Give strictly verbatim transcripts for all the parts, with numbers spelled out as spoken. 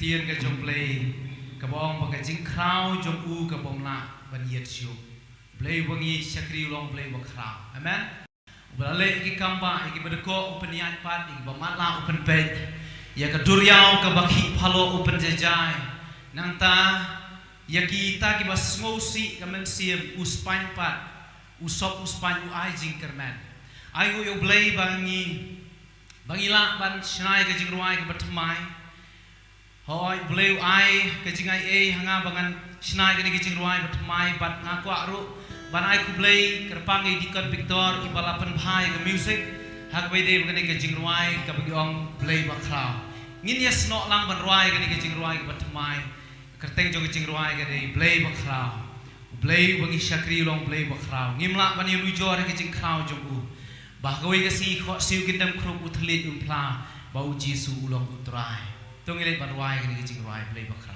Ïa ka jong Blei kaba ong ba ka jingkhraw jong u ka bym lah ban ïit shuh. Blei ba ngi shakri u long Blei ba khraw. Amen. Uba la leh ïa ki kam ba, ïa ki ba dkoh u pynïaid pat, ïa ki ba matlah u pynpeit, ïa ka duriaw kaba khih phalok u pynjaijai. Nangta ïa kita kiba sngewsih ka mynsiem u spaiñ pat, u sop u spaiñ, u ai jingkyrmen. Ai nguh ïa u Blei ba ngi, ba ngi lah ban shna ïa ka jingrwai kaba thymmai. Hooid, Blei u ai ka jingaiei ha nga ba ngan shna ïa kane ka jingrwai ba thymmai, bad nga kwah ruh ban ai khublei kyrpang ïa i Deacon Victor iba la pynbha ïa ka music ha kaba ïadei bad kane ka jingrwai kaba ngi ong Blei Bakhraw. Ngin ïa snoh lang ban rwai ïa kane ka jingrwai kaba thymmai. Ka kyrteng jong ka jingrwai ka dei Blei Bakhraw. U Blei uba ngi shakri u long Blei Bakhraw. Ngim lah ban ïanujor ïa ka jingkhraw jong u. Ba ha kawei ka sngi khohsiew kin dem khrup, u thylliej un phla ba u Jisu u long u Trai. To ngin leit ban rwai kane ka jingrwai Blei Bakhraw.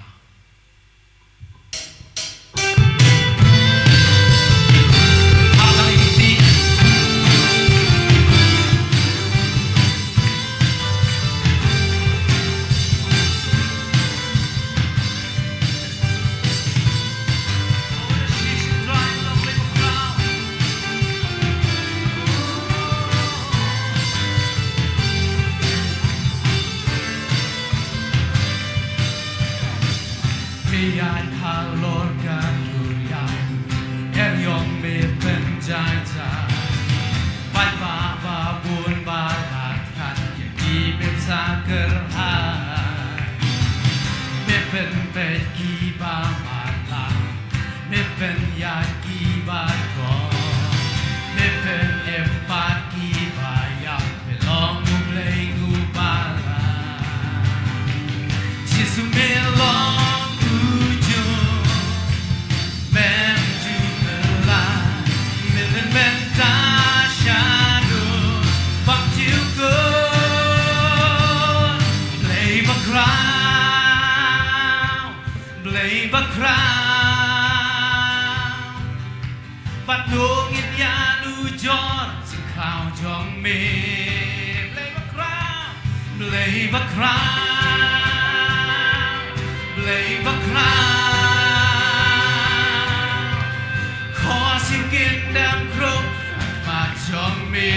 Me ïaid halor ka duriaw, er ïong me pynjaijai. Paidbah babun ba la khat ïa ki me sa kyrhai. Me pynpeit kiba matlah, me pynïaid kiba dkoh, me pynim pat kiba ïap. Me long U Blei uba lai. Jisu me long u jong, mem ju pynlait, me len mynta shaduh, bym ju kut. Blei Bakhraw, Blei Bakhraw. Bad to ngin ïanujor jingkhraw jong me. Blei Bakhraw, Blei Bakhraw, Blei Bakhraw. Khohsiew kin dem khrup ha khmat jong me.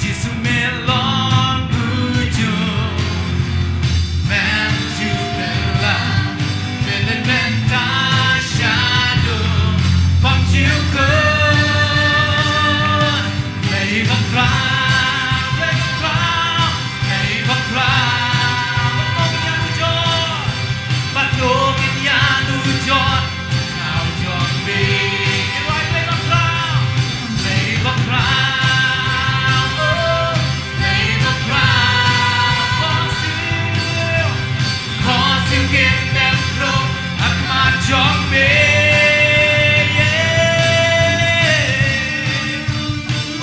Jisu me long u jong, mem ju pynlait, me len mynta shaduh, bym ju kut. Blei Bakhraw, Blei Bakhraw, Blei Bakhraw. Bad to ngin ïanujor, bad to ngin ïanujor. Khraw jong me, Blei Bakhraw, Blei Bakhraw, oh, Blei Bakhraw. Khohsiew, khohsiew kin dem khrup ha khmat jong me. Yeah.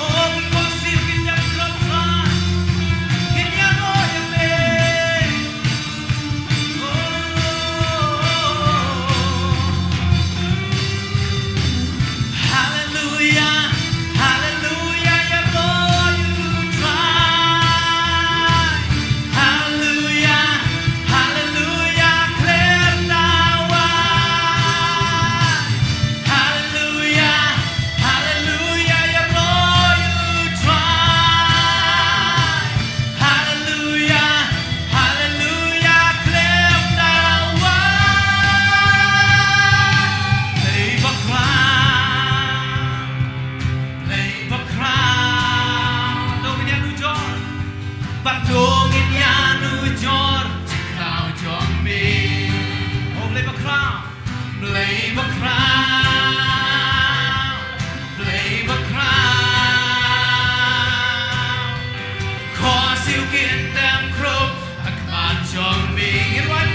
Oh, khohsiew kin dem khrup, kin ïaroh ïa me. Hallelujah, hallelujah, ïaroh ïa u Trai. Hallelujah, hallelujah, khlem da wai. Hallelujah, hallelujah, ïaroh ïa u Trai. Hallelujah, hallelujah, khlem da wai. Blei Bakhraw, Blei Bakhraw. To ngin ïanujor, bad to ngin ïanujor jingkhraw jong me. Oh, Blei Bakhraw. Blei Bakhraw, Blei Bakhraw. Khohsiew kin dem khrup ha khmat jong me. Ngin rwai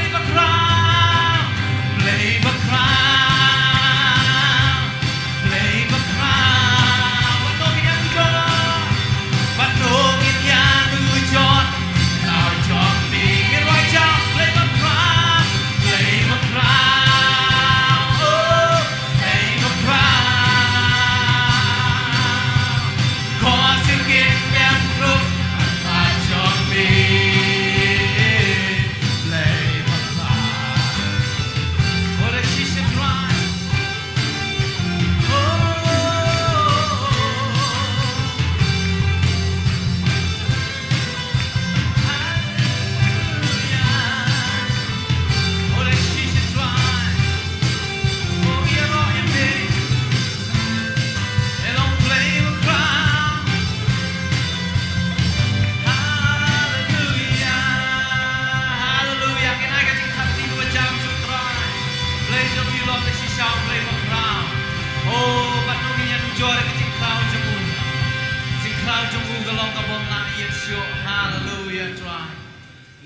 Jong u ka long ka bym lah ïit shuh. Haleluya Trai.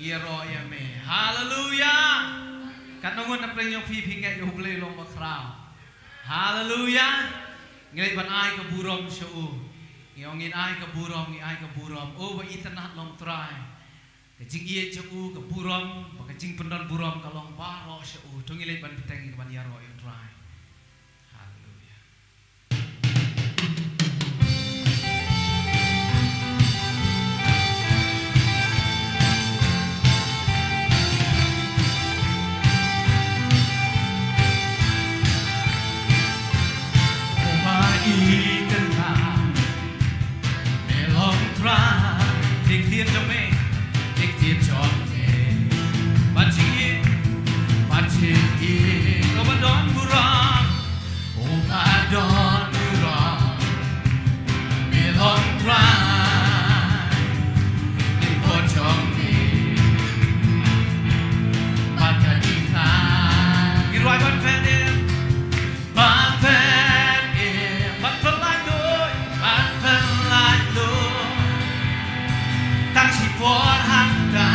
Ïaroh ïa me. Haleluya. Katno ngut na pdeng jong phi phi ngeit ïa U Blei long bakhraw. Haleluya. Ngi leit ban ai ka burom sha u. Ngi ong ngin ai ka burom, ngi ai ka burom. O ba itynnad long Trai. Ka jingïeit jong u, ka burom, ba ka jingpyndon burom ka long baroh sha u. To ngi leit ban bteng, ban ïaroh ïa u Trai. Haleluya. Uba itynnad, me long Trai, ktien jong me, ktien jong me. Ban jingim, ban jingim, uba don burom, uba don burom, me long Trai, ktien jong me. Ban ka jingim, ngi rwai ban pynïaid. Ban pynïaid, ban pynlait lut, ban pynlait lut. Tang shipor hangta.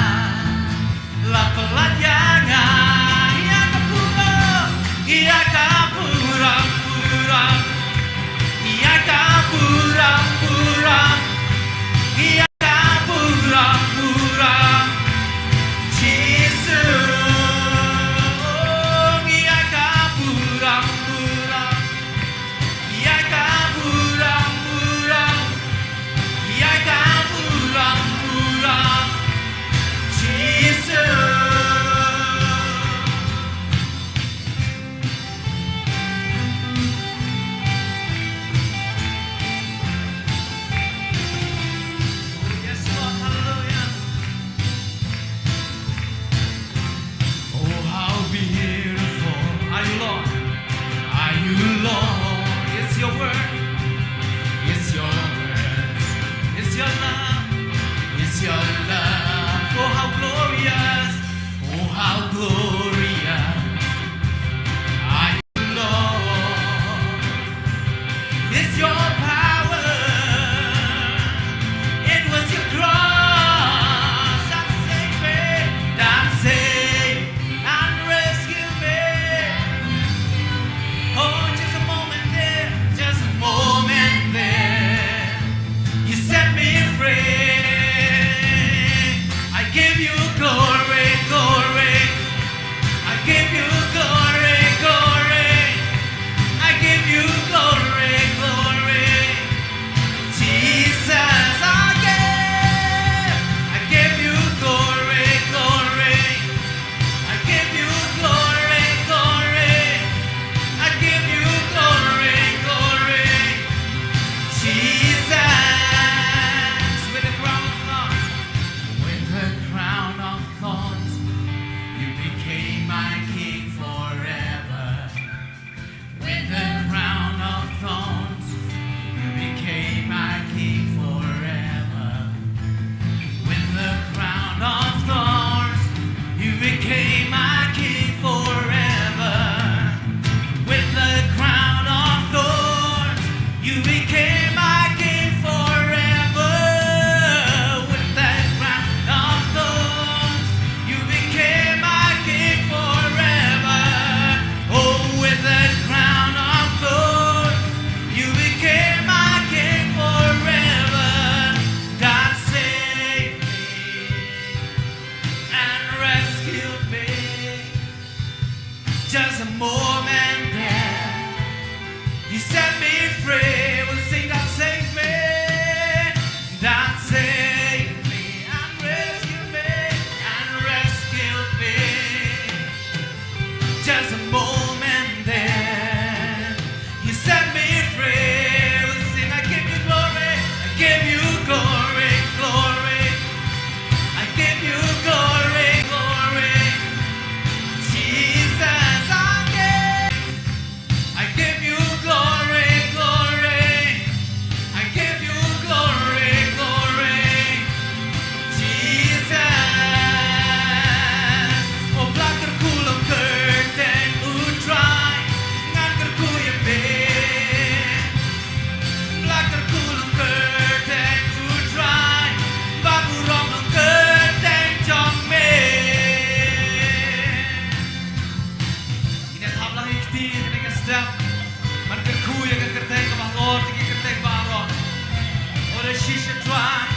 Shisha Trai.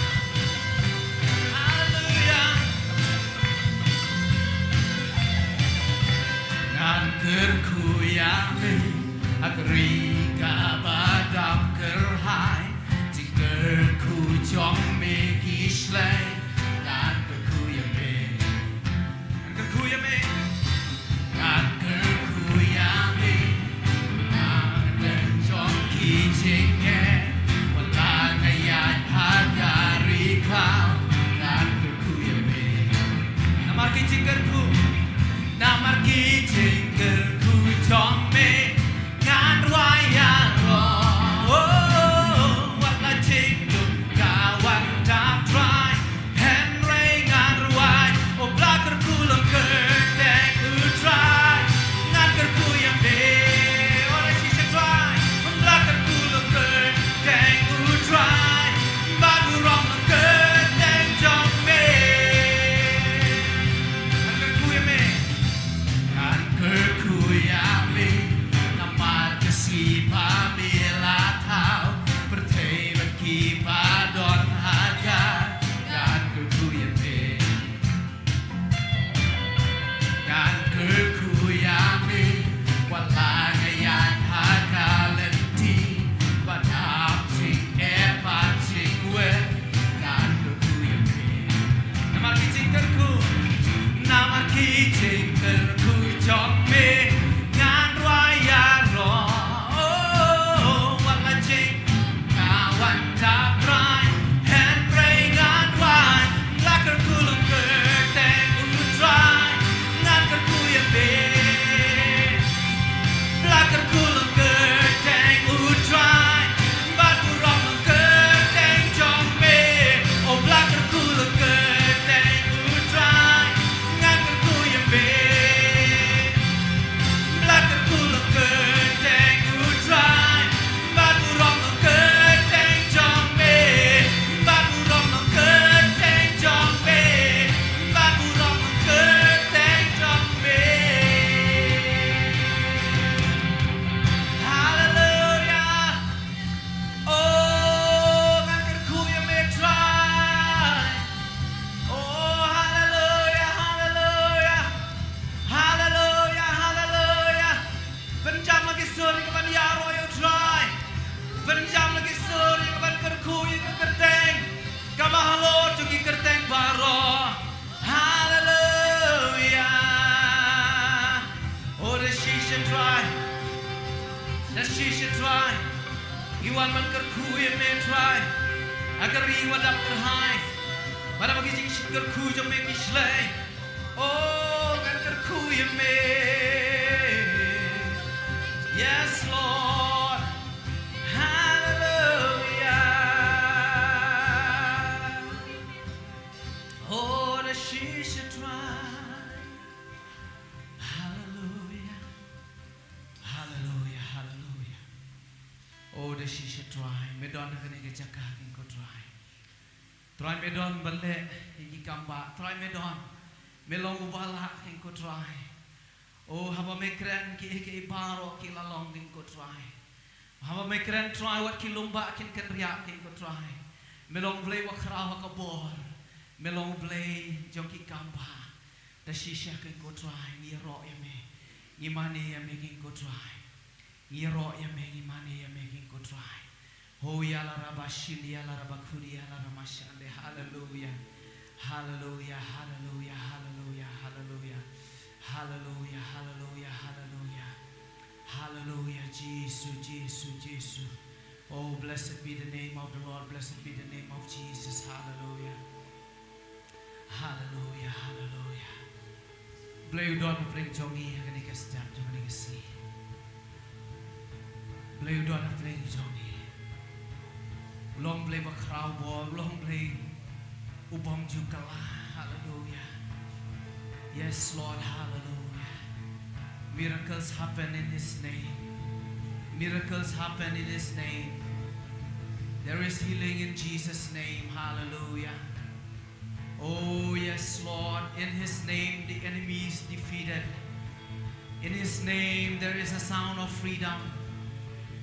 Haleluya. Ngan kyrkhu ïa me, ha ka ri kaba dap kyrhai. Jingkyrkhu jong me ki shlei. Ngan kyrkhu ïa me. Ngan kyrkhu ïa me. Ngan kyrkhu ïa me. Ngan kyrkhu ïa me. Wat la nga ïaid ha ka ri khlaw. Ngan kyrkhu ïa me. Namar ki jingkyrkhu. Namar ki jingkyrkhu jong me. Ngan rwai ïaroh. Oh, wat la jingduh ka wan dap Trai. Hynrei ngan rwai, oh, ba la kyrkhu long kyrteng u Trai. Ngan kyrkhu ïa me, oh, da shisha Trai. Ba la kyrkhu long kyrteng u Trai. Ba burom long kyrteng jong me. Ngan kyrkhu ïa me. Ngan kyrkhu ïa me, namar ka sngi ba me la thaw, pyrthei bad kiba don ha ka, ngan kyrkhu ïa me. Ngan kyrkhu ïa me, wat la nga ïaid ha ka lynti, ba dap jingeh bad jingwer, ngan kyrkhu ïa me. Namar ki jingkyrkhu, namar ki jingkyrkhu jong me, ngan rwai ïaroh. Oh, wat la jing ka wan dap Trai, hynrei ngan rwai, ba la kyrkhu long kyrteng u Trai, ngan kyrkhu ïa me. Ba la kyrkhu long kyrteng u Trai, ba burom long kyrteng jong me. Oh, ba la kyrkhu long kyrteng u Trai, ngan kyrkhu ïa me. Ba la kyrkhu long kyrteng u Trai, ba burom long kyrteng jong me. Ba burom long kyrteng jong me. Ba burom long kyrteng jong me. Haleluya. Oh, ngan kyrkhu ïa me Trai. Oh, haleluya, haleluya. Haleluya, haleluya. Pynjam la ki sur ïa ka ban ïaroh ïa u Trai. Pynjam la ki sur ïa ka ban kyrkhu ïa ka kyrteng kaba halor jong ki kyrteng baroh. Haleluya. Oh, da shisha Trai. Da shisha Trai. Ngi wan ban kyrkhu ïa me Trai. Ha ka ri ba dap kyrhai. Ba da ba ki jingkyrkhu jong me ki shlei. Oh, ngan kyrkhu ïa me. Yes, Lord. Hallelujah. Oh, da shisha Trai. Hallelujah. Hallelujah, hallelujah. Oh, da shisha Trai. Me don ha kane ka jaka king ko Trai. Trai me don ba leh ïa ki kam ba. Trai me don. Me long uba lah king ko Trai. Oh, haba me kren kiei kiei baroh ki la long king ko Trai. Haba me kren Trai wat ki lum ba kin kynriah king ko Trai. Me long Blei ba khraw ha ka bor. Me long Blei jong ki kam ba. Da shisha king ko Trai ngi ïaroh ïa me. Ngi mane ïa me king ko Trai. Ngi ïaroh ïa me, ngi mane ïa me king ko Trai. Ho ïa la raba shin ïa la raba khuri ïa la rama shande. Hallelujah. Hallelujah, hallelujah, hallelujah, hallelujah. Hallelujah, hallelujah, hallelujah. Hallelujah, Jisu, Jisu, Jisu. Oh, blessed be the name of the Lord. Blessed be the name of Jesus. Hallelujah. Hallelujah, hallelujah. Blei u don ha pdeng jong ngi ha kane ka step jong kane ka sngi. Blei u don ha pdeng jong ngi. U long Blei ba khraw bor, u long Blei u bym ju kylla. Hallelujah. Yes, Lord, hallelujah. Miracles happen in his name. Miracles happen in his name. There is healing in Jesus' name. Hallelujah. Oh, yes, Lord. In his name, the enemy is defeated. In his name, there is a sound of freedom.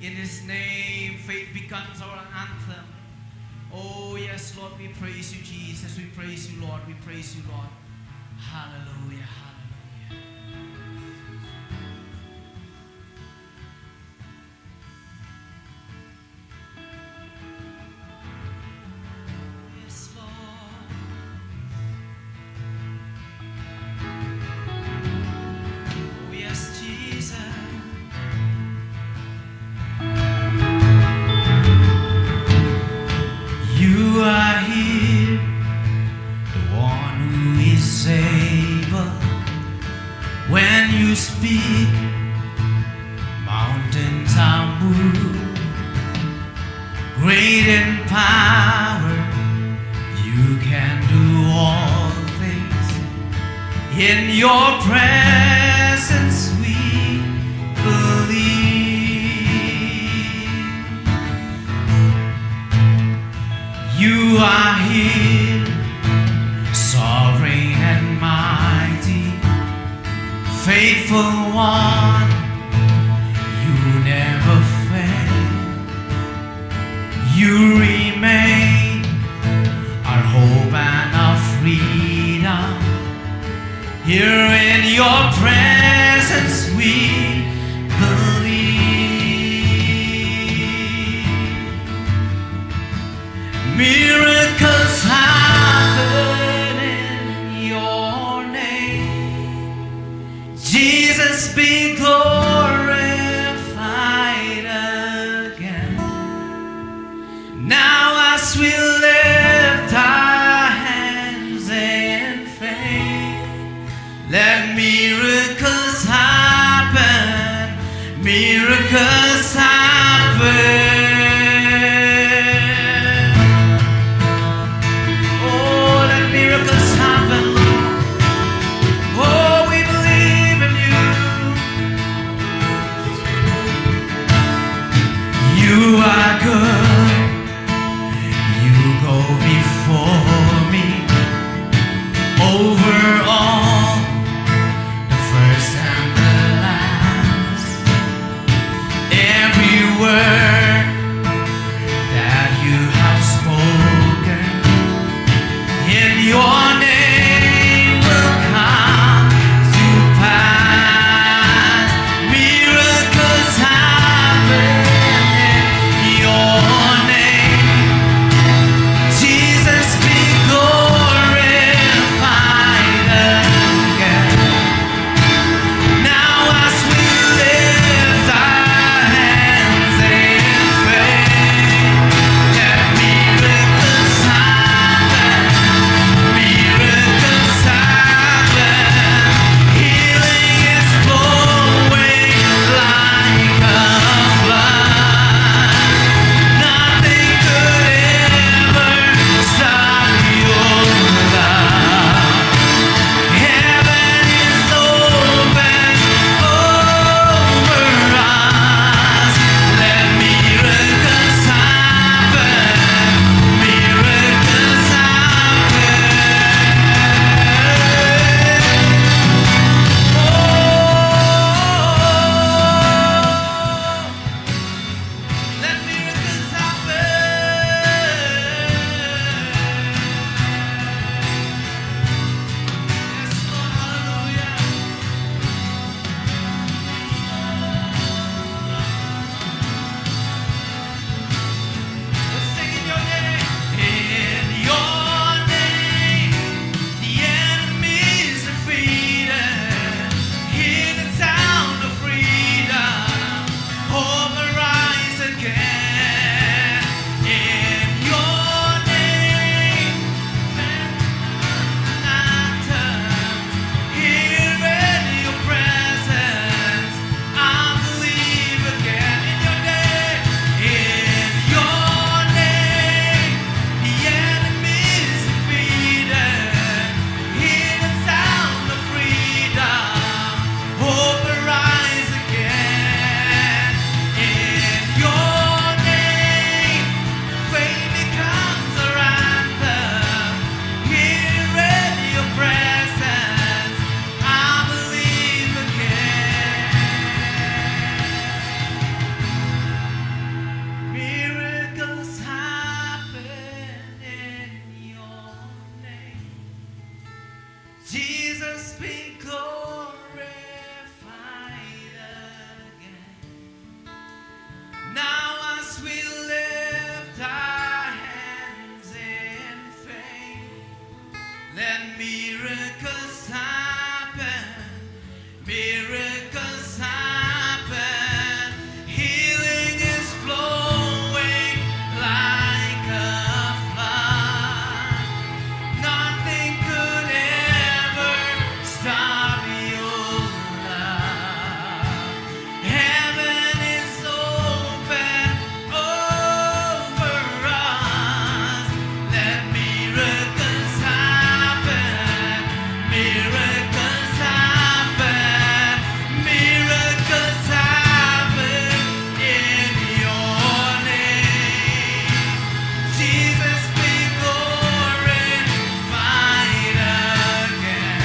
In his name, faith becomes our anthem. Oh, We praise you, Jesus. We praise you, Lord. We praise you, Lord. Hallelujah. Hallelujah. Yes, Lord. Oh, yes, Jesus. You are here, the one who is able. When you speak, mountains are moved. Great in power, you can do all things. In your presence we believe. You are here, sovereign and mighty, faithful one, you never fail. You remain our hope and our freedom. Here in your presence we believe. Miracles happen in your name. Jesus be glorified again. Now as we lift our hands in faith, let miracles happen. Miracles happen. Oh, let miracles happen, Lord. Oh, we believe in you. be glorified again. Now as we lift our hands in faith, let miracles happen, miracles happen. Healing is flowing like a flood. Nothing could ever stop your love. Heaven is open over us. Let miracles happen. Miracles happen. Miracles happen in your name. Jesus be glorified again.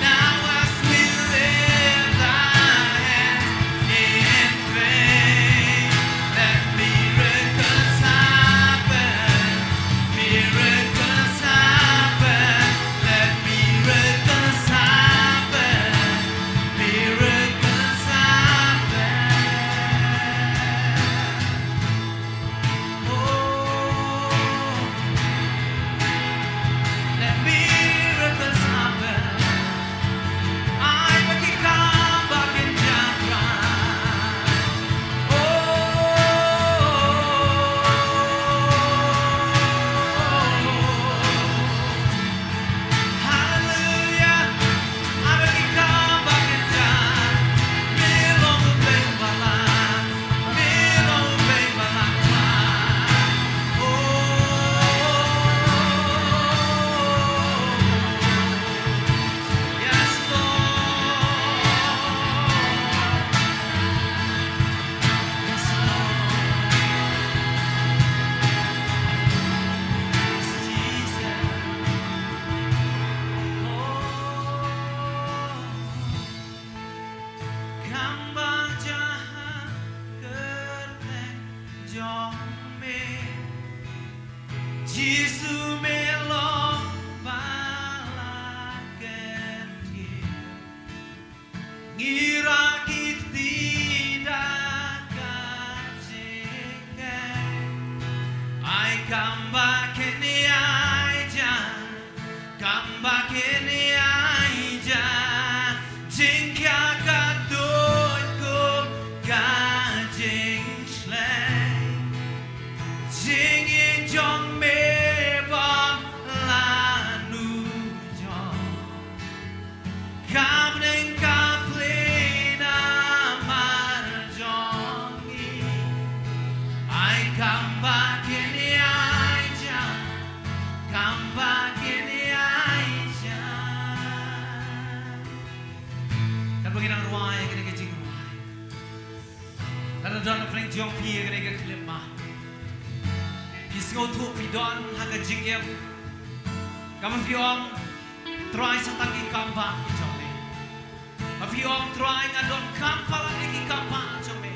Now as we lift our hands in faith, let miracles happen, miracles happen, let miracles happen, miracles happen. Oh, let miracles happen. Ai ba ki kambah kin jam bha. Oh, hallelujah. Kam bajah ha kyrteng jong me, Jisu me long ba la kyntiew. Ngi rah ki kti da ka jingngeit. Ai kam ba kin ïai jia. Kam ba kin ïai jia, jingkhia ka tuid kum ka jingshlei. Jingïeit jong me bym lah nuh jot. Ka bneng ka plie namar jong ngi. Ai kam ba kin ïai jia. Kam ba kin ïai jia. Katba ngi nang rwai ïa kane ka jingrwai, lada don na pdeng jong phi ïa kane ka khyllipmat, phi sngewthuh phi don ha ka jingim, kaba phi ong, Trai, sa tang ki kambah ki jong me. Ba phi ong, Trai, nga donkam palat ïa ki kambah jong me.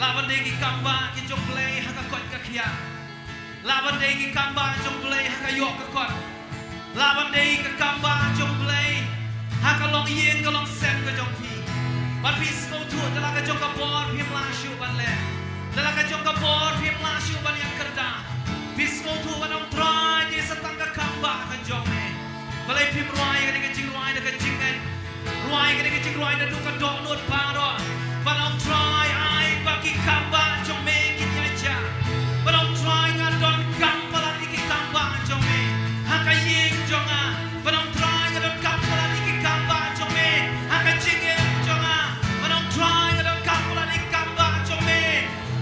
Lah ban dei ki kambah ki jong U Blei ha ka koit ka khiah. Lah ban dei ki kambah jong U Blei ha ka ïoh ka kot. Lah ban dei ki kambah jong U Blei ha ka longïing ka longsem ka jong phi. Bad phi sngewthuh da la ka jong ka bor phim lah shuh ban leh. Da la ka jong ka bor phim lah shuh ban ïakyrdan. Phi sngewthuh ban ong, Trai, dei sa tang ka kambah ka jong me. Balei phim rwai ïa kane ka jingrwai da ka jingngeit? Rwai ïa kane ka jingrwai naduh ka dohnud baroh. Ban ong, Trai, ai ba ki kambah jong me kin ïai jia. Ban ong, Trai, nga donkam palat ïa ki kambah jong me ha ka ïing jong nga. Ban ong, Trai, nga donkam palat ïa ki kambah jong me ha ka jingim jong nga. Ban ong, Trai, nga donkam palat ïa ki kambah jong me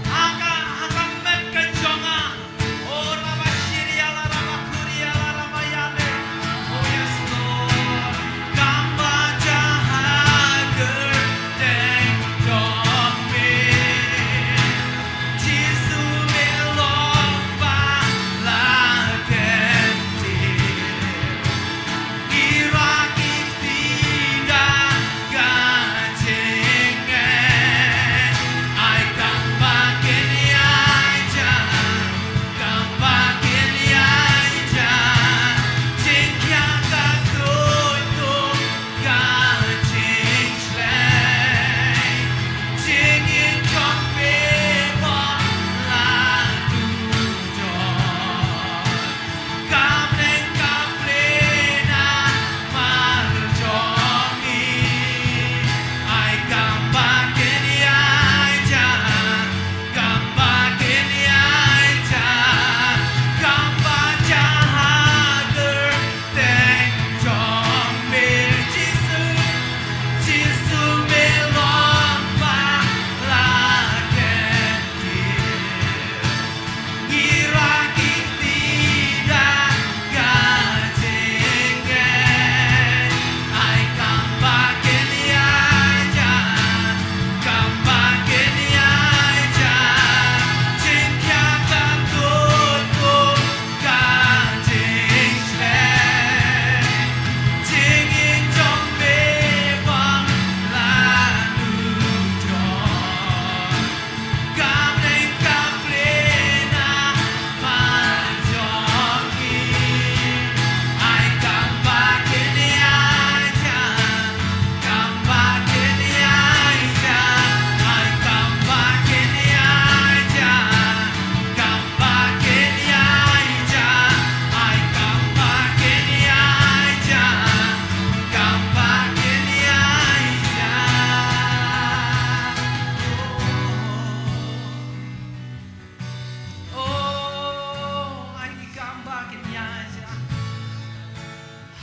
ha ka, ha ka met ka jong nga. Oh, Rabashiria, la Rabakuria, la Rabayane. Oh, yes, Lord. Kambah jahagar de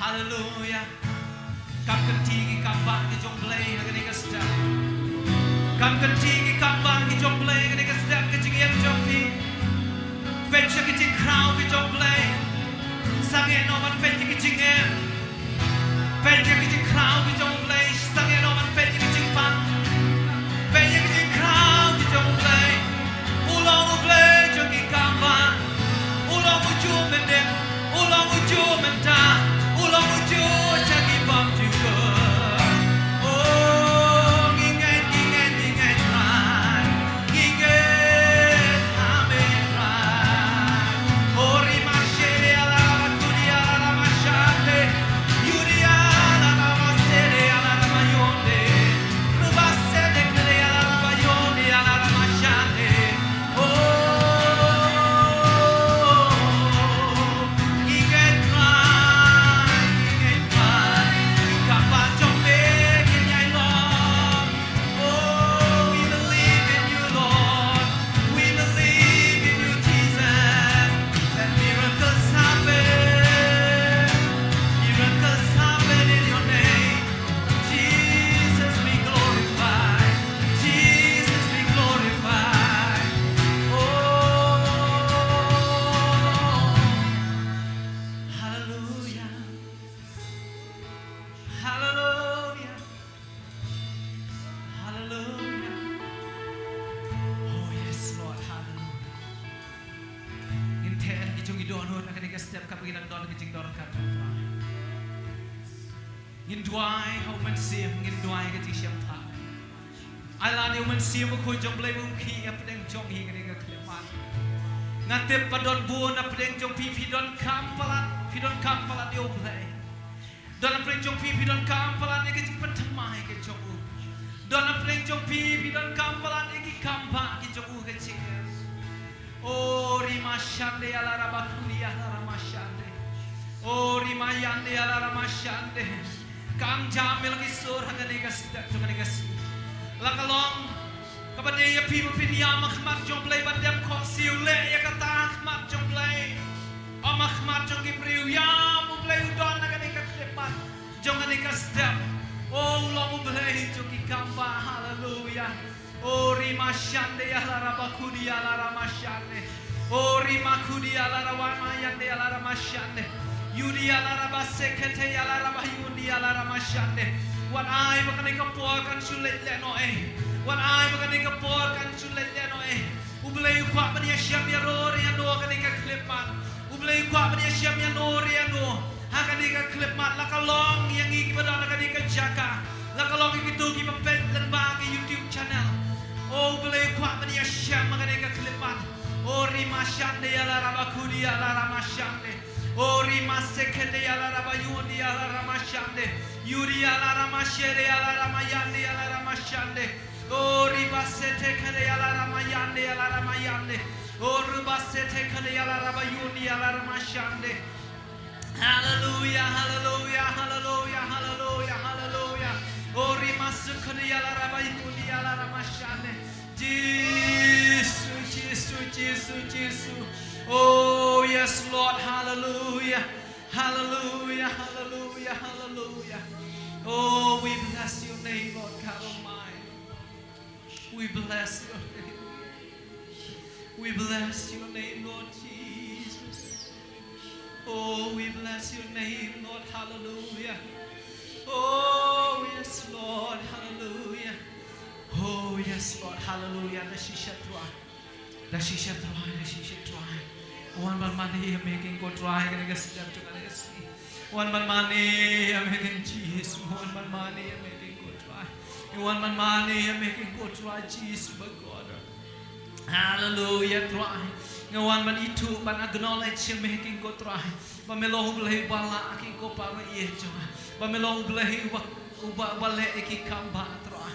Haleluya. Kam kynti ki kambah ki jong Blei ha kane ka step. Kam kynti ki kambah ki jong Blei ha kane ka step ka jingim jong phi. Peit sha ki jingkhraw ki jong Blei. Sangeh noh ban peit ki jingeh. Peit ïa ki jingkhraw ki jong U Blei, sangeh noh ban peit ïa ki jingpang. Peit ïa ki jingkhraw ki jong U Blei. U long U Blei jong ki kambah. U long ujuh mynnin, u long ujuh mynta, u long ujuh sha ki bymjukut. Oh, ngi ngeit, ngi ngeit, ngi ngeit Trai. Ngi ngeit, amen Trai. Oh, rima shere ala rama kudi ala rama shande. Yuri ala rama shere ala rama yonde. Ruba shere kere ala rama yonde ala rama shande. Oh, ngi ngeit Trai, ngi ngeit Trai. Ki kambah jong me kin ïai long. Oh, we believe in you, Lord. We believe in you, Jesus. Let miracles happen. Miracles happen in your name. Jesus, we glorify. Jesus, we glorify. Oh, hallelujah. Hallelujah. Hallelujah. Oh, yes, Lord. Hallelujah. Ngin theh ïa ki jong ki dohnud na kane ka step kaba ngin nang don ka jingdonkam, Trai. Ngin duwai ha U Mynsiem, ngin duwai ka jingshemphang. Ai lad ïa U Mynsiem Bakhuid jong U Blei ba un khih hapdeng jong ngi kane ka khyllipmat. Nga tip ba don bun hapdeng jong phi, phi donkam palat, phi donkam palat ïa U Blei. Don hapdeng jong phi, phi donkam palat ïa ka jingpynthymmai ka jong u. Don hapdeng jong phi, phi donkam palat ïa ki kambah ki jong u ka jingim. O rima shande ala raba kudi ala rama shande. O rima yande ala rama shande. Kam jam ïa la ki sur ha kane ka step jong kane ka sngi. La ka long kaba dei ïa phi ba phin ïam ha khmat jong U Blei ban dem khohsiew, leh ïa kata ha khmat jong U Blei. Ym ha khmat jong ki briew, ïam U Blei u don ha kane ka khyllipmat jong kane ka step. O u long U Blei jong ki kambah, haleluya. O rima shande ala raba kudi ala rama shande. O rima kudi ala rama yande ala rama shande. Yudi ala raba sekete ala raba yudi ala rama shande. Wat ai ba kane ka por kan shu leit lehnoh eh. Wat ai ba kane ka por kan shu leit lehnoh eh. U Blei u kwah ban ïashem ïa no ïa no ha kane ka khyllipmat. U Blei u kwah ban ïashem ïa no ïa no ha kane ka khyllipmat. La ka long ïa ngi kiba don ha kane ka jaka, la ka long ïa kito kiba peit lyngba ka YouTube channel. O U Blei u kwah ban ïashem ha kane ka khyllipmat. O rima shande ala raba kudi ala rama shande. O rima sekete ala raba yudi ala rama shande. Yudi ala rama shere ala rama yande ala rama shande. O riba sete kade ala rama yande ala rama yande. O riba sete kade ala raba yudi ala rama shande. Hallelujah, hallelujah, hallelujah, hallelujah, hallelujah. O rima sukade ala raba yudi ala rama shande. Jesus, Jesus, Jesus, Jesus. Oh yes, Lord, hallelujah. Hallelujah, hallelujah, hallelujah. Oh, we bless your name, Lord God Almighty. We bless your name. We bless your name, Lord Jesus. Oh, we bless your name, Lord. Hallelujah. Oh, yes, Lord. Hallelujah. Oh, yes, Lord. Hallelujah. Da shisha Trai. Da shisha Trai, da shisha Trai. Wan ban mane ïa me king ko Trai, kane ka step jong kane ka sngi. Wan ban mane ïa me king Jisu, wan ban mane ïa me king ko Trai. Wan ban mane ïa me king ko Trai Jisu ba God. Hallelujah Trai. Nga wan ban ithuh ban acknowledge ïa me king ko Trai. Ba me long U Blei uba lah king ko para ïeit jong nga. Ba me long U Blei uba, uba, uba leh ïa ki kam ba Trai.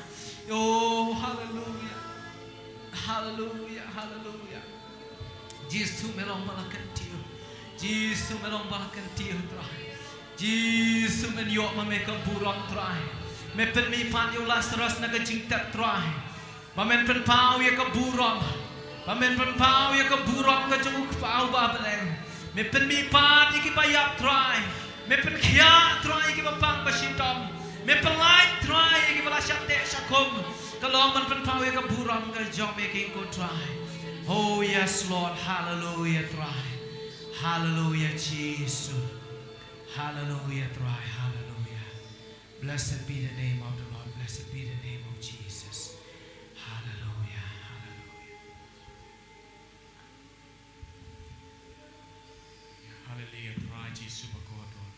Oh, hallelujah. Haleluya, haleluya. Jisu me long ba la kyntiew. Jisu me long ba la kyntiew Trai. Jisu men ïoh ma me ka burom Trai. Me pynmih pat ïa u Lasarus na ka jingtep Trai. Ba men pynpaw ïa ka burom. Ba men pynpaw ïa ka burom ka jong u Kpa uba ha bneng. Me pynmih pat ïa kiba ïap Trai. Me pynkhiah Trai ïa kiba pang ba shitom. Me pynlait Trai ïa kiba la shah teh shah khum. Ka long ban pynpaw ïa ka burom ka jong me king ko Trai. Oh yes Lord, hallelujah Trai. Hallelujah Jesus. Hallelujah Trai, hallelujah. Blessed be the name of the Lord. Blessed be the name of Jesus. Hallelujah, hallelujah. Haleluya, Trai Jisu ba kordor.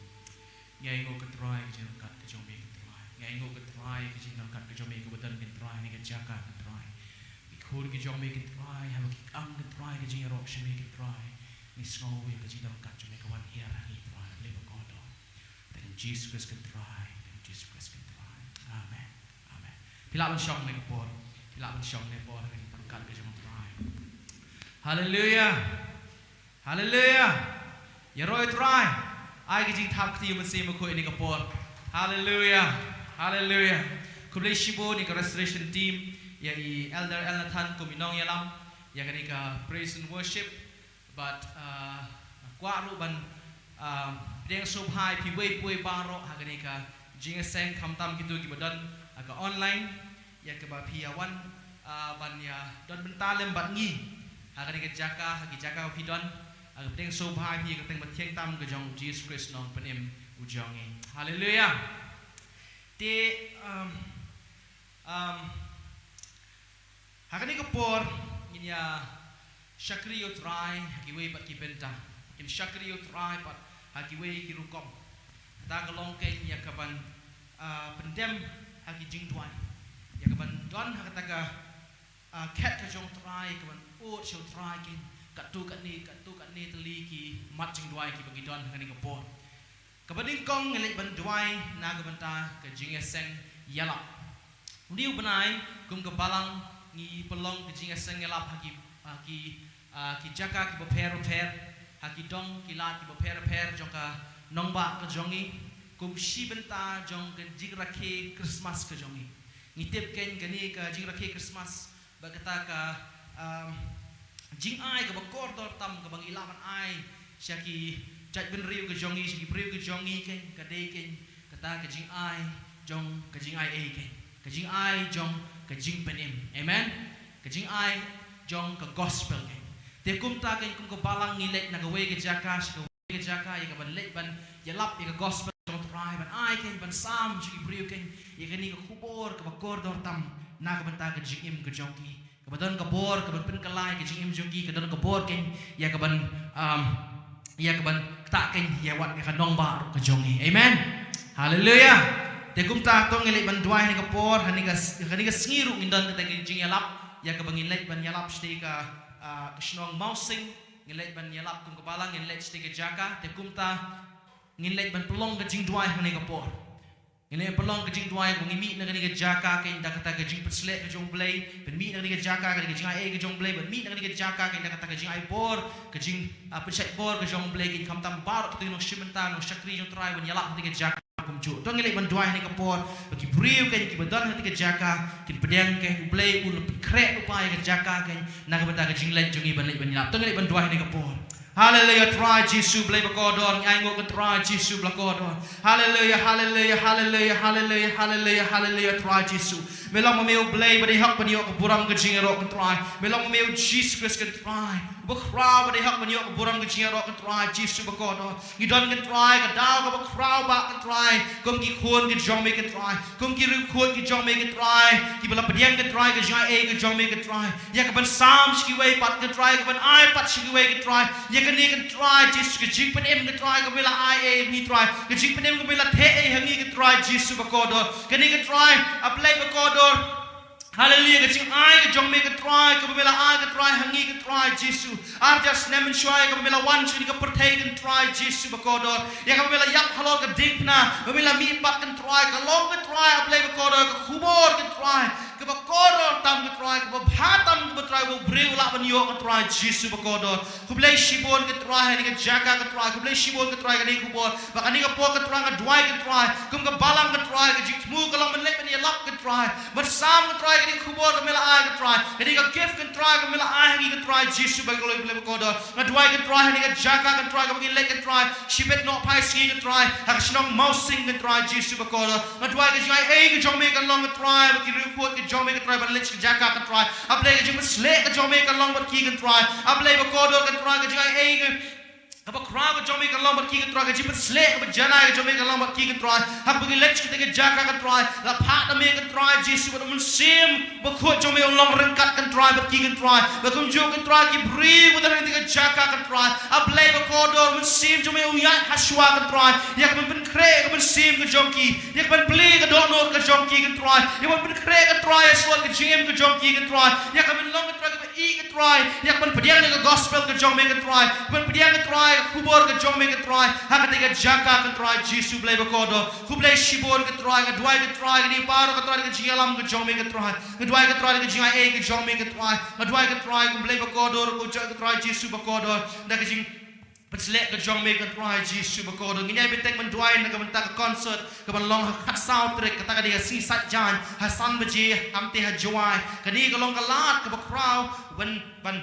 Ngi ainguh ko Trai ka jingryngkat ka jong me ko Trai. Ngi ainguh ko Trai ka jingryngkat ka jong me kaba don ko Trai ha kane ka jaka ko Trai. Ki khun ki jong me ko Trai, haba ki kang ko Trai ka jingïaroh sha me ko Trai. Ngi sngew ïa ka jingryngkat jong me ka wan hiar ha ngi Trai, Blei ba kordor. Tang Jisu Khrist ko Trai, tang Jisu Khrist ko Trai. Amen. Amen. Phi lah ban shong ne ka por. Phi lah ban shong ne por ha ka jingpyrkhat ka jong u Trai. Haleluya. Haleluya. Ïaroh ïa u Trai. Ai ka jingthap kti ïa u Mynsiem Bakhuid ne ka por. Haleluya. Haleluya. Khublei shibun ïa ka restoration team, ïa i Elder Elnathan kum i nongïalam ïa kane ka praise and worship. Bad, ah, kwah ruh ban, ah, pdiang sngewbha ïa phi uwei pa uwei baroh ha kane ka jingïaseng, khamtam kito kiba don ha ka online, ïa kaba phi ïa wan, ah, ban ïa don bynta lem bad ngi ha kane ka jaka, ha ki jaka ba phi don. Ah, pdiang sngewbha ïa phi ha ka kyrteng ba thiang tam ka jong u Jisu Khrist Nongpynim u jong ngi. Haleluya. Te, um, um, Ha kane ka por ngin ïa shakri ïa u Trai ha kiwei pat ki bynta. Ngin shakri ïa u Trai pat ha kiwei ki rukom. Kata ka long kein ïa ka ban, ah, pyndem ha ki jingduwai. Ïa ka ban don ha kata ka, ah, khet ka jong u Trai, ïa ka ban ud sha u Trai kein. Katto katne, katto katne tylli ki mat jingduwai kiba ngi don ha kane ka por. Kaba nyngkong ngi leit ban duwai na ka bynta ka jingïaseng ïalap. Une u bnai kum ka balang ngi pynlong ka jingïaseng ïalap ha ki, ha ki, ah, ki jaka kiba pher bapher, ha ki dong ki lad kiba pher bapher jong ka nongbah ka jong ngi, kum shi bynta jong ka jingrakhe Christmas ka jong ngi. Ngi tip kein kane ka jingrakhe Christmas bad kata ka, um, jingai kaba kordor tam kaba ngi lah ban ai sha ki jaitbynriew ka jong ngi, sha ki briew ka jong ngi kein, ka dei kein kata ka jingai jong ka jingai ei kein, ka jingai jong ka jingpynim. Amen. Ka jingai jong ka gospel kein. Te kumta kein kum ka balang ngi leit na kawei ka jaka sha ka ka jaka ïa ka ban leit ban ïalap ïa ka gospel jong u Trai, ban ai kein, ban sam sha ki briew kein ïa kane ka khubor kaba kordor tam na ka bynta ka jingim ka jong ki. Kaba don ka bor ka ban pynkylla ïa ka jingim jong ki, ka don ka bor kein ïa ka ban, um, ïa ka ban ktah kein ïa wat ïa ka nongbah ruh ka jong ngi. Amen. Haleluya. Te kumta to ngin leit ban duwai ha kane ka por, ha kane ka, ha kane ka sngi ruh ngin don kata ka jingïalap ïa kaba ngin leit ban ïalap shatei ka, ah, ka shnong Mawsing. Ngin leit ban ïalap kum ka balang, ngin leit shatei ka jaka, te kumta ngin leit ban pynlong ka jingduwai ha kane ka por. Ngin leit pynlong ka jingduwai ba ngin mih na kane ka jaka kein da kata ka jingpynshlur ka jong u Blei, ban mih na kane ka jaka ka dei ka jingai ei ka jong u Blei, ban mih na kane ka jaka kein da kata ka jingai bor, ka jing, ah, pynshait bor ka jong u Blei kein, khamtam baroh kito ki nongshim bynta, nongshakri jong u Trai ban ïalap ha kane ka jaka. Kumjuh. To ngin leit ban duwai ha kane ka por. Ba ki briew kein kiba don ha kane ka jaka kin pdiang kein, u Blei un pynkhreh lypa ïa ka jaka kein na ka bynta ka jingleit jong ngi ban leit ban ïalap. To ngin leit ban duwai ha kane ka por. Haleluya, Trai Jisu Blei ba kordor, ngi ainguh ko Trai Jisu ba kordor. Haleluya, haleluya, haleluya, haleluya, haleluya, haleluya, Trai Jisu. Me long ma me u Blei ba dei hok ban ïoh ka burom ka jingïaroh ko Trai. Me long ma me u Jisu Khrist ko Trai. Ba khraw ba dei hok ban ïoh ka burom ka jingïaroh ko Trai Jisu ba kordor. Ngi don ko Trai ka daw kaba khraw ba ko Trai, kum ki khun ki jong me ko Trai, kum ki riewkhuid ki jong me ko Trai, kiba la pdiang ko Trai ka jingai ei ka jong me ko Trai. Ïa ka ban sam sha kiwei pat ko Trai, ïa ka ban ai pat sha kiwei ko Trai. Ïa kane ko Trai Jisu ka jingpynim ko Trai kaba me la ai ei ha ngi Trai, ka jingpynim kaba me la theh ei ha ngi ko Trai Jisu ba kordor. Kane ko Trai, A Blei ba kordor. Haleluya, ka jingai ka jong me ko Trai, kaba me la ai ko Trai ha ngi ko Trai Jisu. Ar hajar snem mynshuwa kaba me la wan sha kane ka pyrthei ko Trai Jisu ba kordor. Ïa kaba me la ïap halor ka diengphna, ba me la mih pat ko Trai, ka long ko Trai A Blei ba kordor, ka khubor ko Trai, ka ba kordor tam, ko Trai, kaba bha tam, ko Trai, ba u briew u lah ban ïoh, ko Trai Jisu ba kordor. Khublei shibun, ko Trai, ha kane ka jaka, ko Trai. Khublei shibun, ko Trai, ha kane ka khubor. Ba kane ka por, ko Trai, nga duwai, ko Trai, kum ka balang, ko Trai, ka jingthmu ka long ban leit ban ïalap, ko Trai, ban sam, ko Trai, kane ka khubor kaba me la ai, ko Trai, kane ka gift, ko Trai, kaba me la ai ha ngi, ko Trai Jisu ba kordor, Blei ba kordor. Nga duwai, ko Trai, ha kane ka jaka, ko Trai, kaba ngi leit, ko Trai, shibit noh phai sngi, ko Trai, ha ka shnong Mawsing, ko Trai Jisu ba kordor. Nga duwai ka jingai ei ka jong me kan long, ko Trai, bad ki riewkhuid ka jong me, ko Trai, ban leit sha ka jaka, ko Trai. A Blei, ka jingpynsleh ka jong me kan long bad ki, ko Trai. A Blei ba kordor, ko Trai, ka jingai ei ka, kaba khraw ka jong me kan long bad ki, ko Trai, ka jingpynsleh kaba janai ka jong me kan long bad ki, ko Trai. Haba ki leit sha kata ka jaka, ko Trai, la phah da me, ko Trai Jisu, bad u Mynsiem Bakhuid jong me un long ryngkat, ko Trai, bad ki, ko Trai. Bad kumjuh, ko Trai, ki briew ba don ha kata ka jaka, ko Trai, A Blei ba kordor, u Mynsiem jong me un ïaid hashwa, ko Trai, ïa kaban pynkhreh ka mynsiem ka jong ki, ïa kaban plie ka dohnud ka jong ki, ko Trai, ïa kaban pynkhreh, ko Trai, ïa shlot ka jingim ka jong ki, ko Trai, ïa kaban long, ko Trai, kaba ïeit, ko Trai, ïa kaban pdiang ïa ka gospel ka jong me, ko Trai, kaban pdiang, ko Trai, ka khubor ka jong me, ko Trai, ha kata ka jaka, ko Trai Jisu Blei ba kordor. Khublei shibun, ko Trai, nga duwai, ko Trai, kine baroh, ko Trai, ka jingïalam ka jong me, ko Trai. Nga duwai, ko Trai, ka jingai ei ka jong me, ko Trai. Nga duwai, ko Trai, ko Blei ba kordor, ko jong, ko Trai Jisu ba kordor, da ka jingpynsleh ka jong me, ko Trai Jisu ba kordor. Ngin ïai bteng ban duwai na ka bynta ka concert kaban long ha ka khatsaw tarik, kata ka dei ka sngi Saitjaiñ, ha san baje, hamte ha Jowai. Kane ka long ka lad kaba khraw ban, ban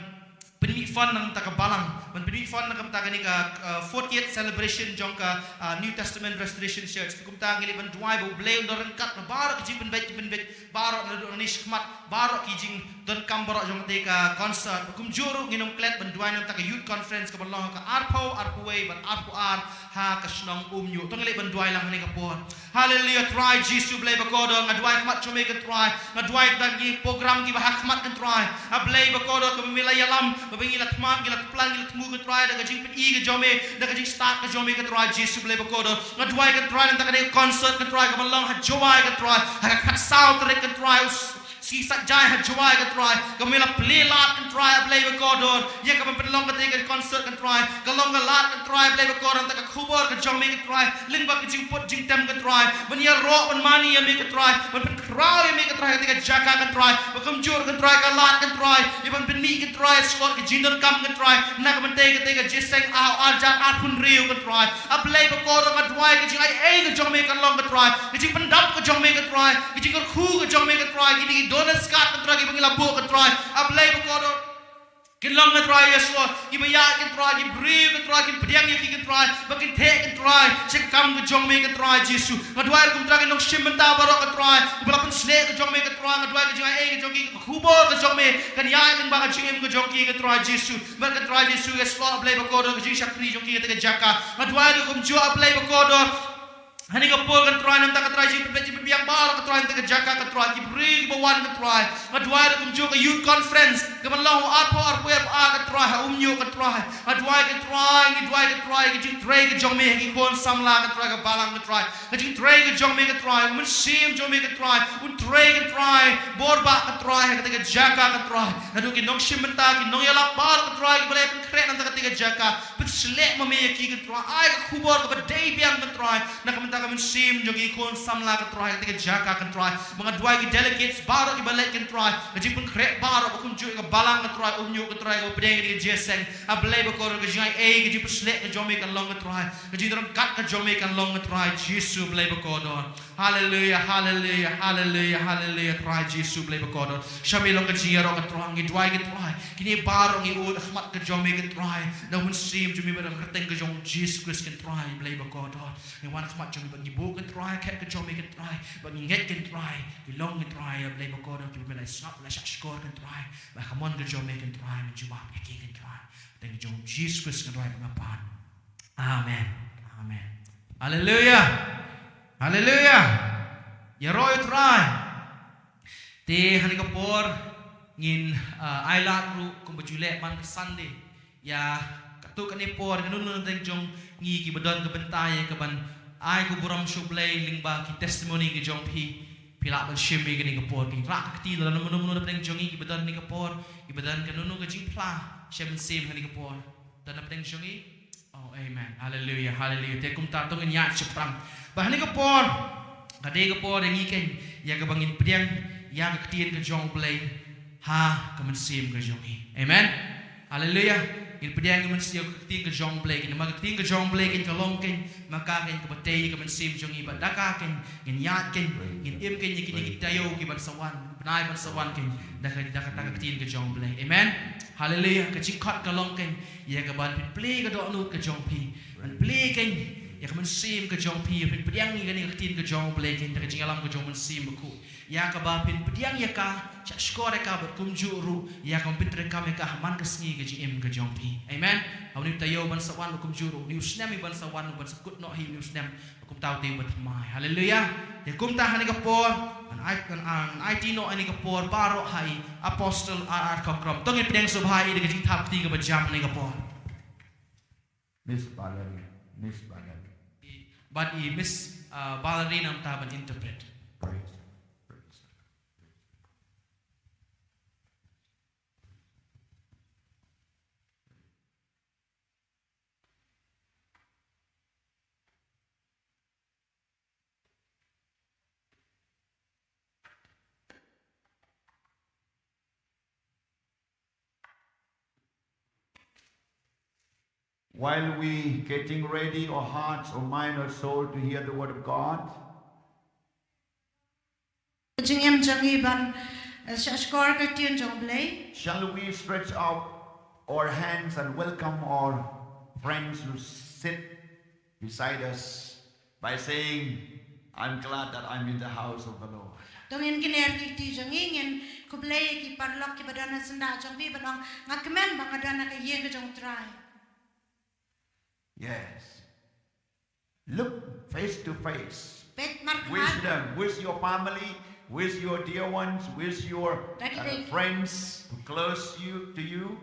pynmih fund na ka bynta ka balang, ban pynmih fund na ka bynta kane ka, uh, fortieth celebration jong ka, uh, New Testament Restoration Church. Te kumta ngi leit ban duwai ba U Blei un don ryngkat na baroh ki jingpynbeit, jingpynbeit baroh, naduh nangne shakhmat, baroh ki jingdonkam baroh jong kata ka concert. Bad kumjuh ruh ngin ym klet ban duwai na ka bynta ka youth conference kaban long ha ka arphew, arphew wei bad arphew ar ha ka shnong Umñiuh. To ngin leit ban duwai lang ha kane ka por. Haleluia, Trai Jisu Blei ba kordor, nga duwai khmat jong me, ko Trai. Nga duwai tang ki program kiba ha khmat, ko Trai. A Blei ba kordor, kaba me la ïalam, ba ngi la khmat, ngi la khmat, ngi la thmu, ko Trai, da ka jingpyni ka jong me, da ka jingstad ka jong me, ko Trai Jisu Blei ba kordor. Nga duwai, ko Trai, na ka bynta kane ka concert, ko Trai, kaban long ha Jowai, ko Trai, ha ka khatsaw tarik, ko Trai, u s-, sngi Saitjaiñ ha Jowai, ko Trai, kaba me la plie lad, ko Trai, A Blei ba kordor, ïa kaban pynlong kata ka concert, ko Trai, ka long ka lad, ko Trai, A Blei ba kordor, na ka bynta ka khubor ka jong me, ko Trai, lyngba ka jingput jingtem, ko Trai, ban ïaroh ban mane ïa me, ko Trai, ban pynkhraw ïa me, ko Trai, ha kata ka jaka, ko Trai, bad kumjuh, ko Trai, ka lad, ko Trai, ïa ban pynmih, ko Trai, shlot ka jingdonkam, ko Trai, na ka bynta kata ka jingïaseng arhajar arphew hynriew, ko Trai. A Blei ba kordor, nga duwai ka jingai ei ka jong me kan long, ko Trai, ka jingpyndap ka jong me, ko Trai, ka jingkyrkhu ka jong me, ko Trai, kine ki donors card, ko Trai, kiba ngi la buh, ko Trai. A Blei ba kordor, kin long, ko Trai, ïa shlot kiba ïaid, ko Trai, ki briew, ko Trai, kin pdiang ïa ki, ko Trai, ba kin theh, ko Trai, sha ka kam ka jong me, ko Trai Jisu. Nga duwai ruh, ko Trai, ki nongshim bynta baroh, ko Trai, kiba la pynsleh ka jong me, ko Trai, nga duwai ka jingai ei ka jong ki, ka khubor ka jong me kan ïaid lyngba ka jingim ka jong ki, ko Trai Jisu. Bad ko Trai Jisu, ïa shlot, A Blei ba kordor, ka jingshakri jong ki ha kata ka jaka. Nga duwai ruh kumjuh, A Blei ba kordor, ha kane ka por, ko Trai, na ka bynta, ko Trai, jingpynbeit jingpynbiang baroh, ko Trai, na kata ka jaka, ko Trai, ki briew kiba wan, ko Trai. Nga duwai ruh kumjuh ka youth conference kaban long ha u arphew, arphew wei, arphew ar, ko Trai, ha Umñiuh, ko Trai. Nga duwai, ko Trai, ngi duwai, ko Trai, ka jingtrei ka jong me ha ki khun samla, ko Trai, ka balang, ko Trai, ka jingtrei ka jong me, ko Trai, u Mynsiem jong me, ko Trai, un trei, ko Trai, bor bah, ko Trai, ha kata ka jaka, ko Trai. Naduh ki nongshim bynta, ki nongïalap baroh, ko Trai, kiba la pynkhreh na ka bynta kata ka jaka, pynsleh ma me ïa ki, ko Trai, ai ka khubor kaba dei biang, ko Trai, na ka bynta ka mynsiem jong ki khun samla, ko Trai, ha kata ka jaka, ko Trai. Bad nga duwai ki delegates baroh kiba leit, ko Trai, ka jingpynkhreh baroh, bad kumjuh ïa ka balang, ko Trai, Umñiuh, ko Trai, kaba pdiang ïa ka jingïaseng. A Blei ba kordor, ka jingai ei, ka jingpynsleh ka jong me kan long, ko Trai, ka jingdon ryngkat ka jong me kan long, ko Trai Jisu Blei ba kordor. Haleluia, haleluia, haleluia, haleluia, Trai Jisu Blei ba kordor. Sha me long ka jingïaroh, ko Trai, ngi duwai, ko Trai, kine baroh ngi ud ha khmat ka jong me, ko Trai, da u Mynsiem jong me bad da ka kyrteng ka jong U Jisu Khrist, ko Trai Blei ba kordor. Ngi wan ha khmat jong me bad ngi buh, ko Trai, khet ka jong me, ko Trai, bad ngi ngeit, ko Trai, ki long, ko Trai, A Blei ba kordor, kiba me la sngap, la shahshkor, ko Trai, bad ha ka mon ka jong me, ko Trai, men jubab ïa ki, ko Trai. Kyrteng jong U Jisu Khrist, ko Trai, ba nga pan. Amen. Amen. Haleluia. Haleluia. Ïaroh ïa U Trai. Te ha kane ka por ngin, ah, ailad ruh kumba ju leh man ka Sunday. Ïa katto katne por, kano kano na pdeng jong ngi kiba don ka bynta ïa kaban ai ka burom sha U Blei lyngba ki testimony ki jong phi. Phi lah ban shim ïa kane ka por. Ki rah ka kti lada mano mano na pdeng jong ngi kiba don ha kane ka por, kiba don kano kano ka jingphla sha mynsiem ha kane ka por. Don na pdeng jong ngi? Oh, amen. Haleluia, haleluia. Te kumta to ngin ïaid shaphrang. Bad ha kane ka por, ka dei ka por ïa ngi keiñ, ïa kaba ngin pdiang ïa ka ktien ka jong U Blei ha ka mynsiem ka jong ngi. Amen. Haleluia. Ngin pdiang ïa ka mynsiem, ka ktien ka jong U Blei, namar ka ktien ka jong U Blei ka long ka, ma ka, ka kaba tei ka mynsiem jong ngi, bad da ka, ngin ïaid, ngin im ïa kine ki taïew kiban sa wan, bnai ban sa wan, da ka, da ka, da ka ktien ka jong U Blei. Amen. Haleluia. Ka jingkhot ka long ka, ïa kaban pynplie ka dohnud ka jong phi, ban plie ka, ïa ka mynsiem ka jong phi, ban pdiang ïa kane ka ktien ka jong U Blei, da ka jingïalam ka jong U Mynsiem Bakhuid, ïa kaba phin pdiang ïa ka, sha shkor ïa ka, bad kumjuh ruh ïa kaban pyntreikam ïa ka ha man ka sngi ka jingim ka jong phi. Amen. Ha une u taïew ban sa wan, bad kumjuh ruh une u snem uban sa wan, uban sa kut noh hi une u snem, bad kumta u taïew uba thymmai. Haleluia. Te kumta ha kane ka por ngan ai, ngan, ngan aiti noh ha kane ka por baroh ha i Apostle R R Khongkrom. To ngin pdiang sngewbha ïa i da ka jingthap kti kaba jam ha kane ka por. Miss Valerie, Miss Valerie. Bad i Miss, uh, Valerie namar ban interpret. Praise, praise. While we getting ready our hearts, our mind, our soul to hear the word of God, jingim jong ngi ban, eh, sha shkor ka ktien jong U Blei. Shall we stretch out our hands and welcome our friends who sit beside us by saying, "I'm glad that I'm in the house of the Lord." To ngin kner ki kti jong ngi, ngin khublei ki paralok kiba don ha syndah jong phi, bad ong, nga kmen ba nga don ha ka ïing ka jong U Trai. Yes. Look face to face. Peit markhmat. Wish them, wish your family, wish your dear ones, wish your, uh, friends close you, to you.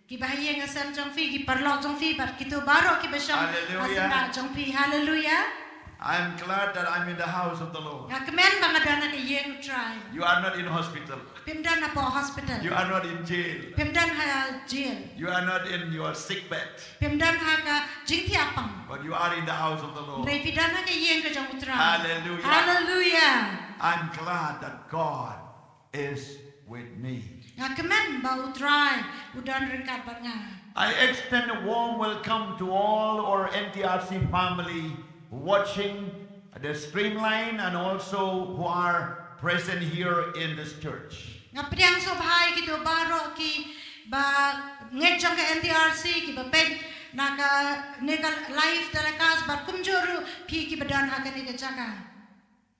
Kiba ha ïing ha sem jong phi, ki paralok jong phi, bad kito baroh kiba shong ha syndah jong phi. Haleluia. I am glad that I'm in the house of the Lord. Nga kmen ba nga don ha ka ïing U Trai. You are not in hospital. Phim don hapoh hospital. You are not in jail. Phim don ha jail. You are not in your sick bed. Phim don ha ka jingthiah pang. But you are in the house of the Lord. Hynrei phi don ha ka ïing ka jong U Trai. Hallelujah. Hallelujah. I'm glad that God is with me. Nga kmen ba U Trai u don ryngkat bad nga. I extend a warm welcome to all our N T R C family watching the streamline and also who are present here in this church. Nga pdiang sngewbha ïa kito baroh kiba ngeit jong ka N T R C, kiba peit na kane ka live telecast, bad kumjuh ruh phi kiba don ha kane ka jaka.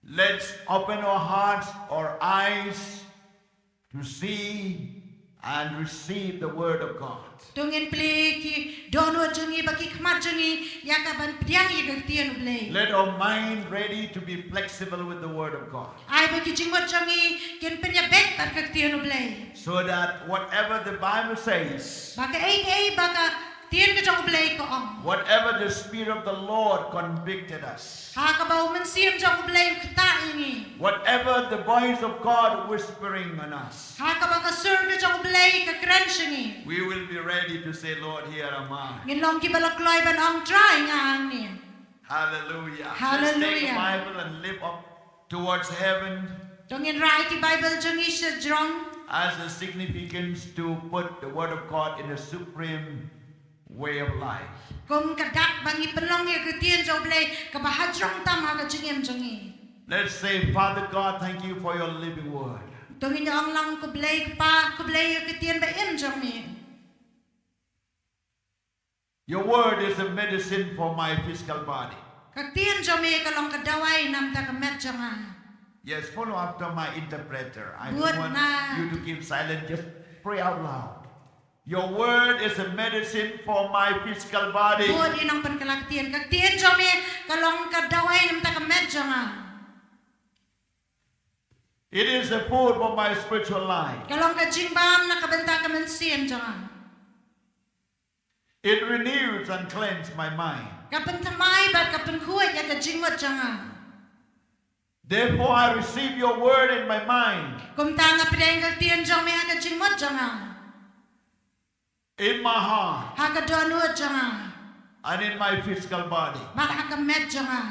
Let's open our hearts, our eyes to see and receive the word of God. To ngin plie ki dohnud jong ngi bad ki khmat jong ngi ïa kaban pdiang ïa ka ktien U Blei. Let our mind ready to be flexible with the word of God. Ai ba ki jingmut jong ngi kin pynïabeit bad ka ktien U Blei. So that whatever the Bible says, ba kaei kaei ba ka ktien ka jong U Blei ka ong, whatever the Spirit of the Lord convicted us, ha kaba U Mynsiem jong U Blei u ktah ïa ngi, whatever the voice of God whispering on us, ha kaba ka sur ka jong U Blei ka kren sha ngi, we will be ready to say, "Lord, here am I." Ngin long kiba la kloi ban ong, "Trai, nga hangne." Hallelujah. Let's take a Bible and lift up towards heaven. To ngin rai ki Bible jong ngi sha jrong. As a significance to put the word of God in a supreme way of life. Kum ka dak ba ngi pynlong ïa ka ktien jong U Blei kaba ha jrong tam ha ka jingim jong ngi. Let's say, "Father God, thank you for your living word." To ngin ong lang, "Khublei Kpa, khublei ïa ka ktien ba im jong me." Your word is a medicine for my physical body. Ka ktien jong me ka long ka dawai namar ka met jong nga. Yes, follow after my interpreter. I don't want you to keep silent. Just pray out loud. Your word is a medicine for my physical body. Bud ïa nongpynkylla ktien. Ka ktien jong me ka long ka dawai namar ka met jong nga. It is a food for my spiritual life. Ka long ka jingbam na ka bynta ka mynsiem jong nga. It renews and cleanses my mind. Ka pynthymmai bad ka pynkhuid ïa ka jingmut jong nga. Therefore, I receive your word in my mind. Kumta nga pdiang ka ktien jong me ha ka jingmut jong nga. In my heart. Ha ka dohnud jong nga. And in my physical body. Bad ha ka met jong nga.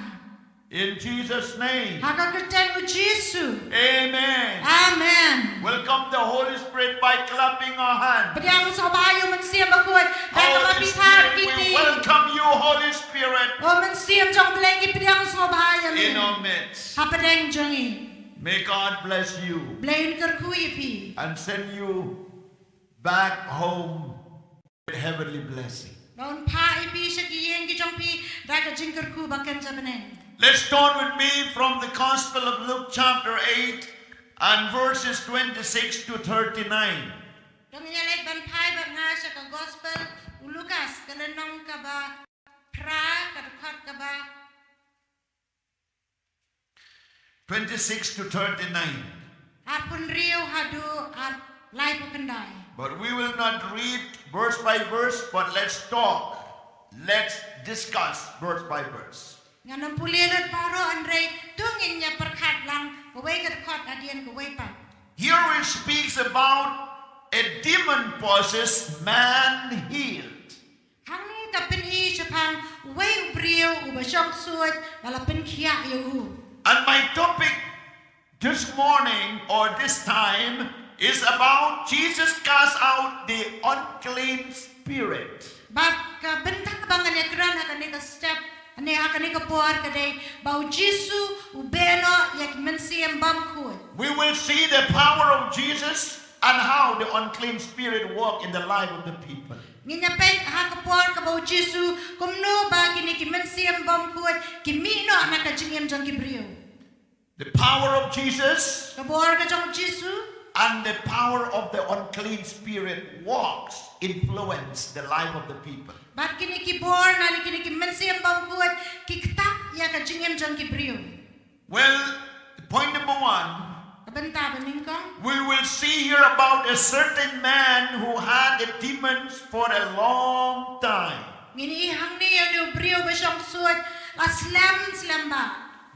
In Jesus' name. Ha ka kyrteng u Jisu. Amen. Amen. Welcome the Holy Spirit by clapping our hands. Pdiang sngewbha ïa u Mynsiem Bakhuid da kaba phi thad ki kti. Holy Spirit, we welcome you, Holy Spirit. O Mynsiem jong U Blei, ngi pdiang sngewbha ïa me. In our midst. Hapdeng jong ngi. May God bless you. Blei un kyrkhu ïa phi. And send you back home with heavenly blessing. Ba un phah ïa phi sha ki ïing ki jong phi da ka jingkyrkhu ba kynja bneng. Let's turn with me from the Gospel of Luke chapter eight and verses twenty-six to thirty-nine. To ngin ïa leit ban phai bad nga sha ka Gospel u Lukas, ka lynnong kaba phra, ka dkhot kaba twenty-six to thirty-nine. Arphew hynriew haduh ar laiphew khyndai. But we will not read verse by verse, but let's talk. Let's discuss verse by verse. Ngan ym pule lut baroh, hynrei to ngin ïa pyrkhat lang kawei ka dkhot hadien kawei pat. Here it speaks about a demon possessed man healed. Hangne ka pyni shaphang uwei u briew uba shong ksuid ba la pynkhiah ïa u. And my topic this morning or this time is about Jesus cast out the unclean spirit. Bad ka bynta ba ngan ïa kren ha kane ka step, ne ha kane ka por ka dei ba u Jisu u beh noh ïa ki mynsiem bymkhuid. We will see the power of Jesus and how the unclean spirit work in the life of the people. Ngin ïa peit ha ka por kaba u Jisu kumno ba kine ki mynsiem bymkhuid ki mih noh na ka jingim jong ki briew. The power of Jesus, ka bor ka jong u Jisu, and the power of the unclean spirit works, influence the life of the people. Bad kine ki bor na kine ki mynsiem bymkhuid ki ktah ïa ka jingim jong ki briew. Well, point number one, ka bynta ba nyngkong, we will see here about a certain man who had the demons for a long time. Ngin ïohi hangne ïa u briew ba shong ksuid la slem slem bha.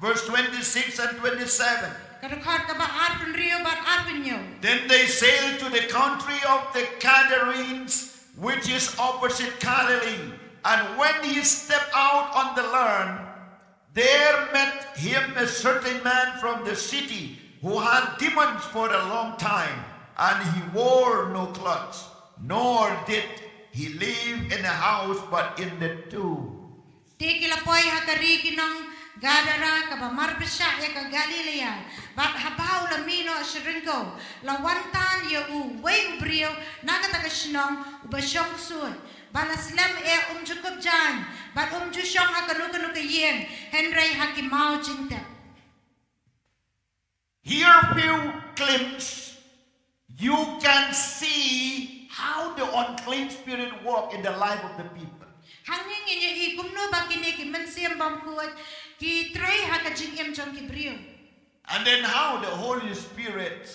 Verse twenty-six and twenty-seven. Ka dkhot kaba arphew hynriew bad arphew hynñiew. Then they sailed to the country of the Gadarenes, which is opposite Galilee. And when he stepped out on the land, there met him a certain man from the city who had demons for a long time, and he wore no clothes, nor did he live in a house but in the tomb. Te ki la poi ha ka ri ki nong Gadara kaba marpyrshah ïa ka Galilea, bad haba u la mih noh sharyngkew, la wan tan ïa u uwei u briew na kata ka shnong uba shong ksuid, ba la slem eh um ju kup jaiñ, bad um ju shong ha kano kano ka ïing, hynrei ha ki maw jingtep. Here few glimpse, you can see how the unclean spirit work in the life of the people. Hangne ngin ïohi kumno ba kine ki mynsiem bymkhuid ki trei ha ka jingim jong ki briew. And then how the Holy Spirit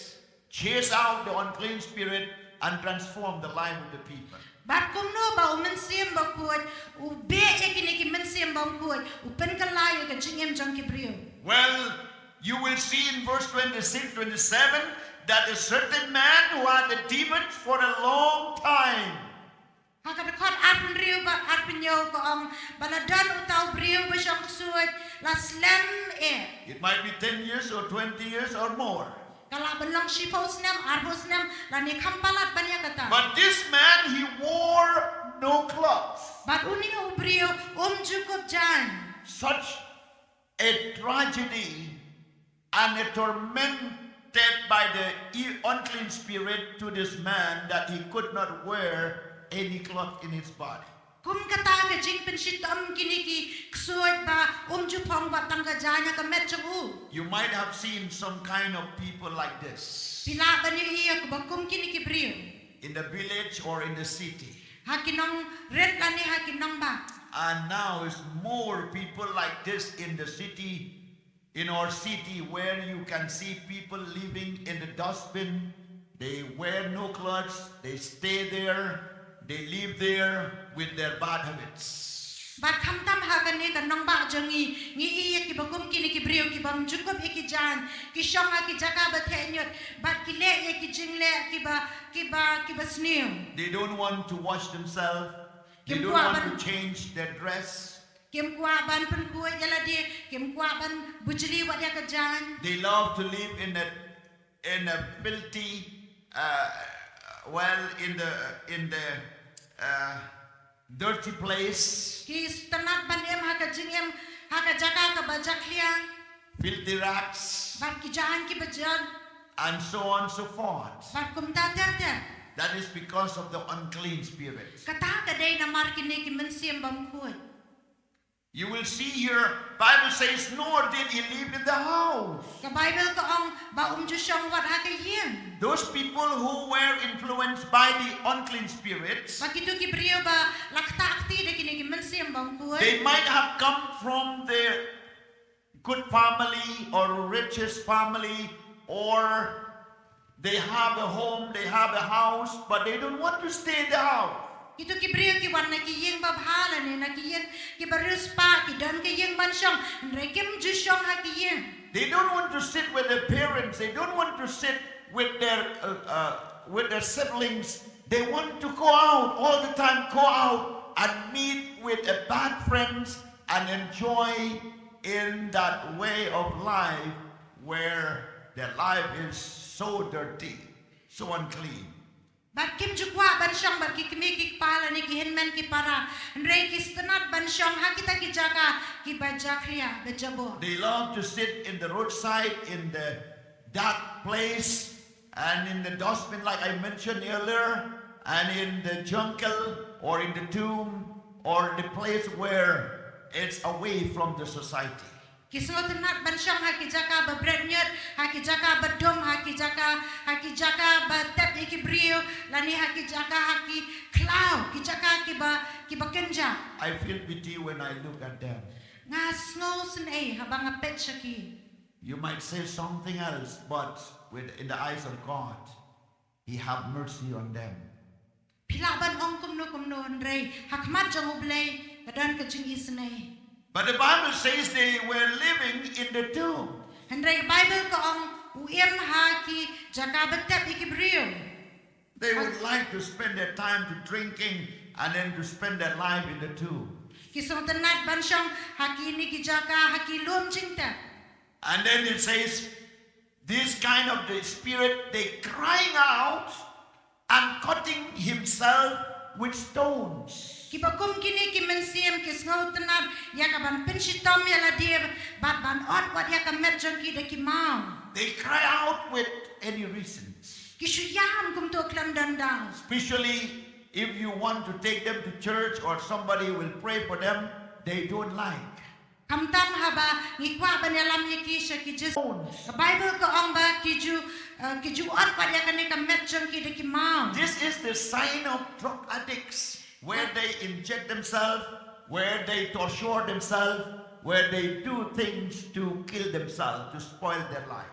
chase out the unclean spirit and transform the life of the people. Bad kumno ba u Mynsiem Bakhuid u beh ïa kine ki mynsiem bymkhuid, u pynkylla ïa ka jingim jong ki briew. Well, you will see in verse twenty-six, twenty-seven that a certain man who had the demons for a long time. Ha ka dkhot arphew hynriew bad arphew hynñiew ka ong ba la don uta u briew ba shong ksuid la slem eh. It might be ten years or twenty years or more. Ka lah ban long shiphew snem, arphew snem, lane kham palat ban ïa kata. But this man, he wore no clothes. Bad une u briew um ju kup jaiñ. Such a tragedy and a tormented by the e- unclean spirit to this man that he could not wear any cloth in his body. Kum kata ka jingpynshitom kine ki ksuid ba um ju phong wat tang ka jaiñ ha ka met jong u. You might have seen some kind of people like this. Phi lah ban ïohi ïa kiba kum kine ki briew. In the village or in the city. Ha ki nongrit lane ha ki nongbah. And now is more people like this in the city, in our city, where you can see people living in the dustbin. They wear no clothes, they stay there, they live there with their bad habits. Bad khamtam ha kane ka nongbah jong ngi, ngi ïohi ïa kiba kum kine ki briew kibym ju kup ïa ki jaiñ, ki shong ha ki jaka ba theh ñiut, bad ki leh ïa ki jingleh kiba, kiba, kiba sniew. They don't want to wash themselves. They don't want to change their dress. Kim kwah ban pynkhuid ïa lade, kim kwah ban bujli wat ïa ka jaiñ. They love to live in a in a filthy, uh, well, in the in the uh, dirty place, Ki sngewtynnat ban im ha ka jingim, ha ka jaka kaba jakhlia. Filthy rags, Bad ki jaiñ kiba jot. And so on and so forth. Bad kumta ter ter. That is because of the unclean spirit. Kata ka dei namar kine ki mynsiem bymkhuid. You will see here, Bible says, "Nor did he live in the house." Ka Bible ka ong ba um ju shong wat ha ka ïing. Those people who were influenced by the unclean spirits, Ba kito ki briew ba la ktah kti da kine ki mynsiem bymkhuid. They might have come from the good family or richest family, or they have a home, they have a house, but they don't want to stay in the house. Kito ki briew ki wan na ki ïing babha lane na ki ïing kiba riewspah, ki don ki ïing ban shong, hynrei kim ju shong ha ki ïing. They don't want to sit with their parents. They don't want to sit with their uh, uh, with their siblings. They want to go out all the time, go out and meet with a bad friends and enjoy in that way of life where their life is so dirty, so unclean. Bad kim ju kwah ban shong bad ki kmie ki kpa lane ki hynmen ki para. Hynrei ki sngewtynnat ban shong ha kita ki jaka kiba jakhlia, ba jabor. They love to sit in the roadside, in the dark place, and in the dustbin, like I mentioned earlier, and in the jungle, or in the tomb, or the place where it's away from the society. Ki sngewtynnat ban shong ha ki jaka ba bret ñiut, ha ki jaka ba dum, ha ki jaka, ha ki jaka ba tep ïa ki briew, lane ha ki jaka, ha ki khlaw, ki jaka kiba, kiba kynja. I feel pity when I look at them. Nga sngew sngewsynei haba nga peit sha ki. You might say something else, but with, in the eyes of God, He have mercy on them. Phi lah ban ong kumno kumno, hynrei ha khmat jong U Blei ka don ka jingisynei. But the Bible says they were living in the tomb. Hynrei Bible ka ong u im ha ki jaka ba tep ïa ki briew. They would like to spend their time to drinking and then to spend their life in the tomb. Ki sngewtynnat ban shong ha kine ki jaka, ha ki lum jingtep. And then it says, this kind of the spirit, they crying out and cutting himself with stones. Kiba kum kine ki mynsiem ki sngewtynnat ïa ka ban pynshitom ïa lade bad ban ot wat ïa ka met jong ki da ki maw. They cry out with any reasons. Ki shu ïam kumto khlem don daw. Especially if you want to take them to church or somebody will pray for them, they don't like. Khamtam haba ngi kwah ban ïalam ïa ki sha ki jisatans. Ka Bible ka ong ba ki ju, uh, ki ju ot pat ïa kane ka met jong ki da ki maw. This is the sign of drug addicts, where they inject themselves, where they torture themselves, where they do things to kill themselves, to spoil their life.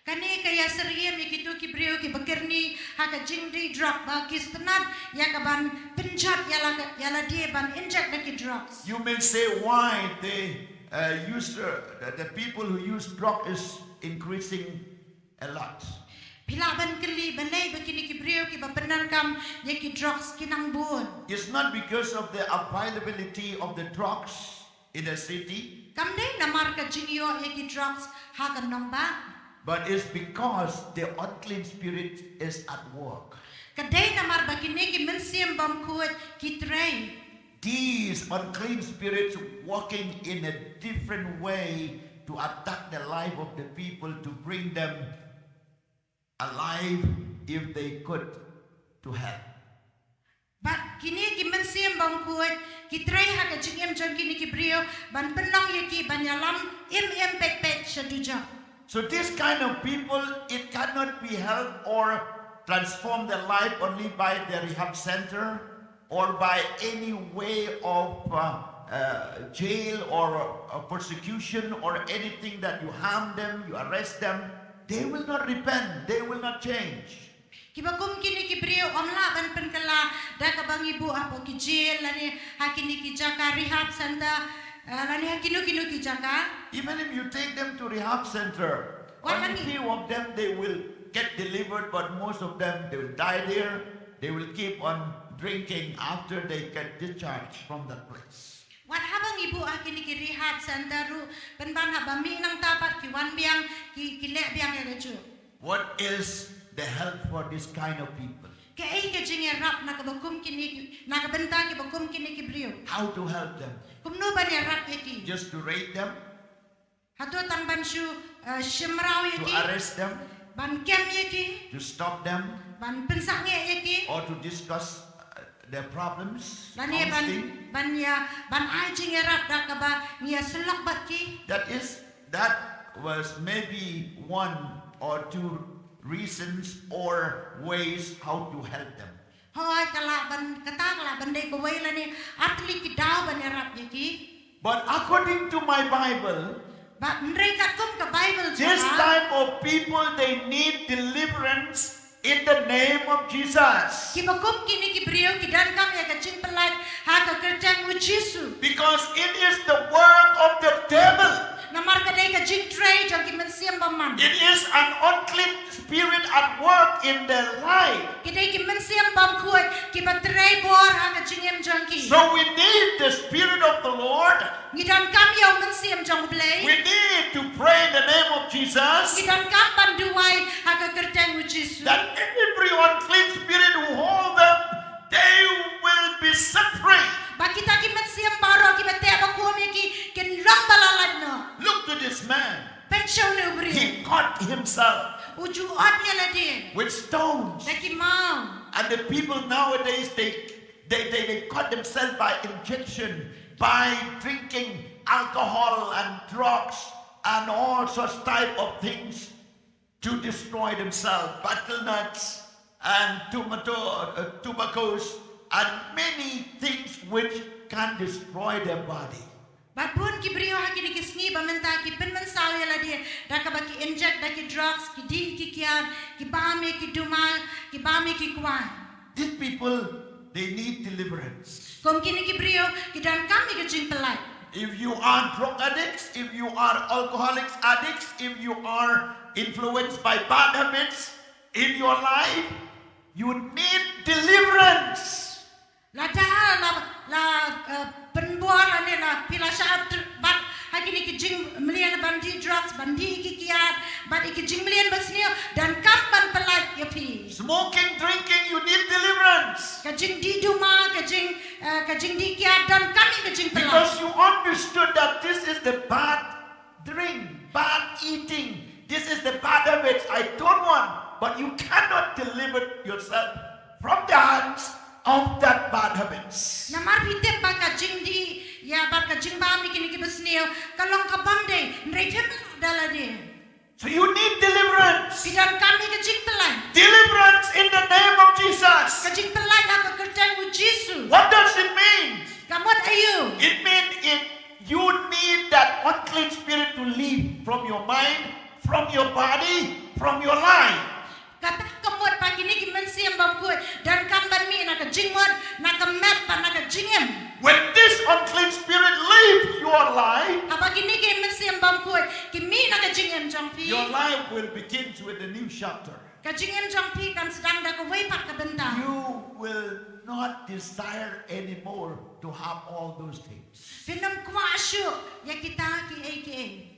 Kane ka ïasyriem ïa kito ki briew kiba kyrni ha ka jingdih drug ba ki sngewtynnat ïa ka ban pynjot ïa la, ïa lade ban inject da ki drugs. You may say why they uh, use uh, the, the people who use drug is increasing a lot. Phi lah ban kylli balei ba kine ki briew kiba pyndonkam ïa ki drugs ki nang bun. It's not because of the availability of the drugs in a city. Kam dei namar ka jingïoh ïa ki drugs ha ka nongbah. But it's because the unclean spirit is at work. Ka dei namar ba kine ki mynsiem bymkhuid ki trei. These unclean spirits working in a different way to attack the life of the people, to bring them alive if they could to hell. Bad kine ki mynsiem bymkhuid ki trei ha ka jingim jong kine ki briew ban pynlong ïa ki ban ïalam im im peit peit sha dujok. So this kind of people, it cannot be helped or transform their life only by the rehab center or by any way of uh, uh, jail or uh, persecution or anything that you harm them, you arrest them. They will not repent, they will not change. Kiba kum kine ki briew ym lah ban pynkylla da kaba ngi buh hapoh ki jail lane ha kine ki jaka rehab center, uh, lane ha kino kino ki jaka. Even if you take them to rehab center, only few of them they will get delivered, but most of them they will die there. They will keep on drinking after they get discharged from that place. Wat haba ngi buh kine ki rehab center ruh, pynban haba mih nangta pat ki wan biang, ki, ki leh biang ïa kajuh. What is the help for this kind of people? Kaei ka jingïarap na kaba kum kine ki, na ka bynta kiba kum kine ki briew? How to help them? Kumno ban ïarap ïa ki? Just to raid them? Hato tang ban shu, eh, shim mraw ïa ki? To arrest them? Ban kem ïa ki? To stop them? Ban pynsangeh ïa ki? Or to discuss, uh, their problems? Lane ban, counseling? Ban ïa, ban ai jingïarap da kaba ngi ïa syllok bad ki? That is, that was maybe one or two reasons or ways how to help them. Hooid, ka lah ban, kata ka lah ban dei kawei lane artylli ki daw ban ïarap ïa ki. But according to my Bible, Bad hynrei katkum ka Bible jong nga, this type of people, they need deliverance in the name of Jesus. Kiba kum kine ki briew ki donkam ïa ka jingpyllait ha ka kyrteng u Jisu. Because it is the work of the devil. Namar ka dei ka jingtrei jong ki mynsiem bymman. It is an unclean spirit at work in their life. Ki dei ki mynsiem bymkhuid kiba trei bor ha ka jingim jong ki. So we need the Spirit of the Lord. Ngi donkam ïa u Mynsiem jong U Blei. We need to pray in the name of Jesus. Ngi donkam ban duwai ha ka kyrteng u Jisu. That every unclean spirit who hold them, they will be set free. Ba kita ki mynsiem baroh kiba teh bakhum ïa ki kin long ba la lait noh. Look to this man. Peit sha une u briew. He cut himself. U ju ot ïa lade. With stones. Da ki maw. And the people nowadays, they, they, they, they cut themselves by injection, by drinking alcohol and drugs and all such type of things to destroy themselves. Betel nuts and tomato, uh, tobaccos and many things which can destroy their body. Bad bun ki briew ha kine ki sngi ba mynta ki pynmynsaw ïa lade da kaba ki inject da ki drugs, ki dih ki kiad, ki bam ïa ki duma, ki bam ïa ki kwai. These people, they need deliverance. Kum kine ki briew ki donkam ïa ka jingpyllait. If you are drug addicts, if you are alcoholics addicts, if you are influenced by bad habits in your life, you need deliverance. Lada la, la, eh, pynbor lane la phi la shah tr-, bad ha kine ki jingmlien ban dih drugs, ban dih ki kiad, bad ki jingmlien basniew, donkam ban pyllait ïa phi. Smoking, drinking, you need deliverance. Ka jingdih duma, ka jing, eh, ka jingdih kiad, donkam ïa ka jingpyllait. Because you understood that this is the bad drink, bad eating. This is the bad habits I don't want. But you cannot deliver yourself from the hands of that bad habits. Namar phi tip ba ka jingdih ïa bad ka jingbam ïa kine ki basniew ka long kaba bymdei, hynrei phim lah da lade. So you need deliverance. Phi donkam ïa ka jingpyllait. Deliverance in the name of Jesus. Ka jingpyllait ha ka kyrteng u Jisu. What does it mean? Ka mut aïu? It means it, you need that unclean spirit to leave from your mind, from your body, from your life. Kata ka mut ba kine ki mynsiem bymkhuid donkam ban mih na ka jingmut, na ka met bad na ka jingim. When this unclean spirit leaves your life, haba kine ki mynsiem bymkhuid ki mih na ka jingim jong phi, your life will begin with a new chapter. Ka jingim jong phi kan sdang da kawei pat ka bynta. You will not desire anymore to have all those things. Phin ym kwah shuh ïa kita kiei kiei.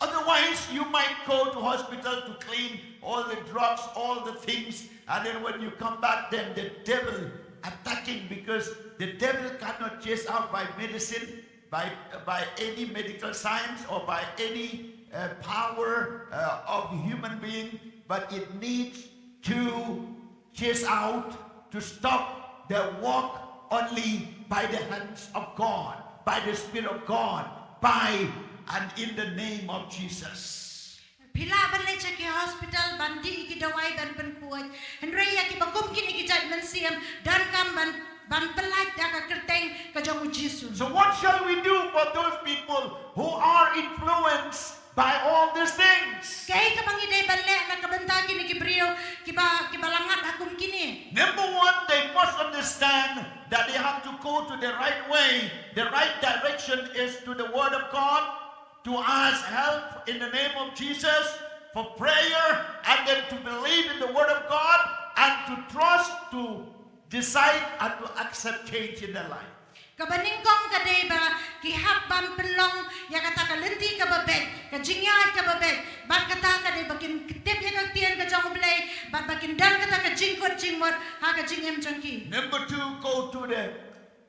Otherwise, you might go to hospital to clean all the drugs, all the things, and then when you come back, then the devil attacking, because the devil cannot chase out by medicine, by, by any medical science, or by any, uh, power, uh, of human being, but it needs to chase out, to stop their work only by the hands of God, by the Spirit of God, by and in the name of Jesus. Phi lah ban leit sha ki hospital ban dih ki dawai ban pynkhuid. Hynrei ïa kiba kum kine ki jait mynsiem donkam ban, ban pyllait da ka kyrteng ka jong u Jisu. So what shall we do for those people who are influenced by all these things? Kaei kaba ngi dei ban leh na ka bynta kine ki briew kiba, kiba la ngat ha kum kine? Number one, they must understand that they have to go to the right way. The right direction is to the Word of God, to ask help in the name of Jesus for prayer, and then to believe in the Word of God, and to trust, to decide, and to accept change in their life. Kaba nyngkong ka dei ba Ki hap ban pynlong ïa kata ka lynti kaba beit, ka jingïaid kaba beit, bad kata ka dei ba kin tip ïa ka ktien ka jong U Blei, bad ba kin don kata ka jingkut jingmut ha ka jingim jong ki. Number two, go to the,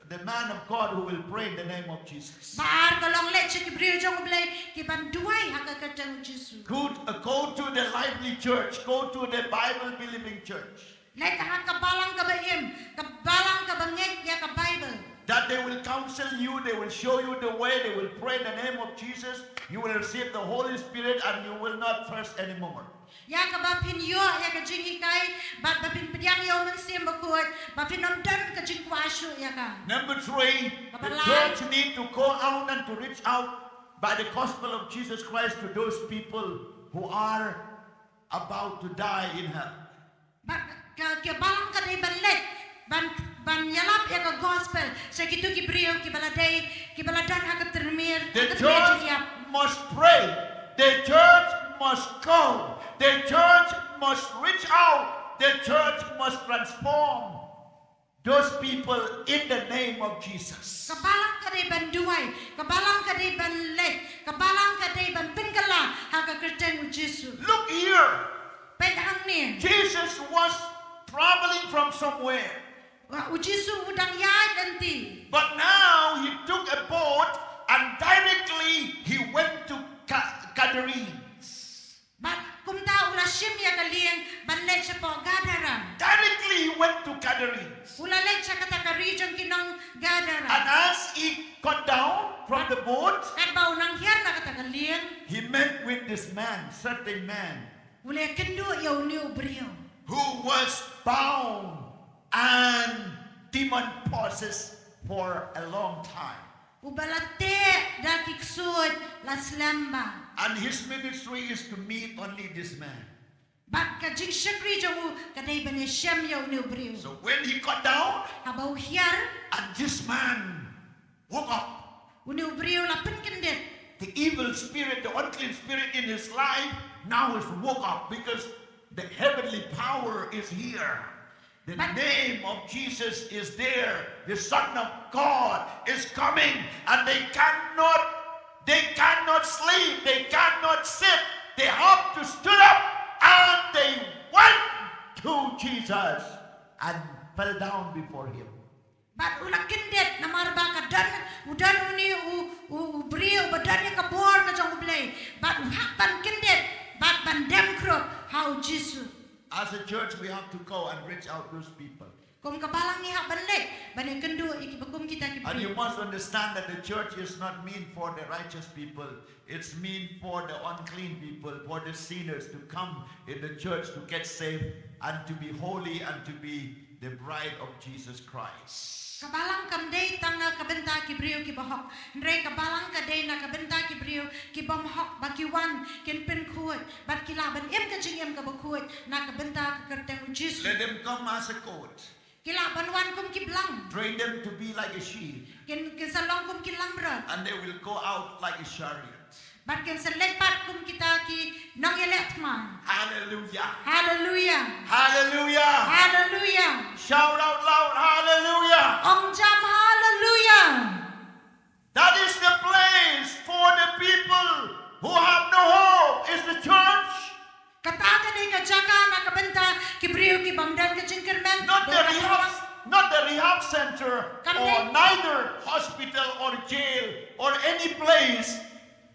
the man of God who will pray in the name of Jesus. Ba ar, ka long leit sha ki briew jong U Blei ki ban duwai ha ka kyrteng U Jisu. Go, uh, go to the lively church, go to the Bible believing church. Leit ha ka balang kaba im, ka balang kaba ngeit ïa ka Bible. That they will counsel you, they will show you the way, they will pray in the name of Jesus. You will receive the Holy Spirit and you will not thirst anymore. Ïa kaba phin ïoh ïa ka jinghikai, bad ba phin pdiang ïa U Mynsiem Bakhuid, ba phin ym don ka jingkwah shuh ïa ka. Number three, the church need to go out and to reach out by the gospel of Jesus Christ to those people who are about to die in hell. Bad ka, ka balang ka dei ban leit, ban, ban ïalap ïa ka gospel sha kito ki briew kiba la dei, kiba la don ha ka tyrmir, ha ka tyrmir jingïap. The church must pray. The church must go. The church must reach out. The church must transform those people in the name of Jesus. Ka balang ka dei ban duwai, ka balang ka dei ban leit, ka balang ka dei ban pynkylla ha ka kyrteng U Jisu. Look here. Peit hangne. Jesus was traveling from somewhere. Wa, U Jisu u dang ïaid lynti. But now he took a boat and directly he went to Ga-, Gadarenes. Bad kumta u la shim ïa ka lieng ban leit shapoh Gadara. Directly he went to Gadarenes. U la leit sha kata ka ri jong ki nong Gadara. And as he got down from the boat, katba u nang hiar na kata ka lieng, he met with this man, certain man, u la ïakynduh ïa une u briew, who was bound and demon possessed for a long time. Uba la teh da ki ksuid la slem bha. And his ministry is to meet only this man. Bad ka jingshakri jong u ka dei ban ïashem ïa une u briew. So when he got down, haba u hiar, and this man woke up, une u briew la pynkyndit. The evil spirit, the unclean spirit in his life now is woke up because the heavenly power is here. The name of Jesus is there. The Son of God is coming, and they cannot, they cannot sleep, they cannot sit. They have to stood up, and they went to Jesus and fell down before him. Bad u la kyndit namar ba ka don, u don une u, u, u briew ba don ïa ka bor ka jong U Blei. Bad u hap ban kyndit, bad ban dem khrup ha U Jisu. As a church, we have to go and reach out those people. Kum ka balang ngi hap ban leit ban ïakynduh ïa kiba kum kita ki briew. And you must understand that the church is not meant for the righteous people. It's meant for the unclean people, for the sinners to come in the church to get saved and to be holy and to be the bride of Jesus Christ. Ka balang kam dei tang na ka bynta ki briew kiba hok. Hynrei ka balang ka dei na ka bynta ki briew ki bym hok ba ki wan kin pynkhuid bad ki lah ban im ka jingim kaba khuid na ka bynta ka kyrteng U Jisu. Let them come as a goat. Ki lah ban wan kum ki blang. Train them to be like a sheep. Kin, kin sa long kum ki lamrot. And they will go out like a chariot. Bad kin sa leit pat kum kita ki nongïaleh thma. Hallelujah. Hallelujah. Hallelujah. Hallelujah. Shout out loud, hallelujah. Ong jam hallelujah. That is the place for the people who have no hope, is the church. Kata ka dei ka jaka na ka bynta ki briew ki bym don ka jingkyrmen. Not the rehab, not the rehab center, or neither hospital or jail or any place,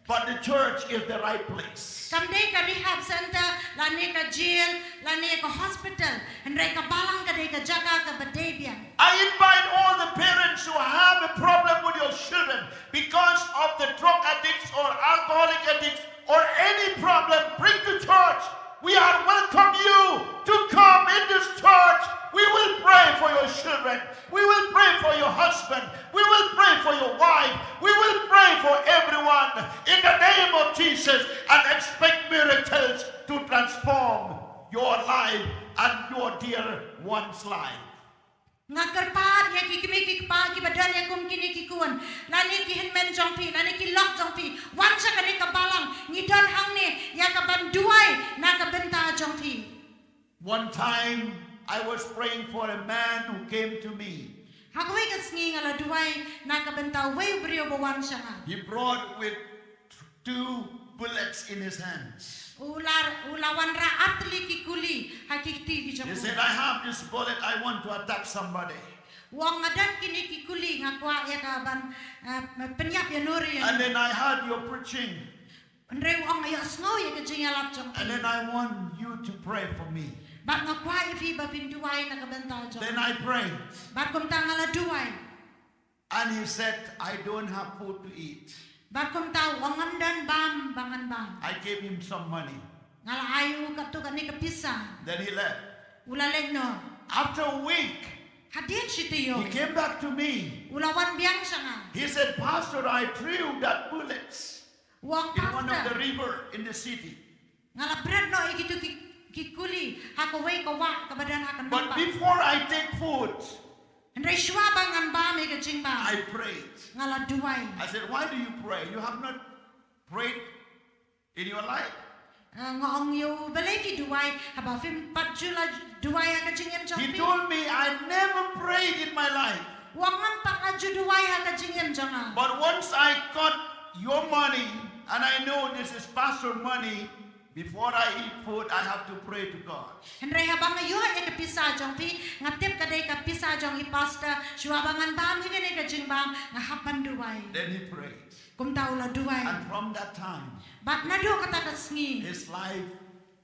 but the church is the right place. Kam dei ka rehab center, lane ka jail, lane ka hospital. Hynrei ka balang ka dei ka jaka kaba dei biang. I invite all the parents who have a problem with your children because of the drug addicts or alcoholic addicts or any problem, bring to church. We are welcome you to come in this church. We will pray for your children. We will pray for your husband. We will pray for your wife. We will pray for everyone in the name of Jesus and expect miracles to transform your life and your dear one's life. Nga kyrpad ïa ki kmie ki kpa kiba don ïa kum kine ki khun, lane ki hynmen jong phi, lane ki lok jong phi, wan sha kane ka balang, ngi don hangne ïa ka ban duwai na ka bynta jong phi. One time I was praying for a man who came to me. Ha kawei ka sngi nga la duwai na ka bynta uwei u briew ba wan sha nga. He brought with two bullets in his hands. U la, u la wanrah artylli ki kuli ha ki kti ki jong u. He said, "I have this bullet, I want to attack somebody." U ong, nga don kine ki kuli, nga kwah ïa ka ban, eh, pynïap ïa no re ïa no. And then I heard your preaching. Hynrei u ong, nga ïohsngew ïa ka jingïalap jong phi. And then I want you to pray for me. Bad nga kwah ïa phi ba phin duwai na ka bynta jong. Then I prayed. Bad kumta nga la duwai. And he said, "I don't have food to eat." Bad kumta u ong, ngam don bam ba ngan bam. I gave him some money. Nga la ai u katto katne ka pisa. Then he left. U la leit noh. After a week, hadien shi taïew, he came back to me. U la wan biang sha nga. He said, "Pastor, I threw that bullets in one of the river in the city." Nga la bret noh ïa kito ki, ki kuli ha kawei ka wah kaba don ha ka nongbah. But before I take food, hynrei shuwa ba ngan bam ïa ka jingbam, I prayed. Nga la duwai. I said, "Why do you pray? You have not prayed in your life?" Eh, nga ong ïa u, balei phi duwai haba phim pat ju la duwai ha ka jingim jong phi? He told me, "I never prayed in my life." U ong, ngam pat la ju duwai ha ka jingim jong nga. But once I got your money and I know this is pastor money, before I eat food, I have to pray to God. Hynrei haba nga ïoh ïa ka pisa jong phi, nga tip ka dei ka pisa jong i pastor, shuwa ba ngan bam ïa kane ka jingbam, nga hap ban duwai. Then he prayed. Kumta u la duwai. And from that time, bad naduh kata ka sngi, his life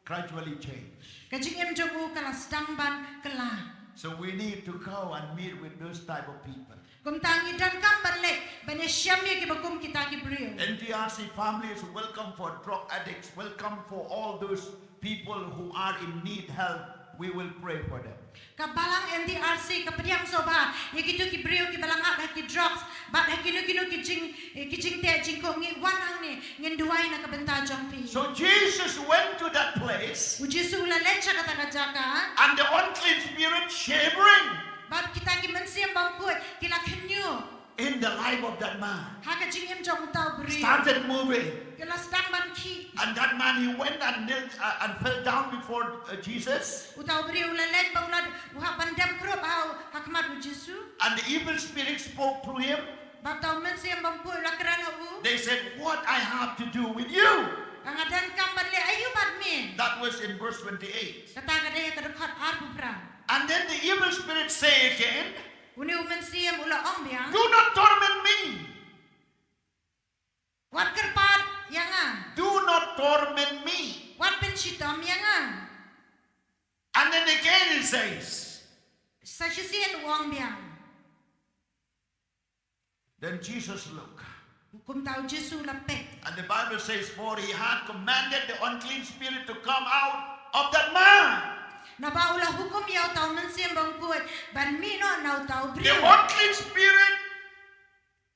gradually changed. Ka jingim jong u ka la sdang ban kylla. So we need to go and meet with those type of people. Kumta ngi donkam ban leit ban ïashem ïa kiba kum kita ki briew. N T R C family is welcome for drug addicts, welcome for all those people who are in need help. We will pray for them. Ka balang N T R C ka pdiang sngewbha ïa kito ki briew kiba la ngat ha ki drugs bad ha kino kino ki jing, eh, ki jingteh jingkohnguh, wan hangne, ngin duwai na ka bynta jong phi. So Jesus went to that place. U Jisu u la leit sha kata ka jaka. And the unclean spirit shivering. Bad kita ki mynsiem bymkhuid ki la khynñiuh. In the life of that man. Ha ka jingim jong uta u briew. Started moving. Ki la sdang ban khih. And that man, he went and knelt, uh, and fell down before, uh, Jesus. Uta u briew u la leit bad u la, u hap ban dem krup ha, ha khmat u Jisu. And the evil spirit spoke through him. Bad uta u mynsiem bymkhuid u la kren ha u. They said, "What I have to do with you?" Ka nga donkam ban leh aïu bad me? That was in verse twenty-eight. Kata ka dei ha ka dkhot arphew phra. And then the evil spirit say again, Une u mynsiem u la ong biang. Do not torment me. Wat kyrpad ïa nga. Do not torment me. Wat pynshitom ïa nga. And then again he says, sa shisien u ong biang. Then Jesus looked. Kumta u Jisu u la peit. And the Bible says, "For he had commanded the unclean spirit to come out of that man." Naba u la hukum ïa uta u mynsiem bymkhuid ban mih noh na uta u briew. The unclean spirit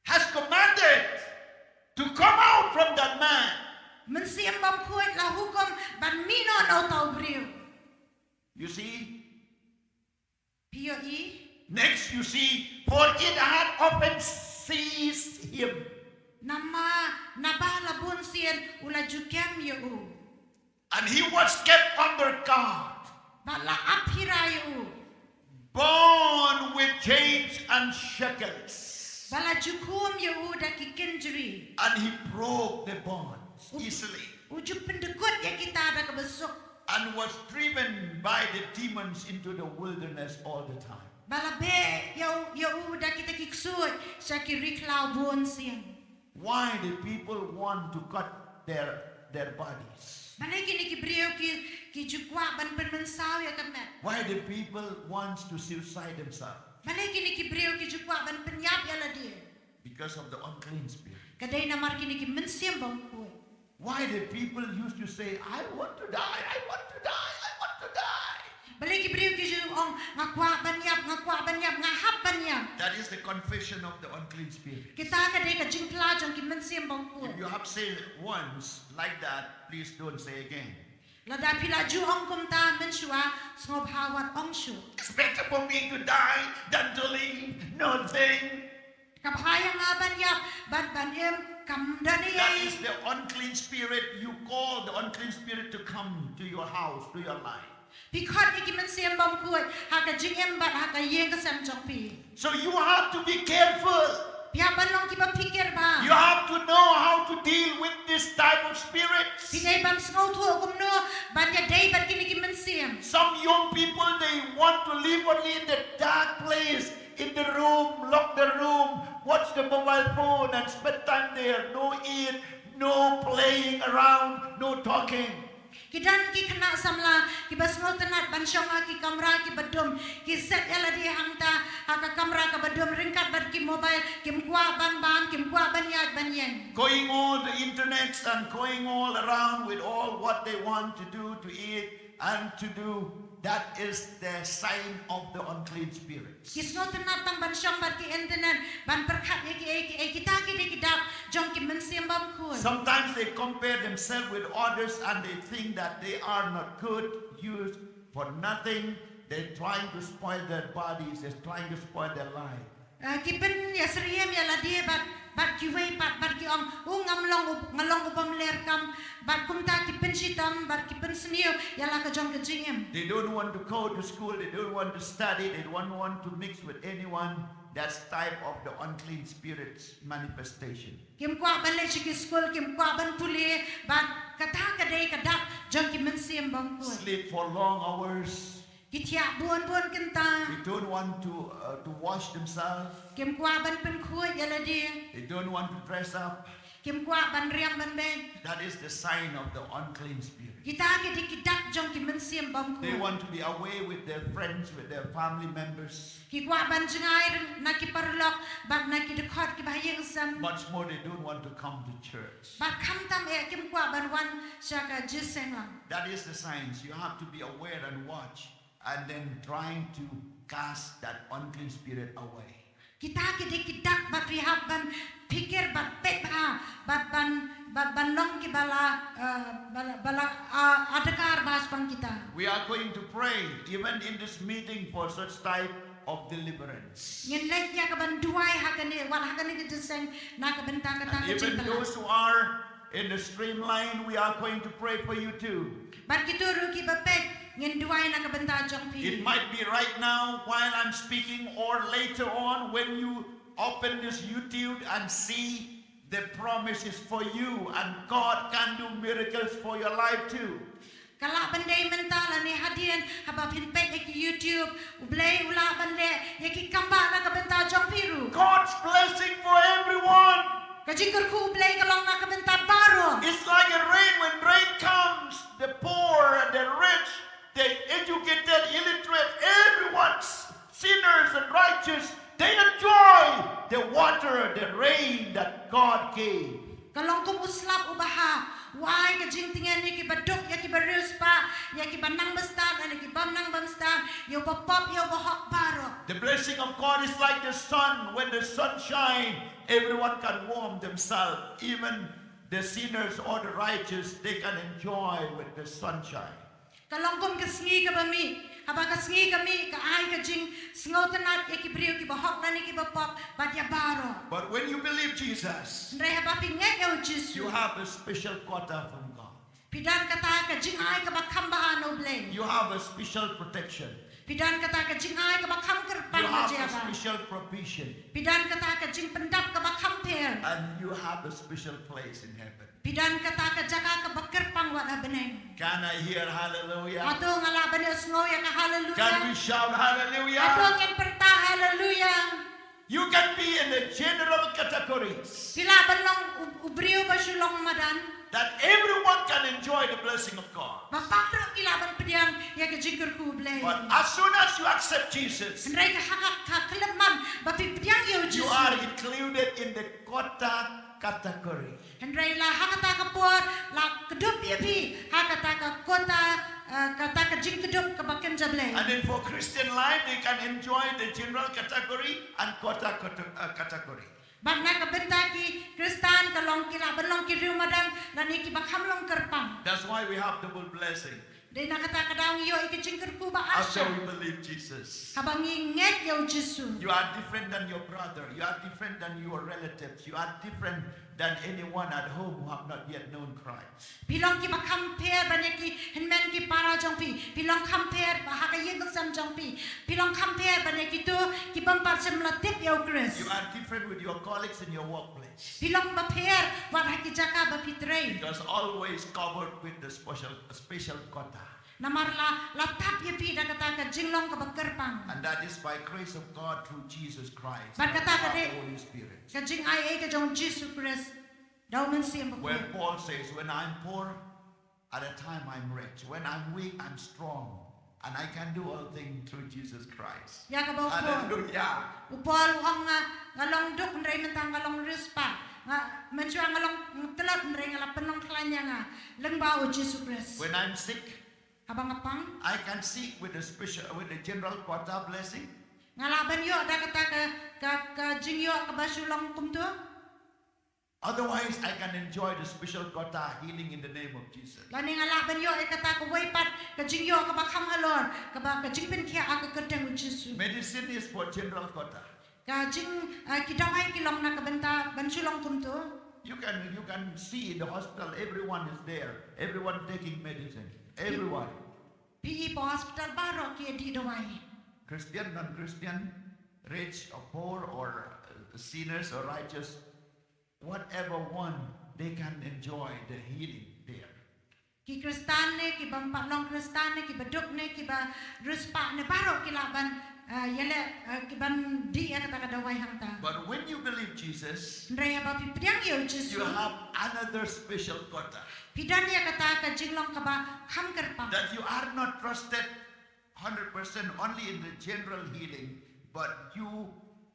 has commanded to come out from that man. Mynsiem bymkhuid la hukum ban mih noh na uta u briew. You see? Phi ïohi? Next, you see, "For it had often seized him." Namar, naba la bun sien u la ju kem ïa u. And he was kept under guard. Ba la ap hira ïa u. Bound with chains and shackles. Ba la ju khum ïa u da ki kynjri. And he broke the bonds easily. U ju pyndykut ïa kita da kaba suk. And was driven by the demons into the wilderness all the time. Ba la beh ïa u, ïa u da kita ki ksuid sha ki ri khlaw bun sien. Why the people want to cut their, their bodies? Balei kine ki briew ki, ki ju kwah ban pynmynsaw ïa ka met? Why the people wants to suicide themselves? Balei kine ki briew ki ju kwah ban pynïap ïa lade? Because of the unclean spirit. Ka dei namar kine ki mynsiem bymkhuid. Why the people used to say, "I want to die, I want to die, I want to die." Balei ki briew ki ju ong, nga kwah ban ïap, nga kwah ban ïap, nga hap ban ïap. That is the confession of the unclean spirit. Kita ka dei ka jingphla jong ki mynsiem bymkhuid. If you have said once like that, please don't say again. Lada phi la ju ong kumta mynshuwa, sngewbha wat ong shuh. It's better for me to die than to live. No thing. Ka bha ïa nga ban ïap bad ban im kam don ei ei. That is the unclean spirit. You call the unclean spirit to come to your house, to your life. Phi khot ïa ki mynsiem bymkhuid ha ka jingim bad ha ka ïing ka sem jong phi. So you have to be careful. Phi hap ban long kiba phikir bha. You have to know how to deal with this type of spirits. Phi dei ban sngewthuh kumno ban ïadei bad kine ki mynsiem. Some young people, they want to live only in the dark place, in the room, lock the room, watch the mobile phone and spend time there. No eat, no playing around, no talking. Ki don ki khynnah samla kiba sngewtynnat ban shong ha ki kamra kiba dum, ki set ïa lade hangta ha ka kamra kaba dum ryngkat bad ki mobile, kim kwah ban bam, kim kwah ban ïaid ban ïeng. Going on the internet and going all around with all what they want to do, to eat and to do, that is the sign of the unclean spirit. Ki sngewtynnat tang ban shong bad ki internet ban pyrkhat ïa kiei kiei, kita ki dei ki dak jong ki mynsiem bymkhuid. Sometimes they compare themselves with others and they think that they are not good, used for nothing. They're trying to spoil their bodies, they're trying to spoil their life. Eh, ki pynïasyriem ïa lade bad bad kiwei pat bad ki ong, u ngam long u, nga long u bym ler kam, bad kumta ki pynshitom bad ki pynsniew ïa la ka jong ka jingim. They don't want to go to school, they don't want to study, they don't want to mix with anyone. That's type of the unclean spirits manifestation. Kim kwah ban leit sha ki skul, kim kwah ban pule, bad kata ka dei ka dak jong ki mynsiem bymkhuid. Sleep for long hours. Ki thiah bun bun kynta. They don't want to uh, to wash themselves. Kim kwah ban pynkhuid ïa lade. They don't want to dress up. Kim kwah ban riam ban beit. That is the sign of the unclean spirit. Kita ki dei ki dak jong ki mynsiem bymkhuid. They want to be away with their friends, with their family members. Ki kwah ban jngai na ki paralok bad na ki dkhot kiba ha ïing sem. Much more they don't want to come to church. Bad khamtam eh kim kwah ban wan sha ka jingïaseng lang. That is the signs. You have to be aware and watch and then trying to cast that unclean spirit away. Kita ki dei ki dak bad phi hap ban phikir bad peit bha bad ban bad ban long kiba la uh, ba la, ba la uh, adkar bha shaphang kita. We are going to pray even in this meeting for such type of deliverance. Ngin leit ïa ka ban duwai ha kane wat ha kane ka jingïaseng na ka bynta kata ka jingpyllait. And even those who are in the streamline, we are going to pray for you too. Bad kito ruh kiba peit, ngin duwai na ka bynta jong phi. It might be right now while I'm speaking or later on when you open this YouTube and see the promise is for you and God can do miracles for your life too. Ka lah ban dei mynta lane hadien haba phin peit ïa ki YouTube, U Blei u lah ban leh ïa ki kambah na ka bynta jong phi ruh. God's blessing for everyone. Ka jingkyrkhu U Blei ka long na ka bynta baroh. It's like a rain, when rain comes, the poor and the rich, the educated, illiterate, everyone, sinners and righteous, they enjoy the water, the rain that God gave. Ka long kum u slap uba hap, u ai ka jingtngen ïa kiba duk, ïa kiba riewspah, ïa kiba nang bastad, ïa kiba nang bym stad, ïa uba pop, ïa uba hok baroh. The blessing of God is like the sun. When the sun shine, everyone can warm themselves. Even the sinners or the righteous, they can enjoy with the sunshine. Ka long kum ka sngi kaba mih. Haba ka sngi ka mih, ka ai ka jingsngewtynnat ïa ki briew kiba hok lane kiba pop bad ïa baroh. But when you believe Jesus, hynrei haba phi ngeit ïa u Jisu, you have a special quota from God. Phi don kata ka jingai kaba kham bha na U Blei. You have a special protection. Phi don kata ka jingai kaba kham kyrpang na jingïada. You have a special provision. Phi don kata ka jingpyndap kaba kham pher. And you have a special place in heaven. Phi don kata ka jaka kaba kyrpang wat ha bneng. Can I hear hallelujah? Hato nga lah ban ïohsngew ïa ka hallelujah? Can we shout hallelujah? Hato ngin pyrta hallelujah? You can be in the general categories. Phi lah ban long u briew ba shu long madan. That everyone can enjoy the blessing of God. Ba baroh ki lah ban pdiang ïa ka jingkyrkhu U Blei. But as soon as you accept Jesus, hynrei ha ka khlem man ba phi pdiang ïa u Jisu, you are included in the quota category. Hynrei la ha kata ka por la kdup ïa phi ha kata ka quota, eh, kata ka jingkdup kaba kynja Blei. And then for Christian life, they can enjoy the general category and quota cate- uh, category. Bad na ka bynta ki Khristan ka long ki lah ban long ki riewmadan lane kiba kham long kyrpang. That's why we have double blessing. Dei na kata ka daw ngi ïoh ïa ka jingkyrkhu ba ar. After we believe Jesus, Haba ngi ngeit ïa u Jisu. You are different than your brother. You are different than your relatives. You are different than anyone at home who have not yet known Christ. Phi long kiba kham pher ban ïa ki hynmen ki para jong phi. Phi long kham pher ba ha ka ïing ka sem jong phi. Phi long kham pher ban ïa kito ki bym pat shym la tip ïa u Khrist. You are different with your colleagues in your workplace. Phi long ba pher wat ha ki jaka ba phi trei. Because always covered with the special, special kota. Namar la, la tap ïa phi da kata ka jinglong kaba kyrpang. And that is by grace of God through Jesus Christ. Bad kata ka By dei- the Holy Spirit. Ka jingai ei ka jong u Jisu Khrist. Da u Mynsiem Bakhuid. Where Paul says, when I'm poor, at a time I'm rich. When I'm weak, I'm strong. And I can do all things through Jesus Christ. Ïa kaba u Paul. Hallelujah. U Paul u ong nga, nga long duk hynrei mynta nga long riewspah. Nga, mynshuwa nga long tlot hynrei nga la pynlong khlaiñ ïa nga. Lyngba u Jisu Khrist. When I'm sick, Haba nga pang. I can see with the special, with the general kota blessing. Nga lah ban ïoh da kata ka, ka, ka jingïoh kaba shu long kumto. Otherwise, I can enjoy the special kota healing in the name of Jesus. Lane nga lah ban ïoh ïa kata kawei pat ka jingïoh kaba kham halor, kaba ka jingpynkhiah ha ka kyrteng u Jisu. Medicine is for general kota. Ka jing, ah, ki dawai ki long na ka bynta ban shu long kumto. You can, you can see in the hospital, everyone is there. Everyone taking medicine. Everyone. Phi i ha hospital baroh ki ïa dih dawai. Christian, non-Christian, rich or poor, or uh, sinners or righteous, whatever one, they can enjoy the healing there. Ki Khristan ne, ki bym pat long Khristan ne, ki baduk ne, ki ba riewspah ne, baroh ki lah ban, ah, ïaleh, ah, ki ban dih ïa kata ka dawai hangta. But when you believe Jesus, Hynrei haba phi pdiang ïa u Jisu, you have another special kota. Phi don ïa kata ka jinglong kaba kham kyrpang. That you are not trusted hundred percent only in the general healing, but you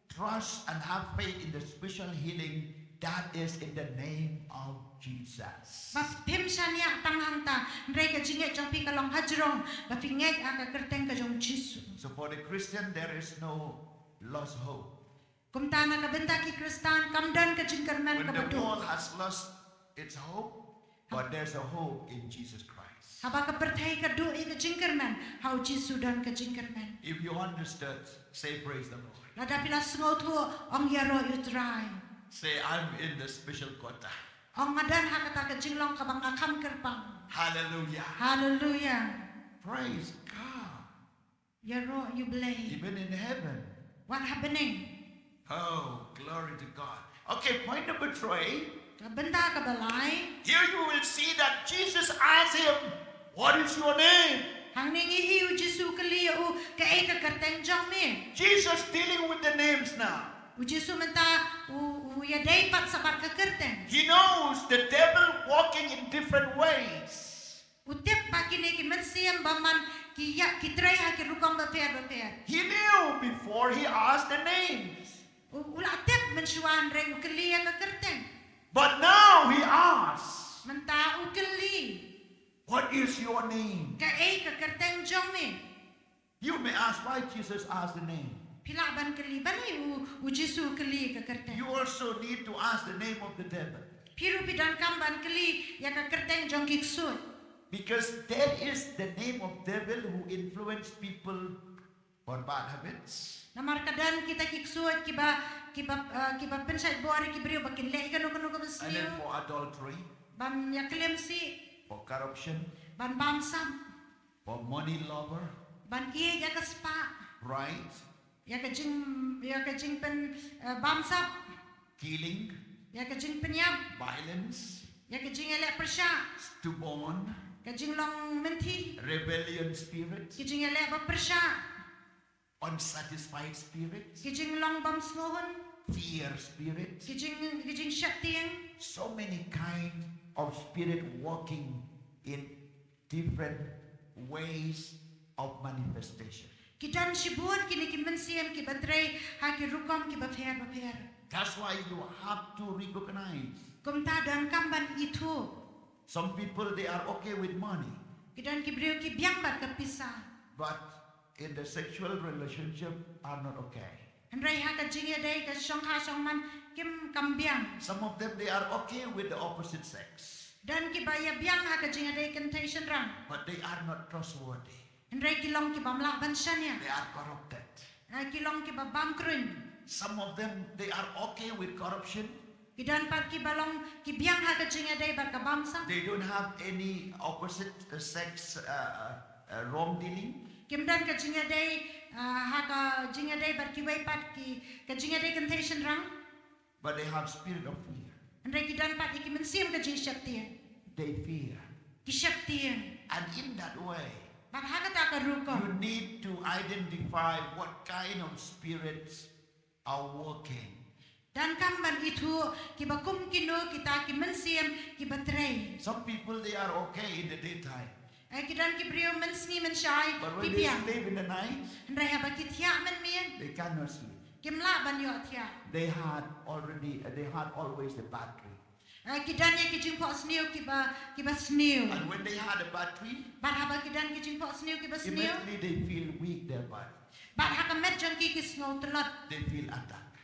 trust and have faith in the special healing that is in the name of Jesus. Ba phim shaniah tang hangta, hynrei ka jingngeit jong phi ka long hajrong, ba phi ngeit ha ka kyrteng ka jong u Jisu. So for the Christian, there is no lost hope. Kumta na ka bynta ki Khristan, kam don ka jingkyrmen When kaba the duk. World has lost its hope, but there's a hope in Jesus Christ. Haba ka pyrthei ka duh ïa ka jingkyrmen, ha u Jisu don ka jingkyrmen. If you understood, say praise the Lord. Lada phi la sngewthuh, ong ïaroh ïa u Trai. Say, I'm in the special kota. Ong nga don ha kata ka jinglong kaba nga kham kyrpang. Hallelujah. Hallelujah. Praise God. Ïaroh ïa u Blei. Even in heaven. Wat ha bneng. Oh, glory to God. Okay, point number three. Ka bynta kaba lai. Here you will see that Jesus asked him, what is your name? Hangne ngi ïohi u Jisu u kylli ïa u, kaei ka kyrteng jong me? Jesus dealing with the names now. U Jisu mynta u, u ïadei pat shaphang ka kyrteng. He knows the devil walking in different ways. U tip ba kine ki mynsiem bymman ki ïa, ki trei ha ki rukom bapher bapher. He knew before he asked the names. U, u la tip mynshuwa hynrei u kylli ïa ka kyrteng. But now he asks, Mynta u kylli. What is your name? Kaei ka kyrteng jong me? You may ask why Jesus asked the name. Phi lah ban kylli, balei u, u Jisu u kylli ka kyrteng? You also need to ask the name of the devil. Phi ruh phi donkam ban kylli ïa ka kyrteng jong ki ksuid. Because that is the name of devil who influence people for bad habits. Namar ka don kita ki ksuid kiba, kiba, ah, kiba pynshait bor ïa ki briew ba kin leh kano kano kaba And then sniew. For adultery, Ban ïa klim sih. For corruption, Ban bamsap. For money lover, Ban ïeit ïa ka spah. Pride, Ïa ka jing, ïa ka jingpyn, eh, bamsap. Killing, Ïa ka jingpynïap. Violence, Ïa ka jingïaleh pyrshah. Stubborn, Ka jinglong mynthi. Rebellion spirit, Ka jingïaleh bapyrshah. Unsatisfied spirit, Ka jinglong bym sngewhun. Fear spirit. Ka jing, ka jingsheptieng. So many kind of spirit working in different ways of manifestation. Ki don shibun kine ki mynsiem kiba trei ha ki rukom kiba pher bapher. That's why you have to recognize. Kumta donkam ban ithuh. Some people, they are okay with money, Ki don ki briew ki biang bad ka pisa. But in the sexual relationship are not okay. Hynrei ha ka jingïadei ka shongkha shongman kim kam biang. Some of them, they are okay with the opposite sex. Don kiba ïa biang ha ka jingïadei kynthei shynrang. But they are not trustworthy. Hynrei ki long kiba ym lah ban shaniah. They are corrupted. Eh, ki long kiba bam kruiñ. Some of them, they are okay with corruption. Ki don pat kiba long ki biang ha ka jingïadei bad ka bamsap. They don't have any opposite uh, sex uh, uh, uh, wrong dealing. Kim don ka jingïadei, ah, ha ka jingïadei bad kiwei pat ki, ka jingïadei kynthei shynrang. But they have spirit of fear. Hynrei ki don pat ïa ki mynsiem ka jingsheptieng. They fear. Ki sheptieng. And in that way, Bad ha kata ka rukom, you need to identify what kind of spirits are working. Donkam ban ithuh kiba kum kino kita ki mynsiem kiba trei. Some people, they are okay in the daytime. Eh, ki don ki briew mynsngi mynshai, but when ki they biang, sleep in the night, hynrei haba ki thiah mynmiet, they cannot sleep. Kim lah ban ïoh thiah. They had already, uh, they had always a battery. Eh, ki don ïa ki jingphohsniew kiba, kiba sniew. And when they had a battery, bad haba ki don ki jingphohsniew kiba sniew, immediately they feel weak, their body. Bad ha ka met jong ki ki sngew tlot. They feel attack.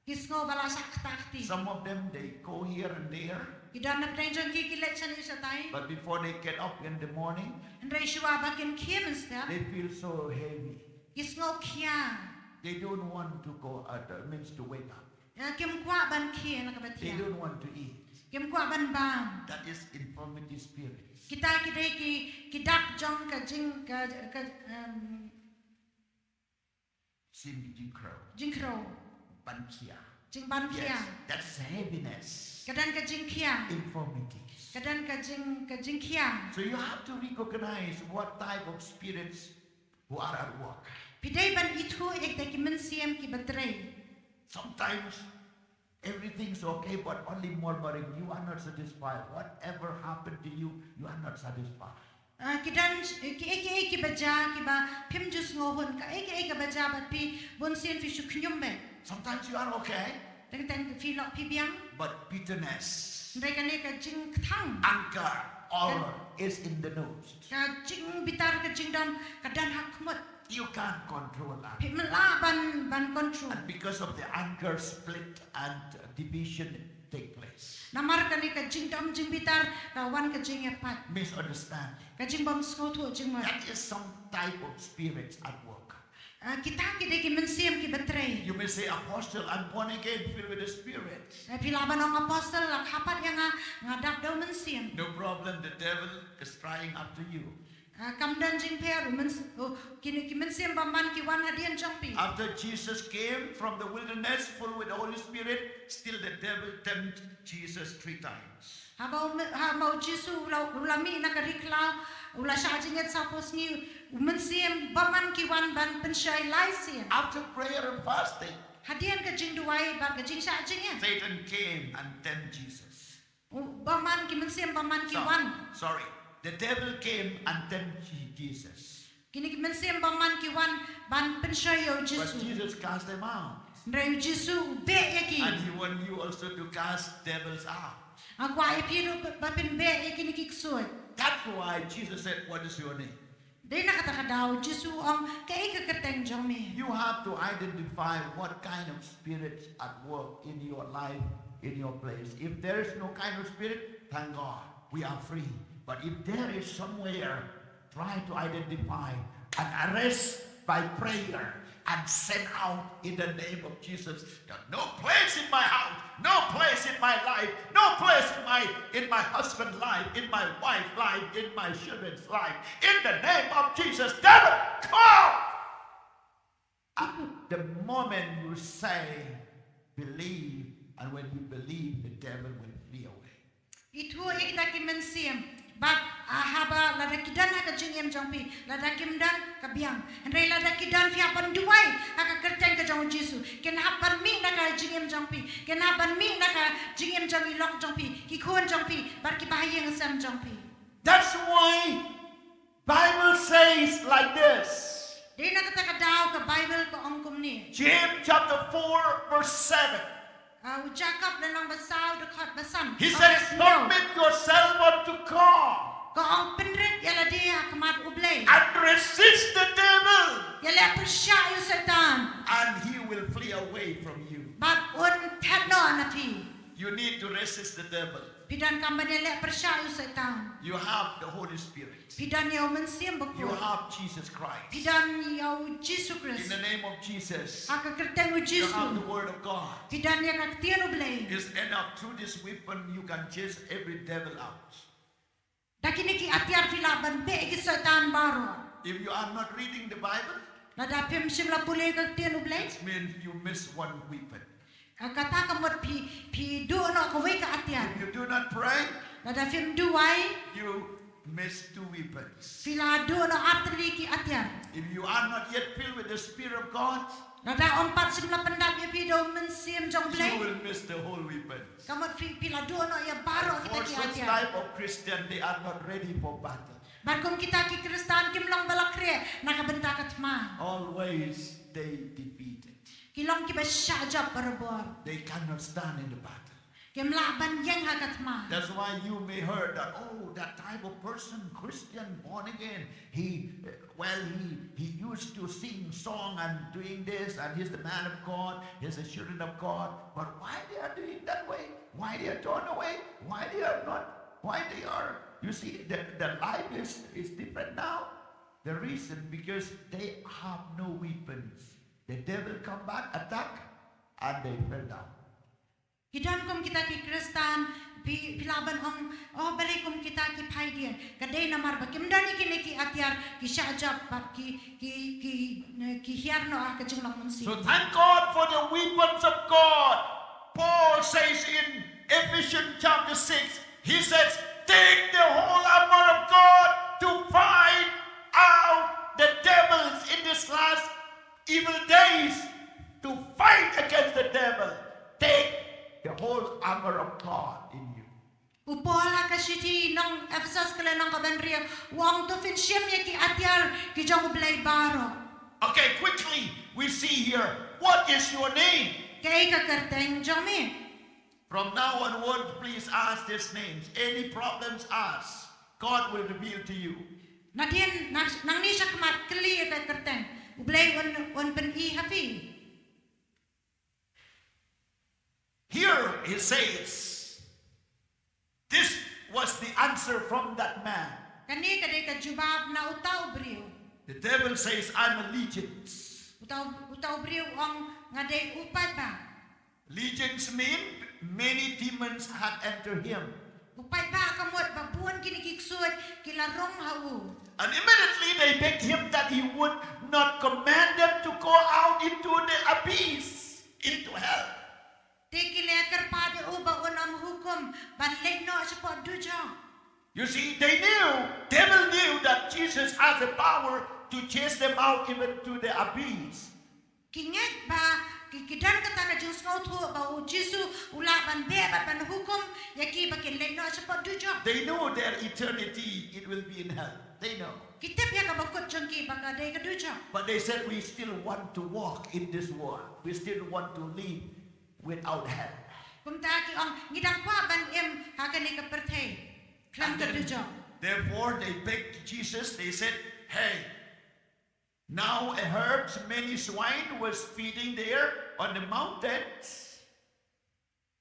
Ki sngew ba la shah kata kti. Some of them, they go here and there. Ki don napdeng jong ki ki leit shane shatai. But before they get up in the morning, hynrei shuwa ba kin khie mynstep, they feel so heavy. Ki sngew khia. They don't want to go, uh, means to wake up. Eh, kim kwah ban khie na kaba thiah. They don't want to eat. Kim kwah ban bam. That is infirmity spirits. Kita ki dei ki, ki dak jong ka jing, ka, ka, um, Sin ki jingkhrew. Jingkhrew. Ban khia. Jingban khia. Yes, that's heaviness. Ka don ka jingkhia. Infirmities. Ka don ka jing, ka jingkhia. So you have to recognize what type of spirits who are at work. Phi dei ban ithuh ïa kita ki mynsiem kiba trei. Sometimes everything's okay, but only murmuring. You are not satisfied. Whatever happened to you, you are not satisfied. Ah, ki don, eh, ki, eh, ki, eh, kiba jia, kiba phim ju sngewhun, ka, eh, ki, eh, kaba jia bad phi, bun sien phi shu khñium beit. Sometimes you are okay. Teng teng phi lok phi biang. But bitterness, hynrei kane ka jingkthang, anger, all is in the nose. Ka jingbitar, ka jingdom, ka don ha khmut. You can't control that. Phi ym lah ban, ban control. And because of the anger, split and division take place. Namar kane ka jingdom jingbitar ka wan ka jingïapait. Misunderstanding. Ka jingbym sngewthuh jingmut. That is some type of spirits at work. Ah, kita ki dei ki mynsiem kiba trei. You may say, "Apostle, I'm born again, filled with the Spirit." Eh, phi lah ban ong, "Apostle, la kha pat ïa nga, nga dap da u Mynsiem." No problem, the devil is trying after you. Ah, kam don jingpher, u myns-, oh, kine ki mynsiem bymman ki wan hadien jong phi. After Jesus came from the wilderness full with the Holy Spirit, still the devil tempt Jesus three times. Haba u my-, haba u Jisu u la, u la mih na ka ri khlaw, u la shah jingit saphew sngi, u mynsiem bymman ki wan ban pynshoi lai sien. After prayer and fasting, hadien ka jingduwai bad ka jingshah jingit, Satan came and tempt Jesus. U bymman ki mynsiem bymman ki wan. Sorry. The devil came and tempted Jesus. Kine ki mynsiem bymman ki wan ban pynshoi ïa u Jisu. But Jesus cast them out. Hynrei u Jisu u beh ïa ki. And he want you also to cast devils out. Nga kwah ïa phi ruh ba, ba phin beh ïa kine ki ksuid. That's why Jesus said, "What is your name?" Dei na kata ka daw u Jisu u ong, "Kaei ka kyrteng jong me?" You have to identify what kind of spirits at work in your life, in your place. If there is no kind of spirit, thank God, we are free. But if there is somewhere, try to identify and arrest by prayer and send out in the name of Jesus. There's no place in my house, no place in my life, no place in my, in my husband's life, in my wife's life, in my children's life. In the name of Jesus, devil, come out! At the moment you say, "Believe," and when you believe, the devil will flee away. Ithuh ïa kita ki mynsiem. Bad, ah, haba lada ki don ha ka jingim jong phi, lada kim don, ka biang. Hynrei lada ki don, phi hap ban duwai ha ka kyrteng ka jong u Jisu. Kin hap ban mih na ka jingim jong phi. Kin hap ban mih na ka jingim jong i lok jong phi, ki khun jong phi, bad ki bahaïing sem jong phi. That's why Bible says like this. Dei na kata ka daw ka Bible ka ong kumne. James chapter four verse seven. Ah, u Jakob lynnong ba saw dkhot ba san. He says, "Submit yourself unto God." Ka ong, "Pynrit ïa lade ha khmat U Blei." "And resist the devil." Ïaleh pyrshah ïa u Soitan. "And he will flee away from you." Bad un thep noh na phi. You need to resist the devil. Phi don kam ban ïaleh pyrshah ïa u Soitan. You have the Holy Spirit. Phi don ïa u Mynsiem You Bakhuid. Have Jesus Christ. Phi don ïa u Jisu Khrist. In the name of Jesus. Ha ka kyrteng u You have the Jisu. Word of God. Phi don ïa ka ktien u Blei. It's enough. Through this weapon, you can chase every devil out. Da kine ki atiar phi lah ban beh ki Soitan baroh. If you are not reading the Bible, Lada phim shym la pule ka ktien u Blei. It means you miss one weapon. Ka kata ka mut phi, phi duh noh kawei ka atiar. If you do not pray, Lada phim duwai, you miss two weapons. phi la duh noh artylli ki atiar. If you are not yet filled with the Spirit of God, Lada ym pat shym la pyndap ïa phi da u Mynsiem jong u Blei. You will miss the whole weapons. Ka mut phi, phi la duh noh ïa baroh kita For ki such atiar. Type of Christian, they are not ready for battle. Bad kum kita ki Khristan kim long ba la khreh na ka bynta ka thma. Always they defeated. Ki long kiba shah jop barabor. They cannot stand in the battle. Kim lah ban ïeng ha ka thma. That's why you may heard that, oh, that type of person, Christian, born again, he, uh, well, he, he used to sing song and doing this, and he's the man of God, he's the children of God. But why they are doing that way? Why they are turned away? Why they are not? Why they are? You see, the, the life is, is different now. The reason, because they have no weapons. The devil come back, attack, and they fell down. Ki don kum kita ki Khristan, phi, phi lah ban ong, oh, balei kum kita ki phaidien. Ka dei namar ba kim don ïa kine ki atiar, ki shah jop bad ki, ki, ki, ki hiar noh ha ka jinglong mynsiem. So thank God for the weapons of God. Paul says in Ephesians chapter six, he says, take the whole armor of God to fight out the devils in this last evil days, to fight against the devil. Take the whole armor of God in you. U Paul ha ka shithi nong Ephesus ka lynnong kaba hynriew, u ong to phin shim ïa ki atiar ki jong u Blei baroh. Okay, quickly, we see here, what is your name? Kaei ka kyrteng jong me? From now onward, please ask these names. Any problems, ask. God will reveal to you. Nadien, na, nangne shakhmat kylli ïa ka kyrteng. U Blei un, un pyni ha phi. Here he says, this was the answer from that man. Kane ka dei ka jubab na uta u briew. The devil says, I'm a legions. Uta u, uta u briew u ong nga dei u paidbah. Legions mean many demons had entered him. U paidbah ka mut ba bun kine ki ksuid ki la rung ha u. And immediately they begged him that he would not command them to go out into the abyss, into hell. Te ki la kyrpad ïa u ba un ym hukum ban leit noh shapoh dujok. You see, they knew, devil knew that Jesus has the power to chase them out even to the abyss. Ki ngeit ba, ki, ki don kata ka jingsngewthuh ba u Jisu u lah ban beh bad ban hukum ïa ki ba kin leit noh shapoh dujok. They know their eternity, it will be in hell. They know. Ki tip ïa kaba kut jong ki ba ka dei ka dujok. But they said, we still want to walk in this world. We still want to live without hell. Kumta ki ong, ngi dang kwah ban im ha kane ka pyrthei khlem ka dujok. Therefore they begged Jesus, they said, hey, now a herd, many swine was feeding there on the mountains.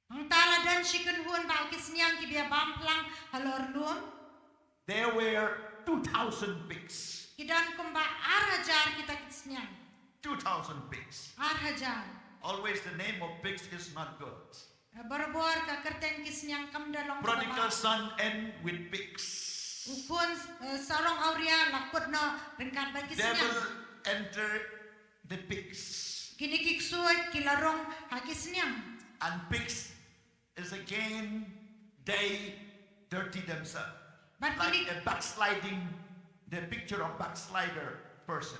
Hangta la don shi kynhun bah ki sniang kiba ïa bam phlang halor lum. There were two thousand pigs. Ki don kumba ar hajar kita ki sniang. Two thousand pigs. Ar hajar. Always the name of pigs is not good. Barabor ka kyrteng ki sniang kam da long kaba. Prodigal son end with pigs. U khun sarong awria la kut noh ryngkat bad ki sniang. Devil enter the pigs. Kine ki ksuid ki la rung ha ki sniang. And pigs is again they dirty themselves. Like a backsliding, the picture of backslider person.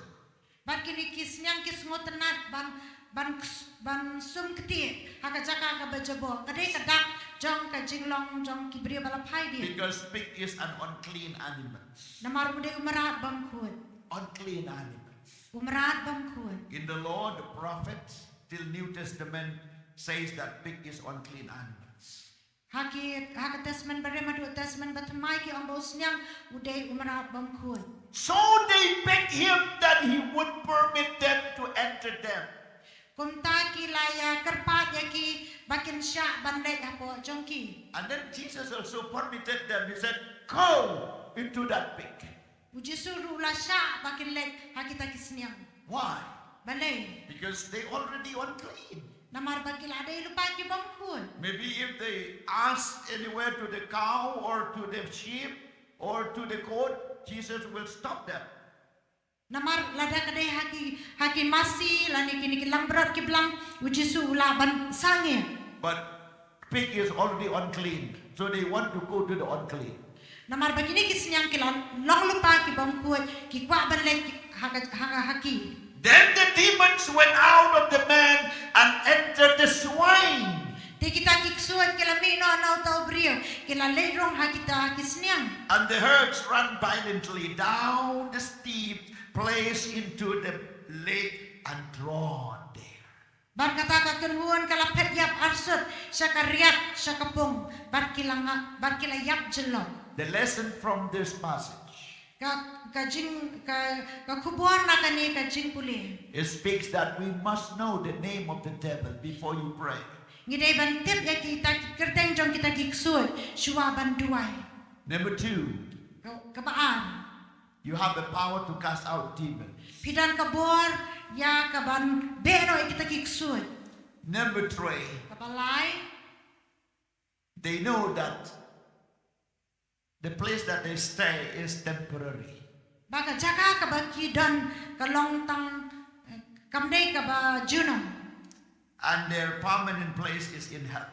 Bad kine ki sniang ki sngewtynnat ban, ban, ban sum ktieh ha ka jaka kaba jabor. Ka dei ka dak jong ka jinglong jong ki briew ba la phai dien. Because pig is an unclean animal. Namar u dei u mrad bymkhuid. Unclean animals. U mrad bymkhuid. In the law, the prophet, till New Testament says that pig is unclean animals. Ha ki, ha ka Testament Barim haduh Testament Bathymmai ki ong ba u sniang u dei u mrad bymkhuid. So they begged him that he would permit them to enter them. Kumta ki la ïa kyrpad ïa ki ba kin shah ban leit hapoh jong ki. And then Jesus also permitted them. He said, "Go into that pig." U Jisu ruh u la shah ba kin leit ha kita ki sniang. Why? Balei? Because they already unclean. Namar ba ki la dei lypa ki bym khuid. Maybe if they ask anywhere to the cow or to the sheep or to the goat, Jesus will stop them. Namar lada ka dei ha ki, ha ki masi lane kine ki langbrot ki blang, u Jisu u lah ban sangeh. But pig is already unclean, so they want to go to the unclean. Namar ba kine ki sniang ki la long lypa ki bym khuid, ki kwah ban leit ha ka, ha, ha ki. Then the demons went out of the man and entered the swine. Te kita ki ksuid ki la mih noh na uta u briew, ki la leit rung ha kita ki sniang. And the herds ran violently down the steep place into the lake and drowned there. Bad kata ka kynhun ka la phet ïap arsut sha ka riat sha ka pung, bad ki la nga, bad ki la ïap jyllop. The lesson from this passage. Ka, ka jing, ka, ka khubor na kane ka jingpule. It speaks that we must know the name of the devil before you pray. Ngi dei ban tip ïa kita ki kyrteng jong kita ki ksuid shuwa ban duwai. Number two. Ka, kaba ar. You have the power to cast out demons. Phi don ka bor ïa ka ban beh noh ïa kita ki ksuid. Number three. Kaba lai. They know that the place that they stay is temporary. Ba ka jaka kaba ki don ka long tang, eh, kam dei kaba junom. And their permanent place is in hell.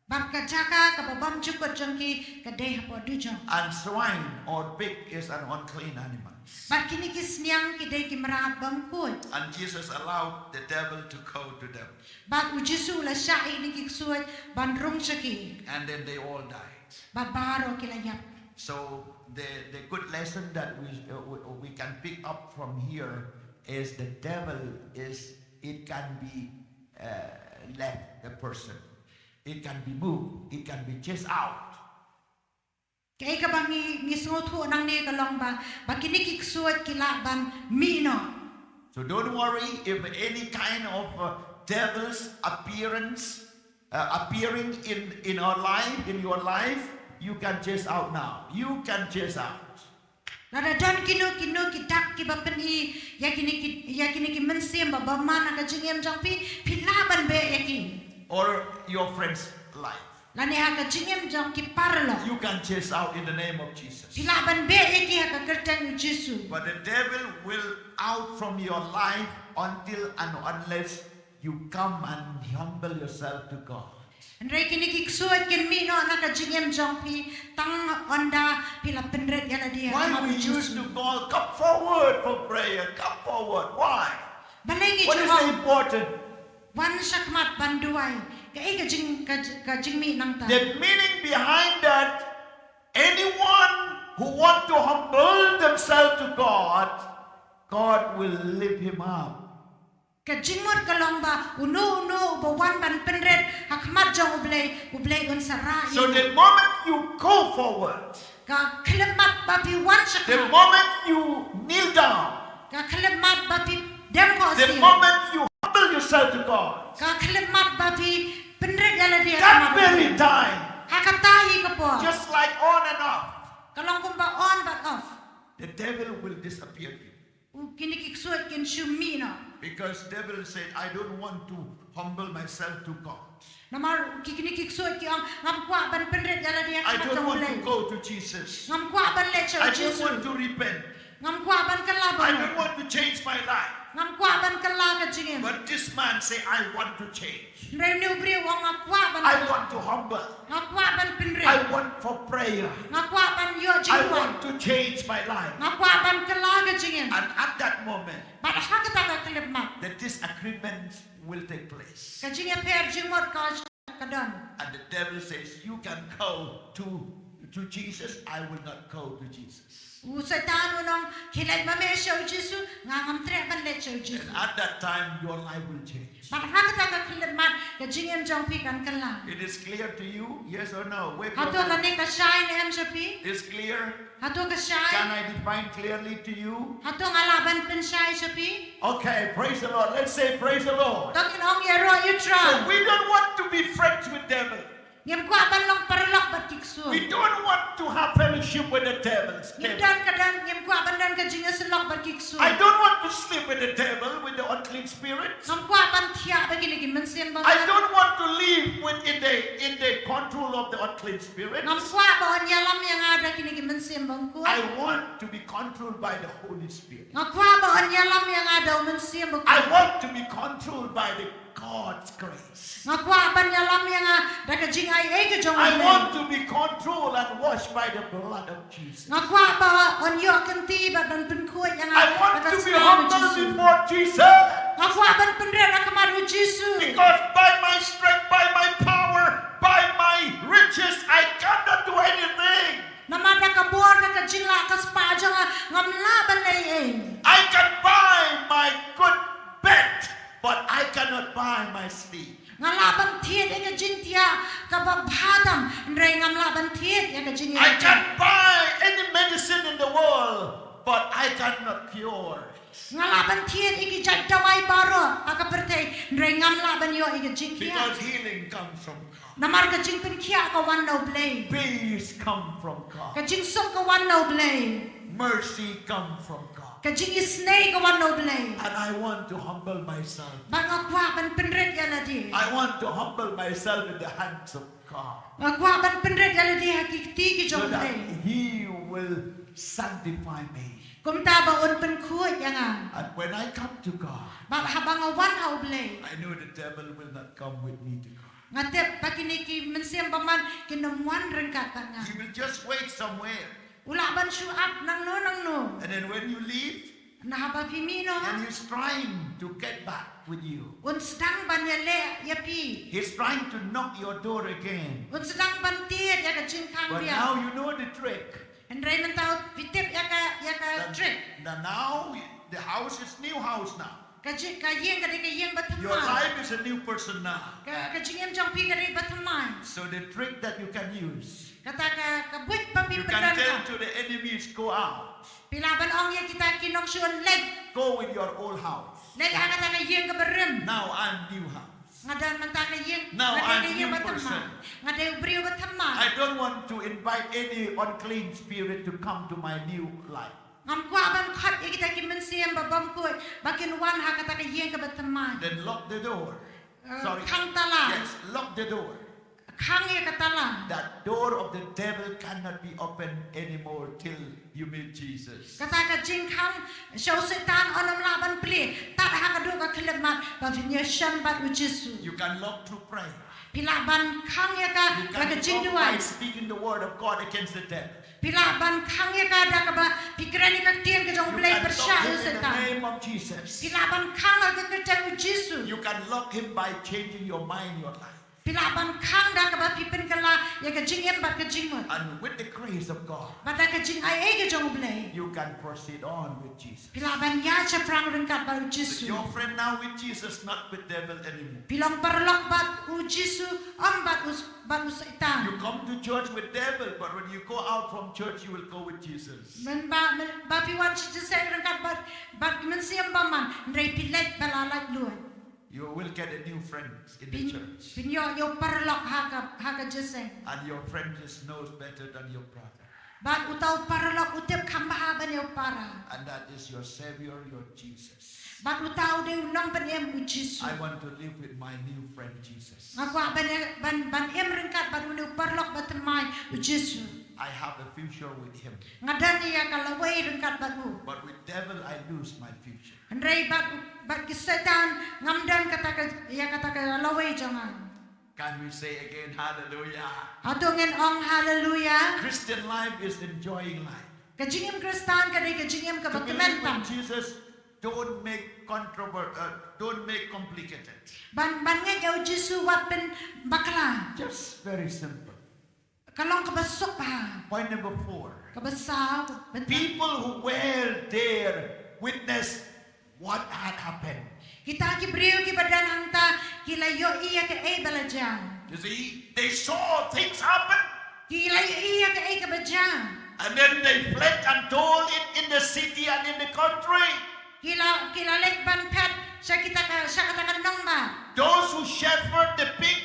Bad ka jaka kaba bymjukut jong ki ka dei hapoh dujok. And swine or pig is an unclean animal. Bad kine ki sniang ki dei ki mrad bym khuid. And Jesus allowed the devil to go to them. Bad u Jisu u la shah ïa kine ki ksuid ban rung sha ki. And then they all died. Bad baroh ki la ïap. So the, the good lesson that we, uh, we, we can pick up from here is the devil is, it can be, uh, left the person. It can be moved. It can be chased out. Kaei kaba ngi, ngi sngewthuh nangne ka long ba, ba kine ki ksuid ki lah ban mih noh. So don't worry if any kind of, uh, devil's appearance, uh, appearing in, in our life, in your life, you can chase out now. You can chase out. Lada don kino kino ki dak kiba pyni ïa kine ki, ïa kine ki mynsiem ba bymman ha ka jingim jong phi, phi lah ban beh ïa ki. Or your friend's life. Lane ha ka jingim jong ki paralok. You can chase out in the name of Jesus. Phi lah ban beh ïa ki ha ka kyrteng u Jisu. But the devil will out from your life until and unless you come and humble yourself to God. Hynrei kine ki ksuid kin mih noh na ka jingim jong phi tang ynda phi la pynrit ïa lade ha khmat u Jisu. Why we used to call, "Come forward for prayer, come forward"? Why? Balei ngi ju ong, "What is the important?" Wan sha khmat ban duwai. Kaei ka jing, ka, ka jingmih nangta? The meaning behind that, anyone who want to humble themselves to God, God will lift him up. Ka jingmut ka long ba uno uno uba wan ban pynrit ha khmat jong U Blei, U Blei un sa rah ïa u. So the moment you go forward, ka khyllipmat ba phi wan sha khmat, the moment you kneel down, ka khyllipmat ba phi dem khohsiew, the moment you humble yourself to God, ka khyllipmat ba phi pynrit ïa lade ha khmat, that very time, ha kata hi ka por, just like on and off, ka long kumba on bad off, the devil will disappear you. U, kine ki ksuid kin shu mih noh. Because devil said, "I don't want to humble myself to God." Namar ki, kine ki ksuid ki ong, ngam kwah ban pynrit ïa lade ha khmat jong U Blei. I don't want to go to Jesus. Ngam kwah ban leit sha u Jisu. I don't want to repent. Ngam kwah ban kylla ba. I don't want to change my life. Ngam kwah ban kylla ka jingim. But this man say, "I want to change." Hynrei une u briew u ong, nga kwah ban, I want to humble. Nga kwah ban pynrit. I want for prayer. Nga kwah ban ïoh jingduwai. I want to change my life. Nga kwah ban kylla ka jingim. And at that moment, bad ha kata ka khyllipmat, the disagreement will take place. Ka jingïapher jingmut ka, ka don. And the devil says, "You can go to, to Jesus, I will not go to Jesus." U Soitan un ong, khie leit ma me sha u Jisu, nga ngam treh ban leit sha u Jisu. And at that time, your life will change. Bad ha kata ka khyllipmat, ka jingim jong phi kan kylla. It is clear to you, yes or no? Wave your hand. Hato kane ka shai ne em sha Phi? Is clear? Hato ka shai? Can I define clearly to you? Hato nga lah ban pynshai sha phi? Okay, praise the Lord. Let's say, "Praise the Lord." To ngin ong, "Ïaroh ïa U Trai." So we don't want to be friends with devil. Ngim kwah ban long paralok bad ki ksuid. We don't want to have fellowship with the devils. Ngim don ka don, ngim kwah ban don ka jingïasyllok bad ki ksuid. I don't want to sleep with the devil, with the unclean spirits. Ngam kwah ban thiah bad kine ki mynsiem bymman. I don't want to live with, in the, in the control of the unclean spirits. Ngam kwah ba yn ïalam ïa nga da kine ki mynsiem bymkhuid. I want to be controlled by the Holy Spirit. Nga kwah ba yn ïalam ïa nga da u Mynsiem Bakhuid. I want to be controlled by the God's grace. Nga kwah ban ïalam ïa nga da ka jingai ei ka jong U Blei. I want to be controlled and washed by the blood of Jesus. Nga kwah ba yn ïoh kynti bad ban pynkhuid ïa nga da ka sla u Jisu. I want to be humble before Jesus. Nga kwah ban pynrit ha khmat u Jisu. Because by my strength, by my power, by my riches, I cannot do anything. Namar da ka bor, da ka jinglah ka spah jong nga, ngam lah ban leh ei ei. I can buy my good bed, but I cannot buy my sleep. Nga lah ban thied ïa ka jingthiah kaba bha tam, hynrei ngam lah ban thied ïa ka jingïeit. I can buy any medicine in the world, but I cannot cure. Nga lah ban thied ïa ki jait dawai baroh ha ka pyrthei, hynrei ngam lah ban ïoh ïa ka jingkhiah. Because healing comes from God. Namar ka jingpynkhiah ka wan na U Blei. Peace come from God. Ka jingsuk ka wan na U Blei. Mercy come from God. Ka jingisynei ka wan na U Blei. And I want to humble myself. Bad nga kwah ban pynrit ïa lade. I want to humble myself in the hands of God. Nga kwah ban pynrit ïa lade ha ki kti ki jong U Blei. So that He will sanctify me. Kumta ba un pynkhuid ïa nga. And when I come to God, bad haba nga wan ha U Blei, I know the devil will not come with me to God. Nga tip ba kine ki mynsiem bymman kin ym wan ryngkat bad nga. He will just wait somewhere. U lah ban shu ap nangno nangno. And then when you leave, na haba phi mih noh, and he's trying to get back with you. Un sdang ban ïaleh ïa phi. He's trying to knock your door again. Un sdang ban tied ïa ka jingkhang biang. But now you know the trick. Hynrei mynta phi tip ïa ka, ïa ka trick. Then, then now the house is new house now. Ka ji-, ka ïing ka dei ka ïing bathymmai. Your life is a new person now. Ka, ka jingim jong phi ka dei bathymmai. So the trick that you can use, kata ka, ka buit ba phi pyndonkam. You can tell to the enemies, "Go out." Phi lah ban ong ïa kita ki nongshun leit. Go with your old house. Leit ha kata ka ïing kaba rim. Now I'm new house. Nga don mynta ka ïing, nga dei ka ïing bathymmai. Now I'm new person. Nga dei u briew bathymmai. I don't want to invite any unclean spirit to come to my new life. Ngam kwah ban khot ïa kita ki mynsiem ba bymkhuid ba kin wan ha kata ka ïing kaba thymmai. Then lock the door. Eh, sorry. Khang tala. Yes, lock the door. Khang ïa ka tala. That door of the devil cannot be opened anymore till you meet Jesus. Kata ka jingkhang sha u Soitan yn ym lah ban plie tad ha ka duh ka khyllipmat ba phin ïashem bad u Jisu. You can lock through prayer. Phi lah ban khang ïa ka da ka jingduwai. You can lock by speaking the word of God against the devil. Phi lah ban khang ïa ka da kaba phi kren ïa ka ktien ka jong U Blei pyrshah ïa u Soitan. You can lock him in the name of Jesus. Phi lah ban khang ha ka kyrteng u Jisu. You can lock him by changing your mind, your life. Phi lah ban khang da kaba phi pynkylla ïa ka jingim bad ka jingmut. And with the grace of God, bad da ka jingai ei ka jong U Blei, you can proceed on with Jesus. Phi lah ban ïaid shaphrang ryngkat bad u Jisu. But your friend now with Jesus, not with devil anymore. Phi long paralok bad u Jisu, ym bad u, bad u Soitan. You come to church with devil, but when you go out from church, you will go with Jesus. Mynba, mynba phi wan sha jingïaseng ryngkat bad, bad ki mynsiem bymman, hynrei phi leit ba la laitluid. You will get a new friend in the church. Phin, phin ïoh ïa u paralok ha ka, ha ka jingïaseng. And your friend just knows better than your brother. Bad uta u paralok u tip kham bha ban ïa u para. And that is your Savior, your Jesus. Bad uta u dei u nongpynim u Jisu. I want to live with my new friend Jesus. Nga kwah ban, ban, ban im ryngkat bad une u paralok bathymmai u Jisu. I have a future with him. Nga don ïa ka lawei ryngkat bad u. But with devil, I lose my future. Hynrei bad, bad ki Soitan ngam don kata ka, ïa kata ka lawei jong nga. Can we say again, hallelujah? Hato ngin ong hallelujah? Christian life is enjoying life. Ka jingim Khristan ka dei ka jingim kaba kmen tam. To be with Jesus, don't make controver-, uh, don't make complicated. Ban, ban ngeit ïa u Jisu wat pynbakla. Just very simple. Ka long kaba suk bha. Point number four. Kaba saw, bynta. People who were there witness what had happened. Kita ki briew kiba don hangta ki la ïohi ïa kaei ba la jia. You see, they saw things happen. Ki la ïohi ïa kaei kaba jia. And then they fled and told it in the city and in the country. Ki la, ki la leit ban phet sha kita ka, sha kata ka nongbah. Those who shepherd the pig,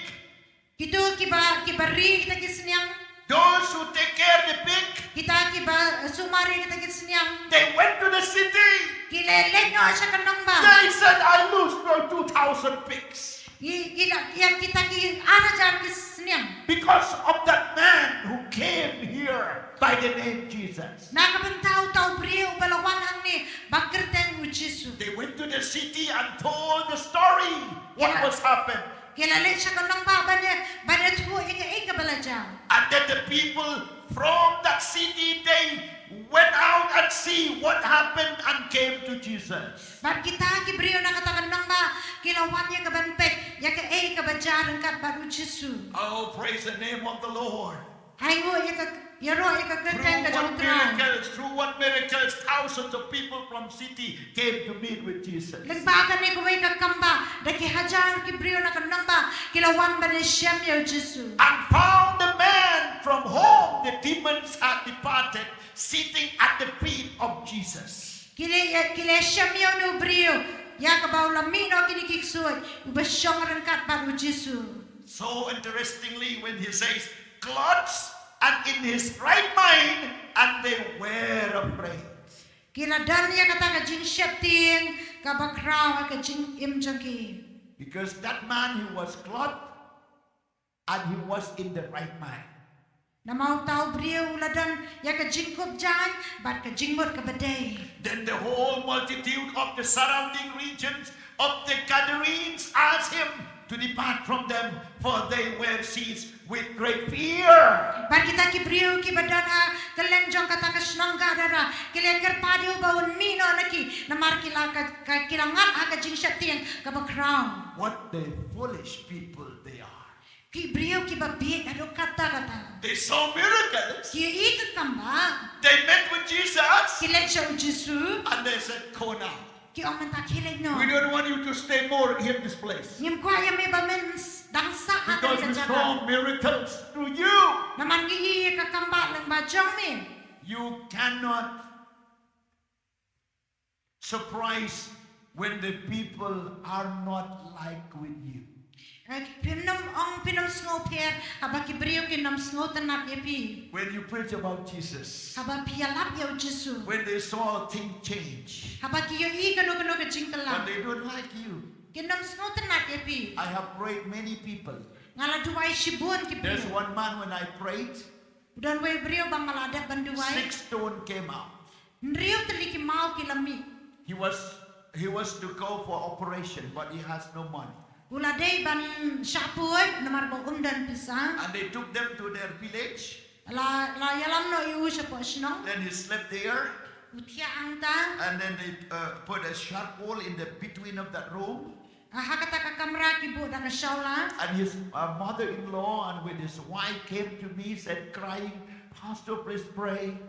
Kito kiba, kiba ri kita ki sniang. those who take care the pig, Kita kiba, eh, sumar ïa kita ki sniang. they went to the city. Ki la leit noh sha ka nongbah. They said, "I lose my two thousand pigs." Ki, ki la, ïa kita ki ar hajar ki sniang. Because of that man who came here by the name Jesus. Na ka bynta uta u briew uba la wan hangne ba kyrteng u Jisu. They went to the city and told the story, what Yeah. was happened. Ki la leit sha ka nongbah ban ïa, ban ïathuh ïa kaei kaba la jia. And then the people from that city, they went out and see what happened and came to Jesus. Bad kita ki briew na kata ka nongbah ki la wan ïa ka ban peit ïa kaei kaba jia ryngkat bad u Jisu. Oh, praise the name of the Lord. Ai nguh ïa ka, ïaroh ïa ka kyrteng ka Through jong u what Trai. miracles, through what miracles, thousands of people from city came to meet with Jesus. Lyngba kane kawei ka kam ba da ki hajar ki briew na ka nongbah ki la wan ban ïashem ïa u Jisu. And found the man from whom the demons had departed, sitting at the feet of Jesus. Ki la, ki la shem ïa une u briew ïa kaba u la mih noh kine ki ksuid, uba shong ryngkat bad u Jisu. So interestingly, when he says clothes and in his right mind, and they were afraid. Ki la don ïa kata ka jingsheptieng kaba khraw ha ka jingim jong ki. Because that man, he was clothed and he was in the right mind. Namar uta u briew u la don ïa ka jingkup jaiñ bad ka jingmut kaba dei. Then the whole multitude of the surrounding regions of the Gadarenes asked him to depart from them, for they were seized with great fear. Bad kita ki briew kiba don ha kylleng jong kata ka shnong Gadara ki la kyrpad ïa u ba un mih noh na ki, namar ki la ka, ka, ki la ngat ha ka jingsheptieng kaba khraw. What the foolish people they are. Ki briew kiba bieit haduh katta katta. They saw miracles. Ki ïohi ka kam ba. They met with Jesus. Ki leit sha u Jisu. And they said, "Go now. Ki ong mynta khie leit noh. We don't want you to stay more in this place. Ngim kwah ïa me ba men s-, dang sah ha kane Because ka we jaka. Saw miracles through you." Namar ngi ïohi ïa ka kam ba lyngba jong me. You cannot surprise when the people are not like with you. Eh, phin ym ong, phin ym sngewpher haba ki briew kin ym sngewtynnat ïa phi. When you preach about Jesus, Haba phi ïalap ïa u Jisu. When they saw things change, Haba ki ïohi kano kano ka jingkylla. But they don't like you. Kin ym sngewtynnat ïa phi. I have prayed many people. Nga la duwai shibun ki There's briew. One man, when I prayed, U don wei u briew ba nga la dep ban duwai. Six stone came out. Hynriew tylli ki maw ki la mih. He was he was to go for operation, but he has no money. U la dei ban shah pud namar ba um don pisa. And they took them to their village. La, la ïalam noh ïa u shapoh shnong. Then he slept there. U thiah hangta. And then they uh, put a charcoal in the between of that room. Ah, ha kata ka kamra ki buh da ka shawla. And his uh, mother-in-law and with his wife came to me, said, crying, "Pastor, please pray.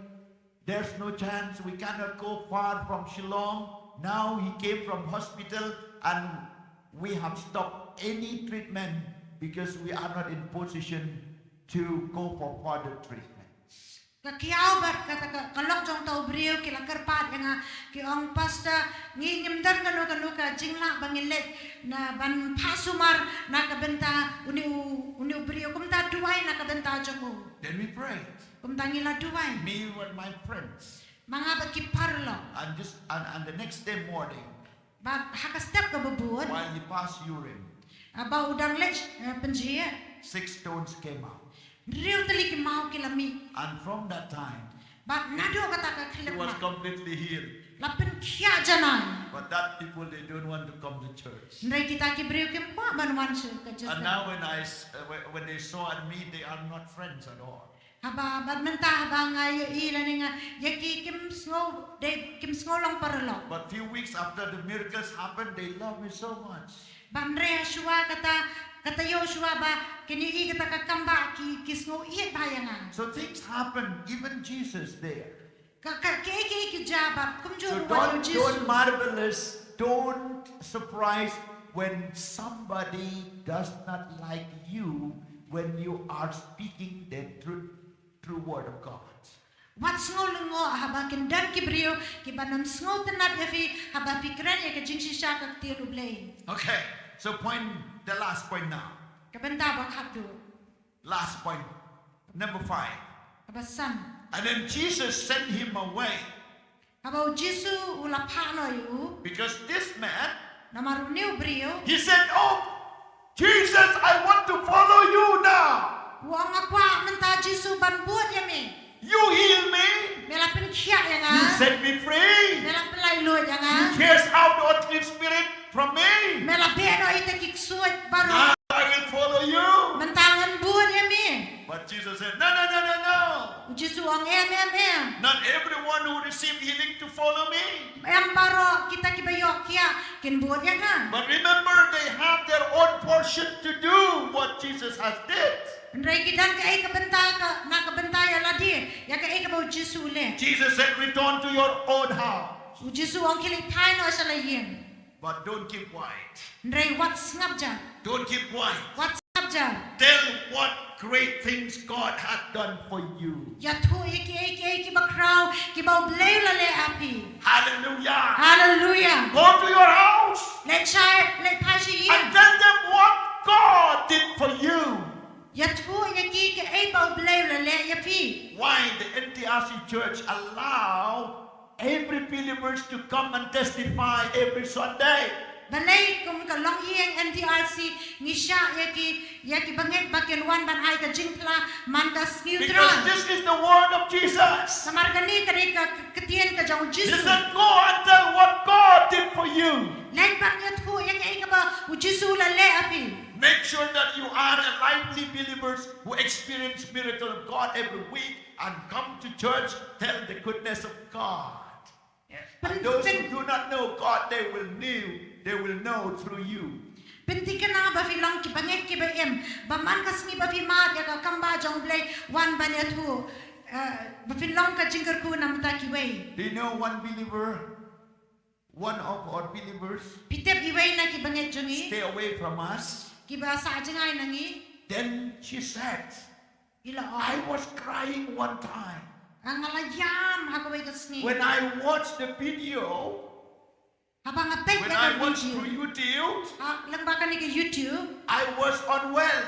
There's no chance. We cannot go far from Shillong. Now he came from hospital and we have stopped any treatment because we are not in position to go for further treatment." Ka khiaw bad kata ka, ka lok jong uta u briew ki la kyrpad ïa nga, ki ong, "Pastor, ngi ngim don kano kano ka jinglah ba ngin leit na ban phah sumar na ka bynta une u, une u briew, kumta duwai na ka bynta jong u." Then we prayed. Kumta ngi la duwai. Me and my friends. Ma nga bad ki paralok. And just and, and the next day morning, Bad ha ka step kaba bud. While he passed urine, ah, ba u dang leit, eh, pynjhieh, six stones came out. Hynriew tylli ki maw ki la mih. And from that time, bad naduh kata ka khyllipmat, he was completely healed. La pynkhiah janai. But that people, they don't want to come to church. Hynrei kita ki briew kim kwah ban wan sha ka jingïaseng. And now when I s- uh, when- when they saw at me, they are not friends at all. Haba, bad mynta haba nga ïohi lane nga ïa ki kim sngew, dei kim sngew long paralok. But few weeks after the miracles happened, they love me so much. Bad hynrei shuwa kata, kata ïoh shuwa ba kin ïohi kata ka kam ba ki, ki sngew ïeit bha ïa nga. So things happen, even Jesus there. Ka, ka, ki, ki, ki jia bad kumjuh. So ruh wan ïa u Jisu. Don't, don't marvelous, don't surprise when somebody does not like you when you are speaking the truth true word of God. Wat sngew lyngngoh haba kin don ki briew kiba nym sngewtynnad ïa phi haba phi kren ïa ka jingshisha ka ktien U Blei. Okay, so point, the last point now. Ka bynta ba khatduh. Last point, number five. Kaba san. And then Jesus sent him away. Haba U Jisu u la phah noh ïa u. Because this man, namar une u briew, he said, "Oh, Jesus, I want to follow you now. U ong, nga kwah mynta Jisu ban bud ïa me. You heal me. Me la pynkhiah ïa nga. You set me free. Me la pynlait luid ïa nga. You chase out the unclean spirit from me. Me la beh noh ïa kita ki ksuid baroh. Now I will follow you." Mynta ngan bud ïa me. But Jesus said, "No, no, no, no, no. U Jisu u ong, em, em, em. Not everyone who receive healing to follow me." Em baroh kita kiba ïoh khiah kin bud ïa nga. But remember, they have their own portion to do what Jesus has did. Hynrei ki don kaei ka bynta ka, na ka bynta ïa lade ïa kaei kaba U Jisu u leh. Jesus said, "Return to your own house." U Jisu u ong, khie leit phai noh sha la ïing. But don't keep quiet. Hynrei wat sngap jar. Don't keep quiet. Wat sngap jar. Tell what great things God had done for you. Ïathuh ïa kiei kiei kiba khraw kiba U Blei u la leh ha phi. Hallelujah. Hallelujah. Go to your house. Leit sha, leit phai sha ïing. And tell them what God did for you. Ïathuh ïa ki kaei ba U Blei u la leh ïa phi. Why the N T R C church allow every believers to come and testify every Sunday? Balei kum ka longïing N T R C ngi shah ïa ki, ïa ki bangeit ba kin wan ban ai ka jingphla man ka Sngi U Trai? Because this is the word of Jesus. Namar kane ka dei ka, ka ktien ka jong U Jisu. He said, "Go and tell what God did for you." Leit ban ïathuh ïa kaei kaba U Jisu u la leh ha phi. Make sure that you are a lively believers who experience miracle of God every week and come to church, tell the goodness of God. Yes. And those who do not know God, they will know, they will know through you. Pynthikna ba phi long ki bangeit kiba im, ba man ka sngi ba phi mad ïa ka kam ba jong U Blei, wan ban ïathuh, eh, ba phin long ka jingkyrkhu na ka bynta kiwei. Do you know one believer? One of our believers. Phi tip iwei na ki bangeit jong ngi? Stay away from us. Kiba sah jngai na ngi. Then she said, I was crying one time. Nga la ïam ha kawei ka sngi. When I watched the video, haba nga peit ïa ka video. When I watched through YouTube, ha, lyngba kane ka YouTube. I was unwell.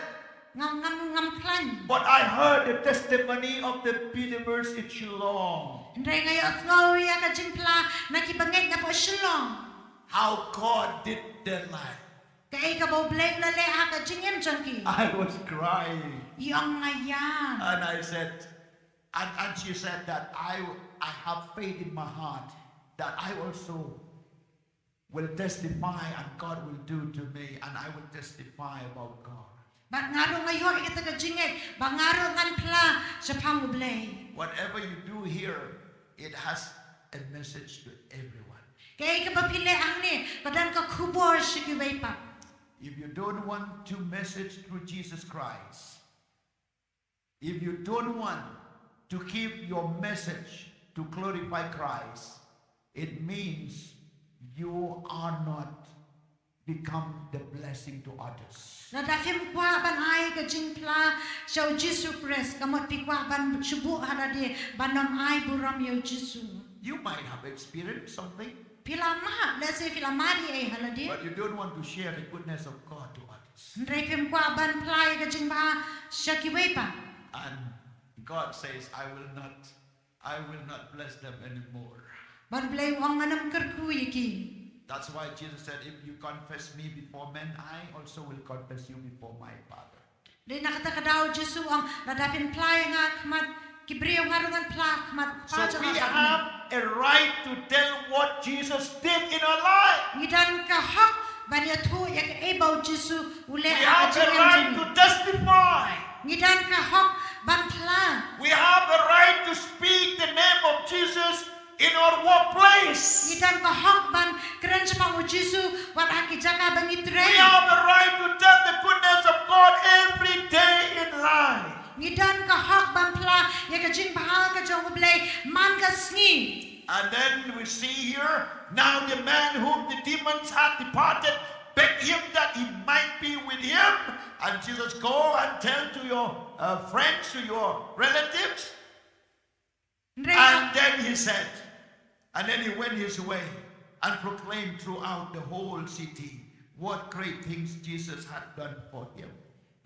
Ngam, ngam, ngam khlaiñ. But I heard the testimony of the believers in Shillong. Hynrei nga ïohsngew ïa ka jingphla na ki bangeit napoh Shillong. How God did their life. Kaei kaba U Blei u la leh ha ka jingim jong ki. I was crying. Ïong nga ïam. And I said, and, and she said that I, I have faith in my heart that I also will testify and God will do to me and I will testify about God. Bad nga ruh nga ïoh ïa kata ka jingngeit ba nga ruh ngan phla shaphang U Blei. Whatever you do here, it has a message to everyone. Kaei kaba phi leh hangne ka don ka khubor sha kiwei pat. If you don't want to message through Jesus Christ, if you don't want to keep your message to glorify Christ, it means you are not become the blessing to others. Lada phim kwah ban ai ka jingphla sha U Jisu Khrist, ka mut phi kwah ban shu buh ha lade ban ym ai burom ïa U Jisu. You might have experienced something. Phi la mad, let's say phi la mad ïa ei ha lade. But you don't want to share the goodness of God to others. Hynrei phim kwah ban phla ïa ka jingbha sha kiwei pat. And God says, "I will not, I will not bless them anymore." Bad U Blei u ong, ngan ym kyrkhu ïa ki. That's why Jesus said, "If you confess me before men, I also will confess you before my Father." Dei na kata ka daw U Jisu u ong, lada phin phla ïa nga ha khmat ki briew, nga ruh ngan phla ha khmat U Kpa jong nga. So we have a right to tell what Jesus did in our life. Ngi don ka hok ban ïathuh ïa kaei ba U Jisu u leh ha ka jingim jong ngi. We have a right to testify. Ngi don ka hok ban phla. We have a right to speak the name of Jesus in our workplace. Ngi don ka hok ban kren shaphang U Jisu wat ha ki jaka ba ngi trei. We have a right to tell the goodness of God every day in life. Ngi don ka hok ban phla ïa ka jingbha ka jong U Blei man ka sngi. And then we see here, now the man whom the demons had departed Beg him that he might be with him. And Jesus, "Go and tell to your uh, friends, to your relatives." Hynrei And then he said, and then he went his way and proclaimed throughout the whole city what great things Jesus had done for him.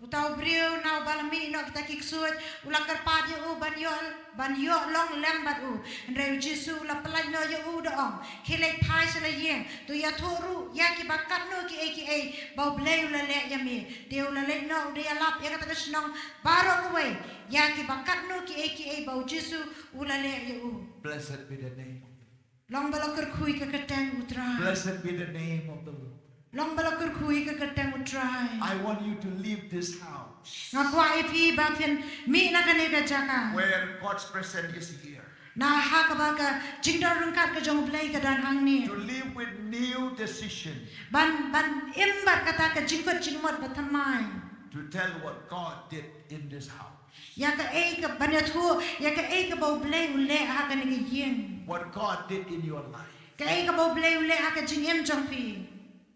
Uta u briew na uba la mih noh kita ki ksuid u la kyrpad ïa u ban ïoh ban ïoh long lem bad u. Hynrei u Jisu u la pyllait noh ïa u da ong, khie leit phai sha la ïing, to ïathuh ruh ïa kiba katno kiei kiei ba U Blei u la leh ïa me. Te u la leit noh u da ïalap ïa kata ka shnong baroh kawei ïa kiba katno kiei kiei ba u Jisu u la leh ïa u. Blessed be the name of the Lord. Long ba la kyrkhu ïa ka kyrteng U Trai. Blessed be the name of the Lord. Long ba la kyrkhu ïa ka kyrteng U Trai. I want you to leave this house Nga kwah ïa phi ba phin mih na kane ka jaka. where God's presence is here. Na ha kaba ka jingdon ryngkat ka jong U Blei ka don hangne. To live with new decision. Ban ban im bad kata ka jingkut jingmut ba thymmai. To tell what God did in this house. Ïa kaei ka ban ïathuh ïa kaei kaba U Blei u leh ha kane ka ïing. What God did in your life. Kaei kaba U Blei u leh ha ka jingim jong phi.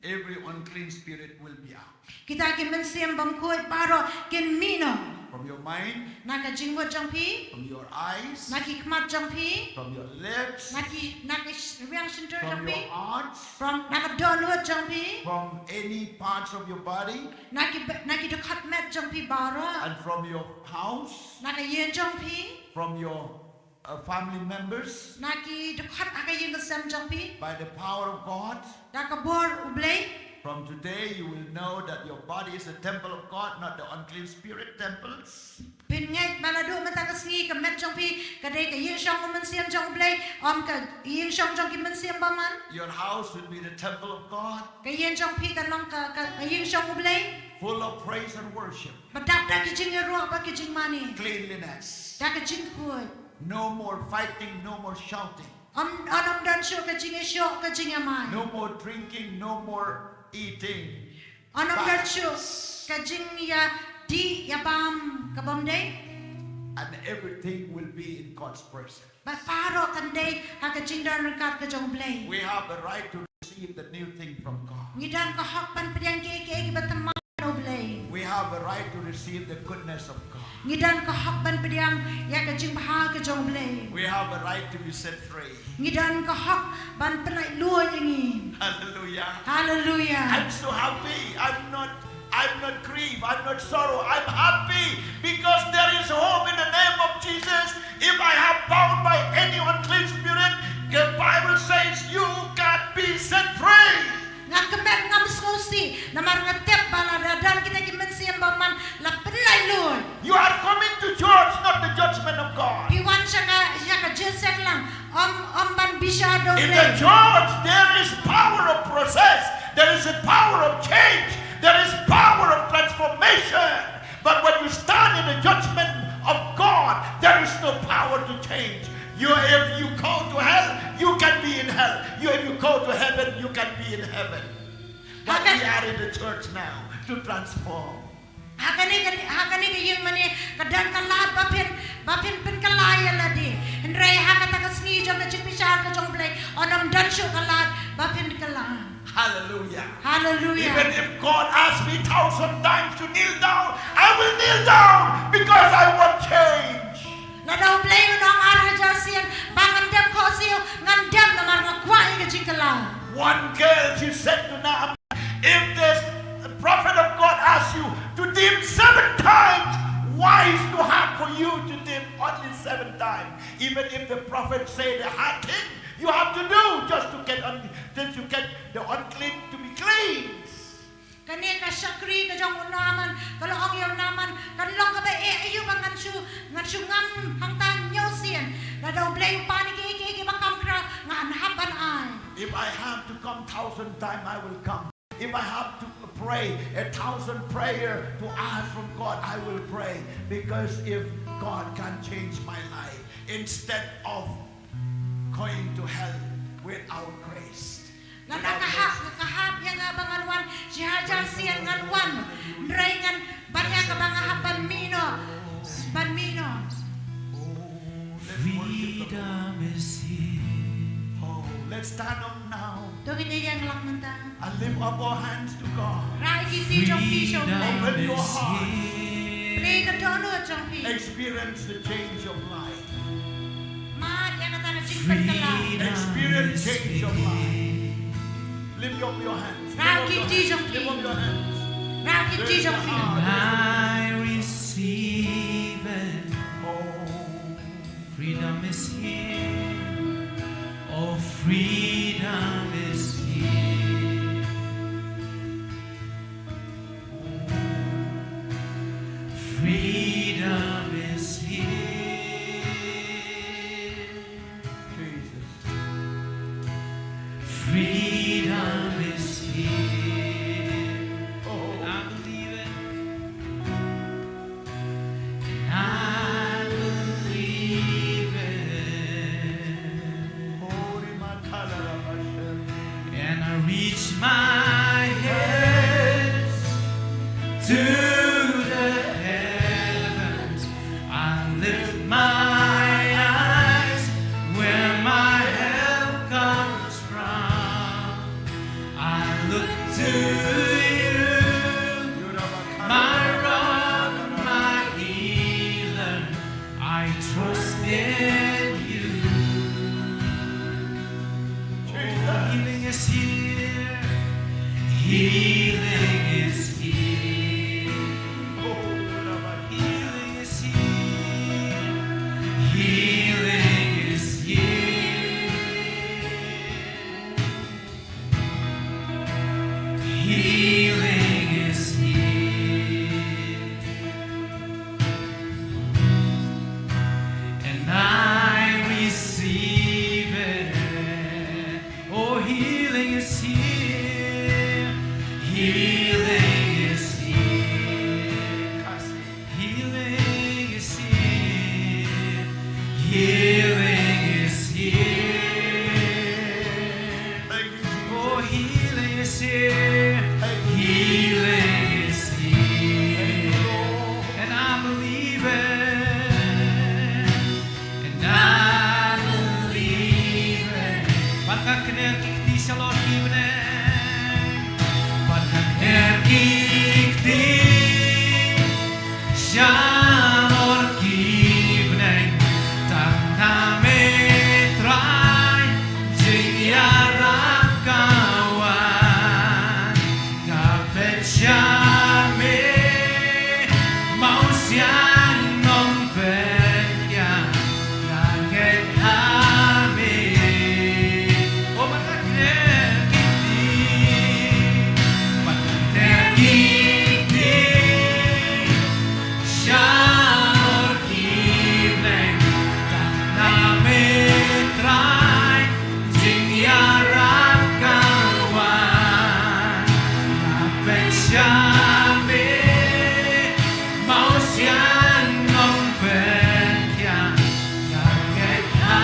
Every unclean spirit will be out. Kita ki mynsiem bymkhuid baroh kin mih noh. From your mind, Na ka jingmut jong phi. from your eyes, Na ki khmat jong phi. from your lips, Na ki na ki sh- rwiang shyntur jong from phi. your heart, From na ka dohnud jong phi. from any parts of your body, Na ki be- na ki dkhot met jong phi baroh. and from your house, Na ka ïing jong phi. from your uh, family members, Na ki dkhot ha ka ïing ka sem jong phi. by the power of God. Da ka bor U Blei. From today, you will know that your body is a temple of God, not the unclean spirit temples. Phin ngeit ba naduh mynta ka sngi ka met jong phi ka dei ka ïing shong u mynsiem jong U Blei, ym ka ïing shong jong ki mynsiem bymman. Your house will be the temple of God. Ka ïing jong phi kan long ka ka, ka ïing shong U Blei. Full of praise and worship. Ba dap da ki jingïaroh bad ki jingmane. Cleanliness. Da ka jingkhuid. No more fighting, no more shouting. Ym ym don shuh ka jingïashoh ka jingïamai. No more drinking, no more eating. Ym don shuh ka jingïadih ïabam ka bym dei. And everything will be in God's presence. Bad baroh kan dei ha ka jingdon ryngkat ka jong U Blei. We have the right to receive the new thing from God. Ngi don ka hok ban pdiang kiei kiei kiba thymmai na U Blei. We have the right to receive the goodness of God. Ngi don ka hok ban pdiang ïa ka jingbha ka jong U Blei. We have the right to be set free. Ngi don ka hok ban pynlait luid ïa ngi. Hallelujah. Hallelujah. I'm so happy. I'm not I'm not grieved. I'm not sorrow. I'm happy because there is hope in the name of Jesus. If I have bound by any unclean spirit, the Bible says you can be set free. Nga kmen ngam sngewsih namar nga tip ba lada don kita ki mynsiem bymman la pynlait luid. You are coming to church, not the judgment of God. Phi wan sha ka sha ka jingïaseng lang, ym ym ban bishar da U Blei. In the church, there is power of process. There is a power of change. There is power of transformation. But when you stand in the judgment of God, there is no power to change. You, if you go to hell, you can be in hell. You, if you go to heaven, you can be in heaven. But we are in the church now to transform. Ha kane ka ha kane ka ïing mane ka don ka lad ba phin ba phin pynkylla ïa lade. Hynrei ha kata ka sngi jong ka jingbishar ka jong U Blei, ym don shuh ka lad ba phin kylla. Hallelujah. Hallelujah. Even if God asks me thousand times to kneel down, I will kneel down because I want change. Lada U Blei un ong ar hajar sien ba ngan dem khohsiew, ngan dem namar nga kwah ïa ka jingkylla. One girl, she said to Naaman, if the prophet of God asks you to dip seven times, why is too hard for you to dip only seven times? Even if the prophet say the hard thing, you have to do just to get un- just to get the unclean to be clean. Kane ka shakri ka jong u Naaman ka la ong ïa u Naaman, kan long kaba eh aïu ba ngan shu ngan shu ngam hangta hynñiew sien. Lada U Blei u pan ïa kiei kiei kiba kham khraw ngan hap ban ai. If I have to come thousand time, I will come. If I have to pray a thousand prayer to ask from God, I will pray. Because if God can change my life, instead of going to hell without Christ. Lada ka hap, ka hap ïa nga ba ngan wan shi hajar sien ngan wan. Hynrei ngan ban ïa kaba nga hap ban mih noh. Ban mih noh. Freedom is here. Oh, let's stand up now. To ngin ïeng lak mynta. And lift up our hands to God. Rah ïa ki kti jong phi sha U Blei. Open your heart. Plie ka dohnud jong phi. Experience the change of life. Mad ïa kata ka jingpynkylla. Experience change of life. Lift up your hands. Rah ïa ki kti jong phi. Lift up your hands. Rah ïa ki kti jong phi. I receive it. Oh. Freedom is here. Oh, freedom is here. Freedom is here. Jesus. Freedom is here. Oh. I believe it. I believe it. And I reach my hands to the heavens. I lift my eyes where my help comes from. I look to you, my rock, my healer. I trust in you. Oh, healing is here. Healing is here. Oh, healing is here. Healing is here. Healing is here. And I receive it. Oh, healing is here. Healing is here. Healing is here. Healing is here. Thank you, Jesus. Oh, healing is here. Thank you. Healing is here. Thank you, Lord. And I believe it. And I believe it. Bad nga kner ki kti shalor ki bneng. Bad nga kner ki kti shalor ki bneng. Tang na me Trai, jingïarap ka wan. Nga pynshai me, Mawsiang Nongpyniaid, nga ngeit ha me. O, bad nga kner ki kti, bad nga kner ki kti shalor ki bneng. Tang na me Trai, jingïarap ka wan. Nga pynshai me, Mawsiang Nongpyniaid, nga ngeit ha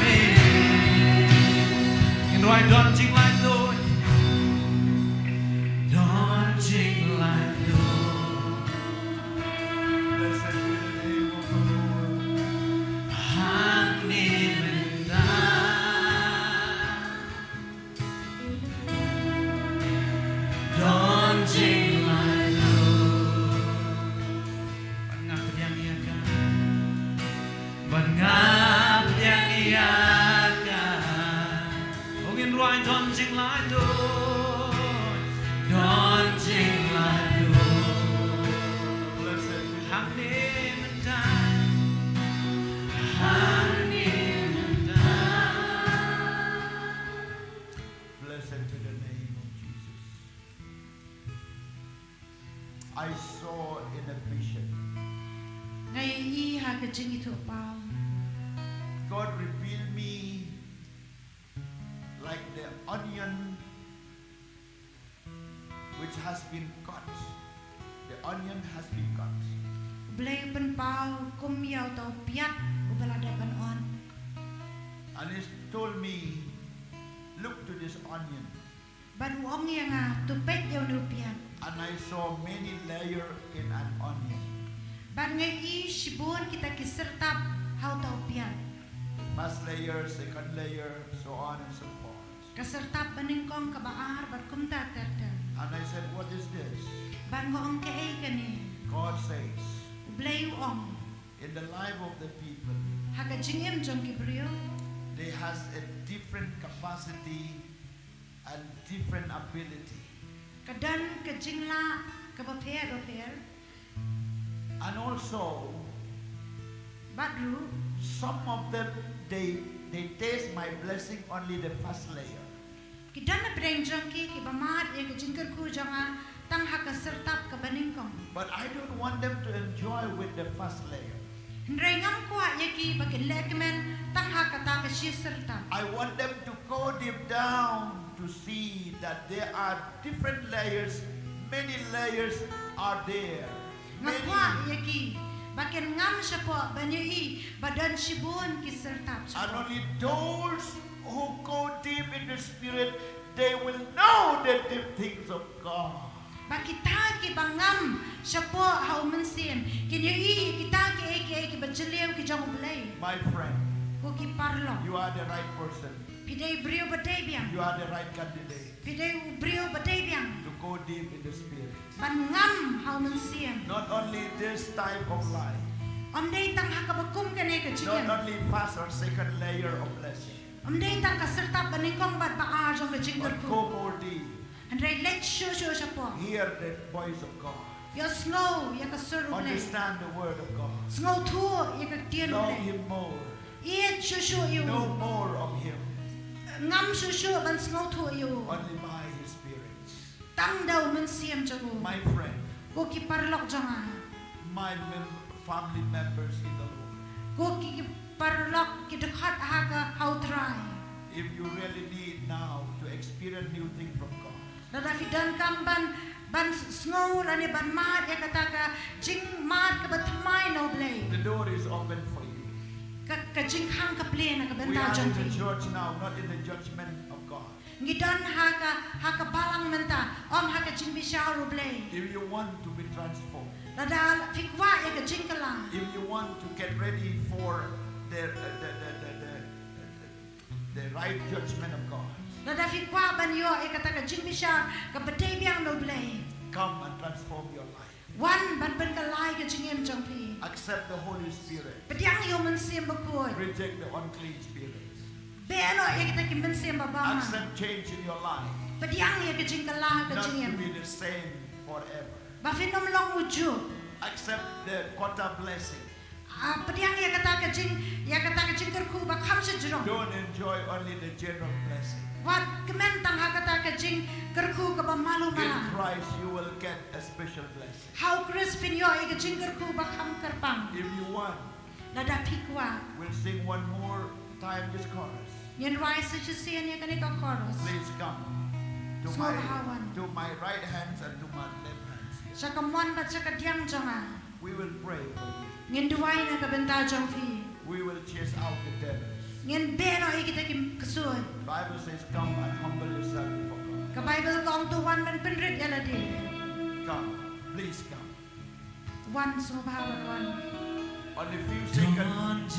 me. Ngin rwai Don Jinglaitluid. Don Jinglaitluid. Blessed be the name of the Lord. Hangne mynta. Don Jinglaitluid. Bad nga pdiang ïa ka. Bad nga pdiang ïa ka. Ngin rwai Don Jinglaitluid. Don Jinglaitluid. Hangne mynta. Hangne mynta. Blessed be the name of Jesus. I saw in a vision. Nga ïohi ha ka jingithuhpaw. God revealed me like the onion which has been cut. The onion has been cut. U Blei u pynpaw kum ïa uta u piat uba la dep ban on. And he told me, "Look to this onion." Bad u ong ïa nga, to peit ïa une u piat. And I saw many layer in an onion. Bad nga ïohi shibun kita ki syrtap ha uta u piat. But First layer, second layer, so on and so forth. Ka syrtap banyngkong, kaba ar bad kumta ter ter. And I said, "What is this?" Bad nga ong, kaei kane? God says, U Blei u ong, "In the life of the people, ha ka jingim jong ki briew, they has a different capacity and different ability." ka don ka jinglah kaba pher bapher. And also, Bad ruh, some of them, they, they taste my blessing only the first layer. ki don na pdeng jong ki kiba mad ïa ka jingkyrkhu jong nga tang ha ka syrtap kaba nyngkong. But I don't want them to enjoy with the first layer. Hynrei ngam kwah ïa ki ba kin lehkmen tang ha kata ka shi syrtap. I want them to go deep down to see that there are different layers, many layers are there. Nga kwah ïa ki ba kin ngam shapoh ban ïohi ba don shibun ki syrtap. And only those who go deep in the spirit, they will know the deep things of God. Ba kita kiba ngam shapoh ha u Mynsiem kin ïohi kita kiei kiei kiba jylliew ki jong U Blei. My friend, Ko ki paralok, you are the right person. phi dei briew ba dei biang. You are the right candidate. Phi dei u briew ba dei biang To go deep in the spirit. ban ngam ha u Mynsiem. Not only this type of life, Ym dei tang ha kaba kum kane ka not jingim. Only first or second layer of blessing, Ym dei tang ka syrtap banyngkong bad ba ar jong ka but jingkyrkhu. Go more deep. Hynrei leit shuh shuh shapoh. Hear the voice of God. Ïohsngew ïa ka sur U Blei. Understand the word of God. Sngewthuh ïa ka ktien U Blei. Love him more. Ïeit shuh shuh ïa u. Know more of him. Ngam shuh shuh ban sngewthuh ïa u. Only by his spirit. Tang da u Mynsiem jong u. My friend. Ko ki paralok jong nga. My mem- family members in the Lord. Ko ki paralok ki dkhot ha ka ha U Trai. If you really need now to experience new thing from God, Lada phi donkam ban ban sngew lane ban mad ïa kata ka jingmad kaba thymmai na U Blei. The door is open for you. Ka ka jingkhang ka plie na ka bynta jong phi. We are in the church now, not in the judgment of God. Ngi don ha ka ha ka balang mynta, ym ha ka jingbishar U Blei. If you want to be transformed, lada phi kwah ïa ka jingkylla. If you want to get ready for the the the the, the, the, the right judgment of God. Lada phi kwah ban ïoh ïa kata ka jingbishar kaba dei biang na U Blei. Come and transform your life. Wan ban pynkylla ïa ka jingim jong phi. Accept the Holy Spirit. Pdiang ïa u Mynsiem Bakhuid. Reject the unclean spirit. Beh noh ïa kita ki mynsiem babang. Accept change in your life. Pdiang ïa ka jingkylla ha ka jingim. Not to be the same forever. Ba phin ym long u juh. Accept the quarter blessing. Ah, pdiang ïa kata ka jing, ïa kata ka jingkyrkhu ba kham shajrong. Don't enjoy only the general blessing. Wat kmen tang ha kata ka jingkyrkhu kaba malu mala. In Christ you will get a special blessing. Ha u Khrist phin ïoh ïa ka jingkyrkhu ba kham kyrpang. If you want, lada phi kwah, we'll sing one more time this chorus. Ngin rwai sa shisien ïa kane ka chorus. Please come to my, to my right hands and to my left hands. Sha ka mon bad sha ka diang jong nga. We will pray for you. Ngin duwai na ka bynta jong phi. We will chase out the devils. Ngin beh noh ïa kita ki ksuid. Bible says, "Come and humble yourself before God." Ka Bible ka ong, to wan ban pynrit ïa lade. Come, please come. Wan sngewbha ban wan. Only few seconds.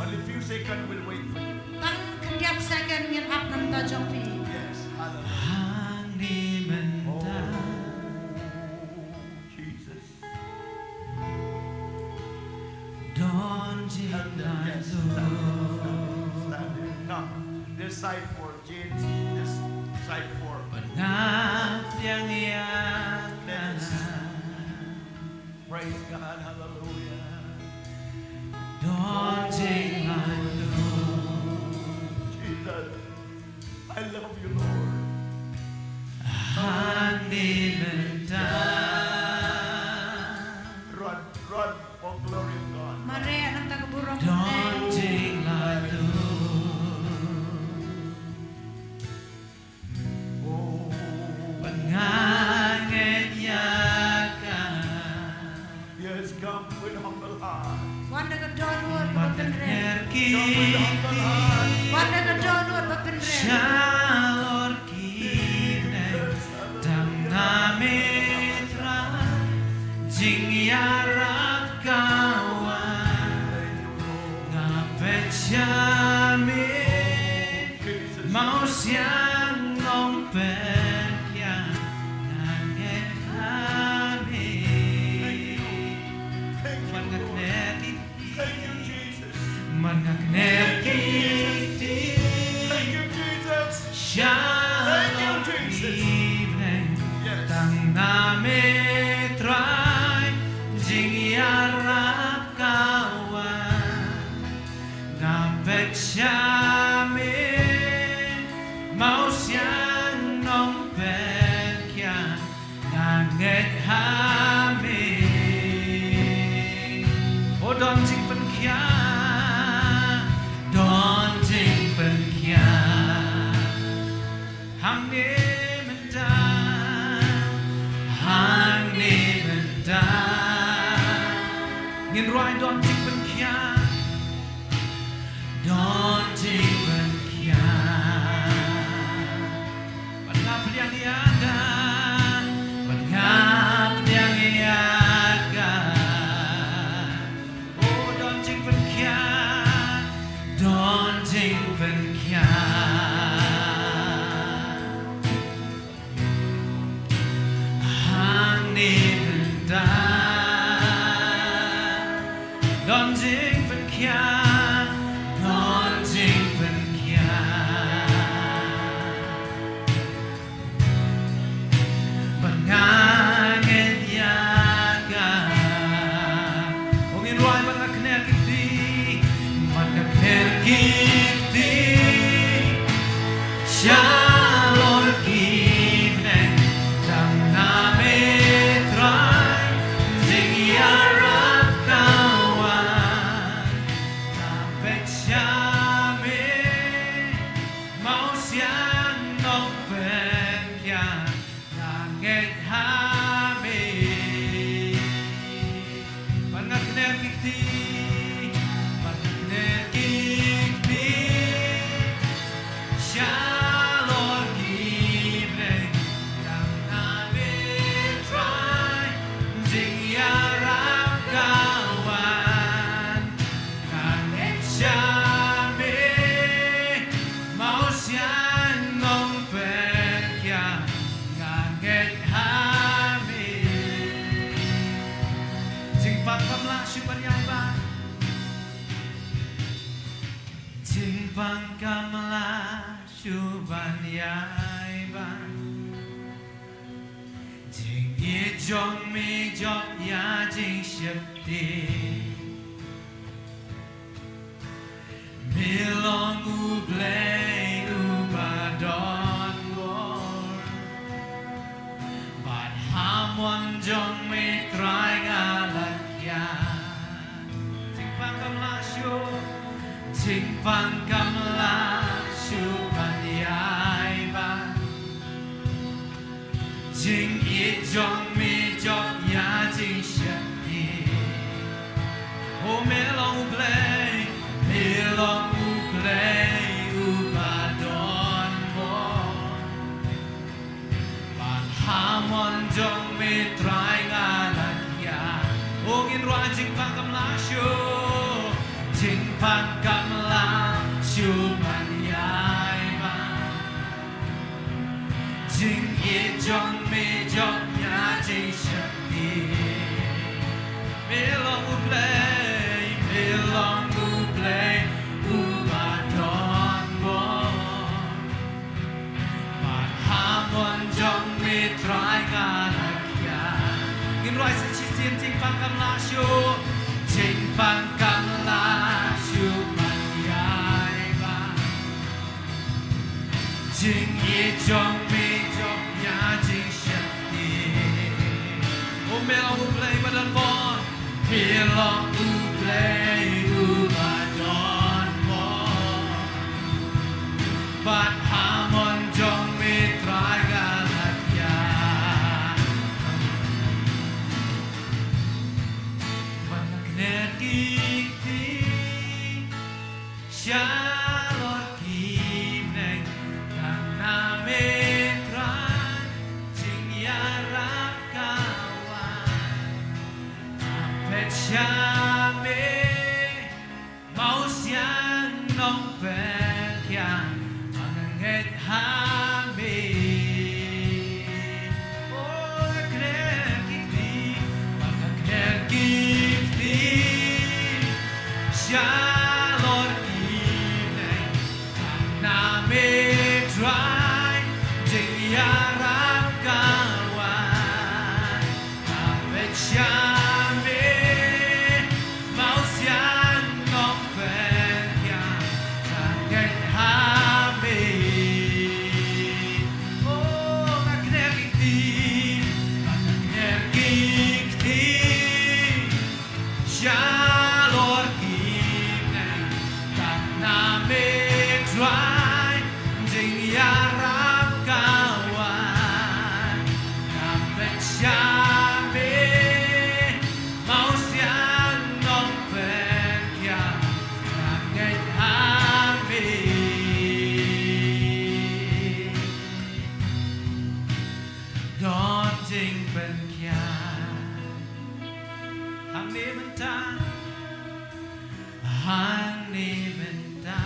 Only few seconds will wait for you. Tang khyndiat second ngin ap na ka bynta jong phi. Yes, hallelujah. Hangne mynta. Jesus. Don jinglaitluid. Help them, yes. Stand, stand, stand. Come. This side for Jane. This side for. Ban nang yang ya. Yes. Praise God. Hallelujah. Don jinglaitluid. Jesus. I love you, Lord. Hangne mynta. Run, run for glory of God. Mareh na ka bynta ka burom. Don jinglaitluid. Oh. Ban nga ngeit ïa ka. Yes, come with humble heart. Wan da ka dohnud ba pynrem. Come with humble heart. Wan da ka dohnud ba pynrem. Shalor ki bneng tang na me Trai, jingïarap ka wan. Nga peit Sha me, Mawsiang Nongpynkhiah, nga ngeit ha me. Thank you, Lord. Thank you, Jesus. Thank you, Jesus. Sha Lord, evening. Yes. Tang na me Trai, jingïarap ka wan. Nga pyrshah me, Mawsiang Nongpynkhiah, nga ngeit ha me. O don jingpynkhiah, don jingpynkhiah. Hangne mynta, hangne mynta. Ngin rwai don jingpynkhiah, don jingpynkhiah. Ban nga pdiang ïa ka, ban nga pdiang ïa ka. O don jingpynkhiah, don jingpynkhiah. Hangne mynta. Don jingpynkhiah, don jingpynkhiah. Ban nga ngeit ïa ka. Ong in rwai ban nga kner ki kti, ban nga kner ki kti. Sha Lord ki bneng, tang na me Trai, jingïarap ka wan. Nga pyrshah me, Mawsiang Nongpynkhiah, nga ngeit ha me. Ban nga kner ki kti, ban nga kner ki kti. Sha Lord ki bneng, tang na me Trai, jingïarap ka wan. Nga ngeit sha me, Mawsiang Nongpynkhiah, nga ngeit ha me. Jingpang kam lah shuh ban ïai ban. Jingpang kam lah shuh ban ïai ban. Jingïeit jong me jop ïa jingsheptieng. Me long U Blei uba don bor. Bad ha mon jong me Trai nga la kiar. Jingpang kam lah shuh, jingpang kam lah shuh ban ïai ban. Jingïeit jong me jop ïa jingsheptieng. O me long U Blei, me long U Blei uba don bor. Bad ha mon jong me Trai nga la kiar. O ngin rwai jingpang kam lah shuh, jingpang kam lah shuh ban ïai ban. Jingïeit jong me jop ïa jingsheptieng. Me long U Blei, me long U Blei uba don bor. Bad ha mon jong me Trai nga la kiar. Ngin rwai sa shisien. Jingpang kam lah shuh, jingpang kam lah shuh ban ïai ban. Jingïeit jong me jop ïa jingsheptieng. O me long U Blei ba don bor. Me long U Blei uba don bor. Bad ha mon jong me Trai nga la kiar. Bad nga kner ki kti. Sha Lord ki bneng, tang na me Trai, jingïarap ka wan. Nga pyrshah me, Mawsiang Nongpynïaid ba nga ngeit ha me. O nga kner ki kti, ba nga kner ki kti. Shalor ki neng, tang na me Trai, jingïarap ka wan. Nga pynshai me, Mawsiang Nongpynïaid, nga ngeit ha me. O nga kner ki kti, ba nga kner ki kti. Shalor ki neng, tang na me Trai, jingïarap ka wan. Nga pynshai me, Mawsiang Nongpynïaid, nga ngeit ha me. Don jingpynïaid hangne mynta, hangne mynta.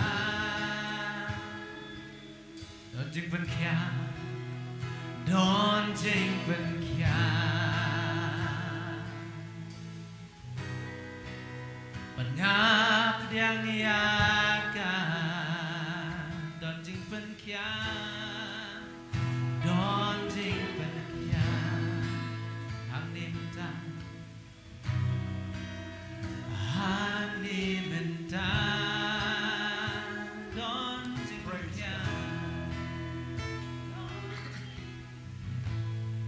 Don jingpynïaid, don jingpynïaid. Bad nga pdiang ïa ka. Don jingpynïaid, don jingpynïaid. Hangne mynta, hangne mynta. Don jingpynïaid.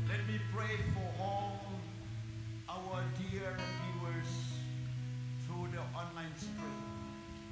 Let me pray for all our dear viewers through the online stream.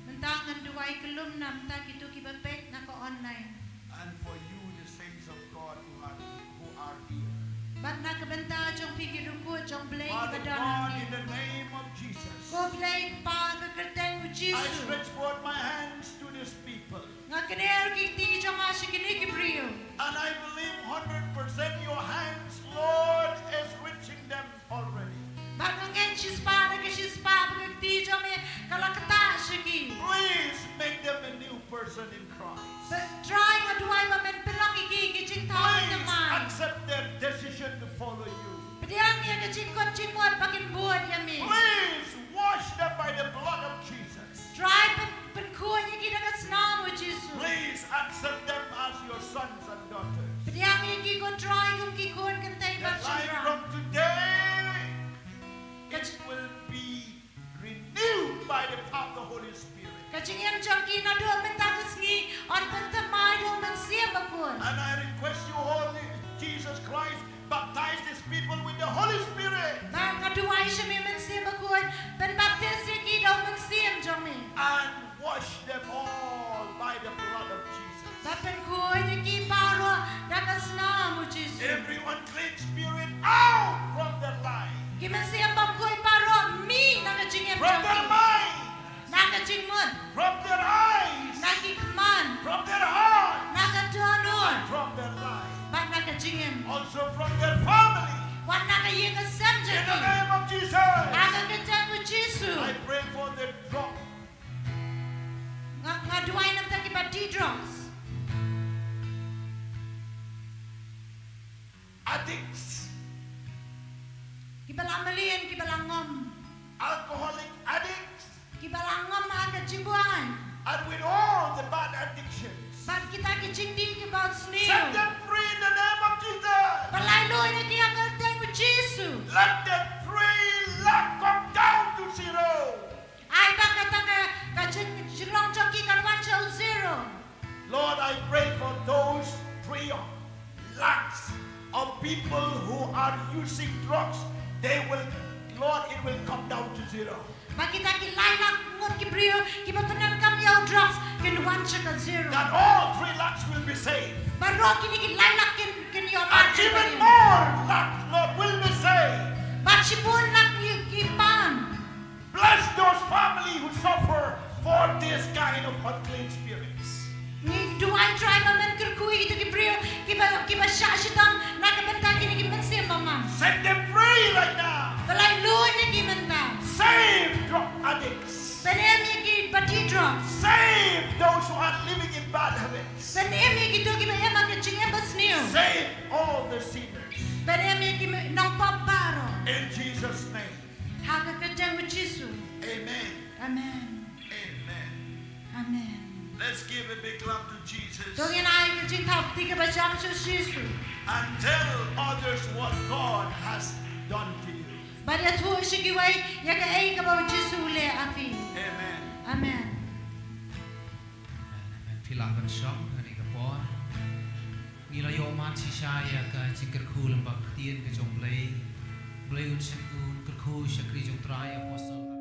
Mynta ngan duwai kyllum na bynta kito kiba peit na ka online. And for you, the saints of God who are, who are here. Bad na ka bynta jong phi ki riewkhuid jong Blei kiba don hangne. Father God, in the name of Jesus, Ko Blei Kpa, ha ka kyrteng u Jisu, I stretch forth my hands to these people. Nga kner ki kti jong nga sha kine ki briew. And I believe hundred percent your hands, Lord, is reaching them already. Bad nga ngeit shispah na ka shispah ba ka kti jong me ka la ktah sha ki. Please make them a new person in Christ. Ba Trai, nga duwai ba men pynlong ïa ki ki jingthaw. Please, thymmai, accept their decision to follow you. Pdiang ïa ka jingkut jingmut ba kin bud ïa me. Please wash them by the blood of Jesus. Trai, pyn, pynkhuid ïa ki da ka snam u Jisu. Please accept them as your sons and daughters. Pdiang ïa ki ko Trai kum ki khun kynthei bad shynrang. Their life from today, it will be renewed by the power of the Holy Spirit. Ka jingim jong ki naduh mynta ka sngi yn pynthymmai da u Mynsiem Bakhuid. And I request you, Holy Jesus Christ, baptize these people with the Holy Spirit. Bad nga duwai sha me Mynsiem Bakhuid, pynbaptis ïa ki da u Mynsiem jong me. And wash them all by the blood of Jesus. Bad pynkhuid ïa ki baroh da ka snam u Jisu. Every unclean spirit out from their life. Ki mynsiem bymkhuid baroh mih na ka jingim jong ki. From their mind. Na ka jingmut. From their eyes. Na ki khmat. From their heart. Na ka dohnud. And from their life. Bad na ka jingim. Also from their family. Wat na ka ïing ka sem jong ki. In the name of Jesus. Ha ka kyrteng u Jisu. I pray for the drug. Nga, nga duwai na bynta kiba die drugs. Addicts. Kiba la mlien, kiba la ngom. Alcoholic addicts. Kiba la ngom ha ka jingbuain. And with all the bad addictions. Bad kita ki jingdie kiba sniew. Set them free in the name of Jesus. Pynlait lut ïa ki ha ka kyrteng u Jisu. Let the three lakh come down to zero. Ai ba kata ka, ka jing, jinglong jong ki kan wan sha u zero. Lord, I pray for those three lakhs of people who are using drugs. They will, Lord, it will come down to zero. Ba kita ki lai lak ngut ki briew kiba pyndonkam ïa u drugs kin wan sha ka zero. That all three lakhs will be saved. Baroh kine ki lai lak kin, kin ïoh. And even more lakhs, Lord, will be saved. Bad shibun lak ki, ki pan. Bless those family who suffer for this kind of unclean spirits. Ngi duwai Trai ba men kyrkhu ïa kita ki briew kiba, kiba shah shitom na ka bynta kine ki mynsiem bymman. Set them free right now. Pynlait lut ïa ki mynta. Save drug addicts. Pynim ïa ki ba die drugs. Save Save all the sinners. Bad em ïa ki nongpop baroh. In Jesus' name. Ha ka kyrteng u Jisu. Amen. Amen. Amen. Amen. Let's give a big clap to Jesus. To ngin ai ka jingthap kti kaba jam sha u Jisu. And tell others what God has done to you. Bad ïathuh sha kiwei ïa kaei kaba u Jisu u leh ha phi. Amen. Amen. Amen. Phi lah ban shong ha kane ka por. Ngi la ïoh mad shisha ïa ka jingkyrkhu lem bad ka ktien ka jong u Blei. U Blei un shym, un kyrkhu shakri jong u Trai, Apostol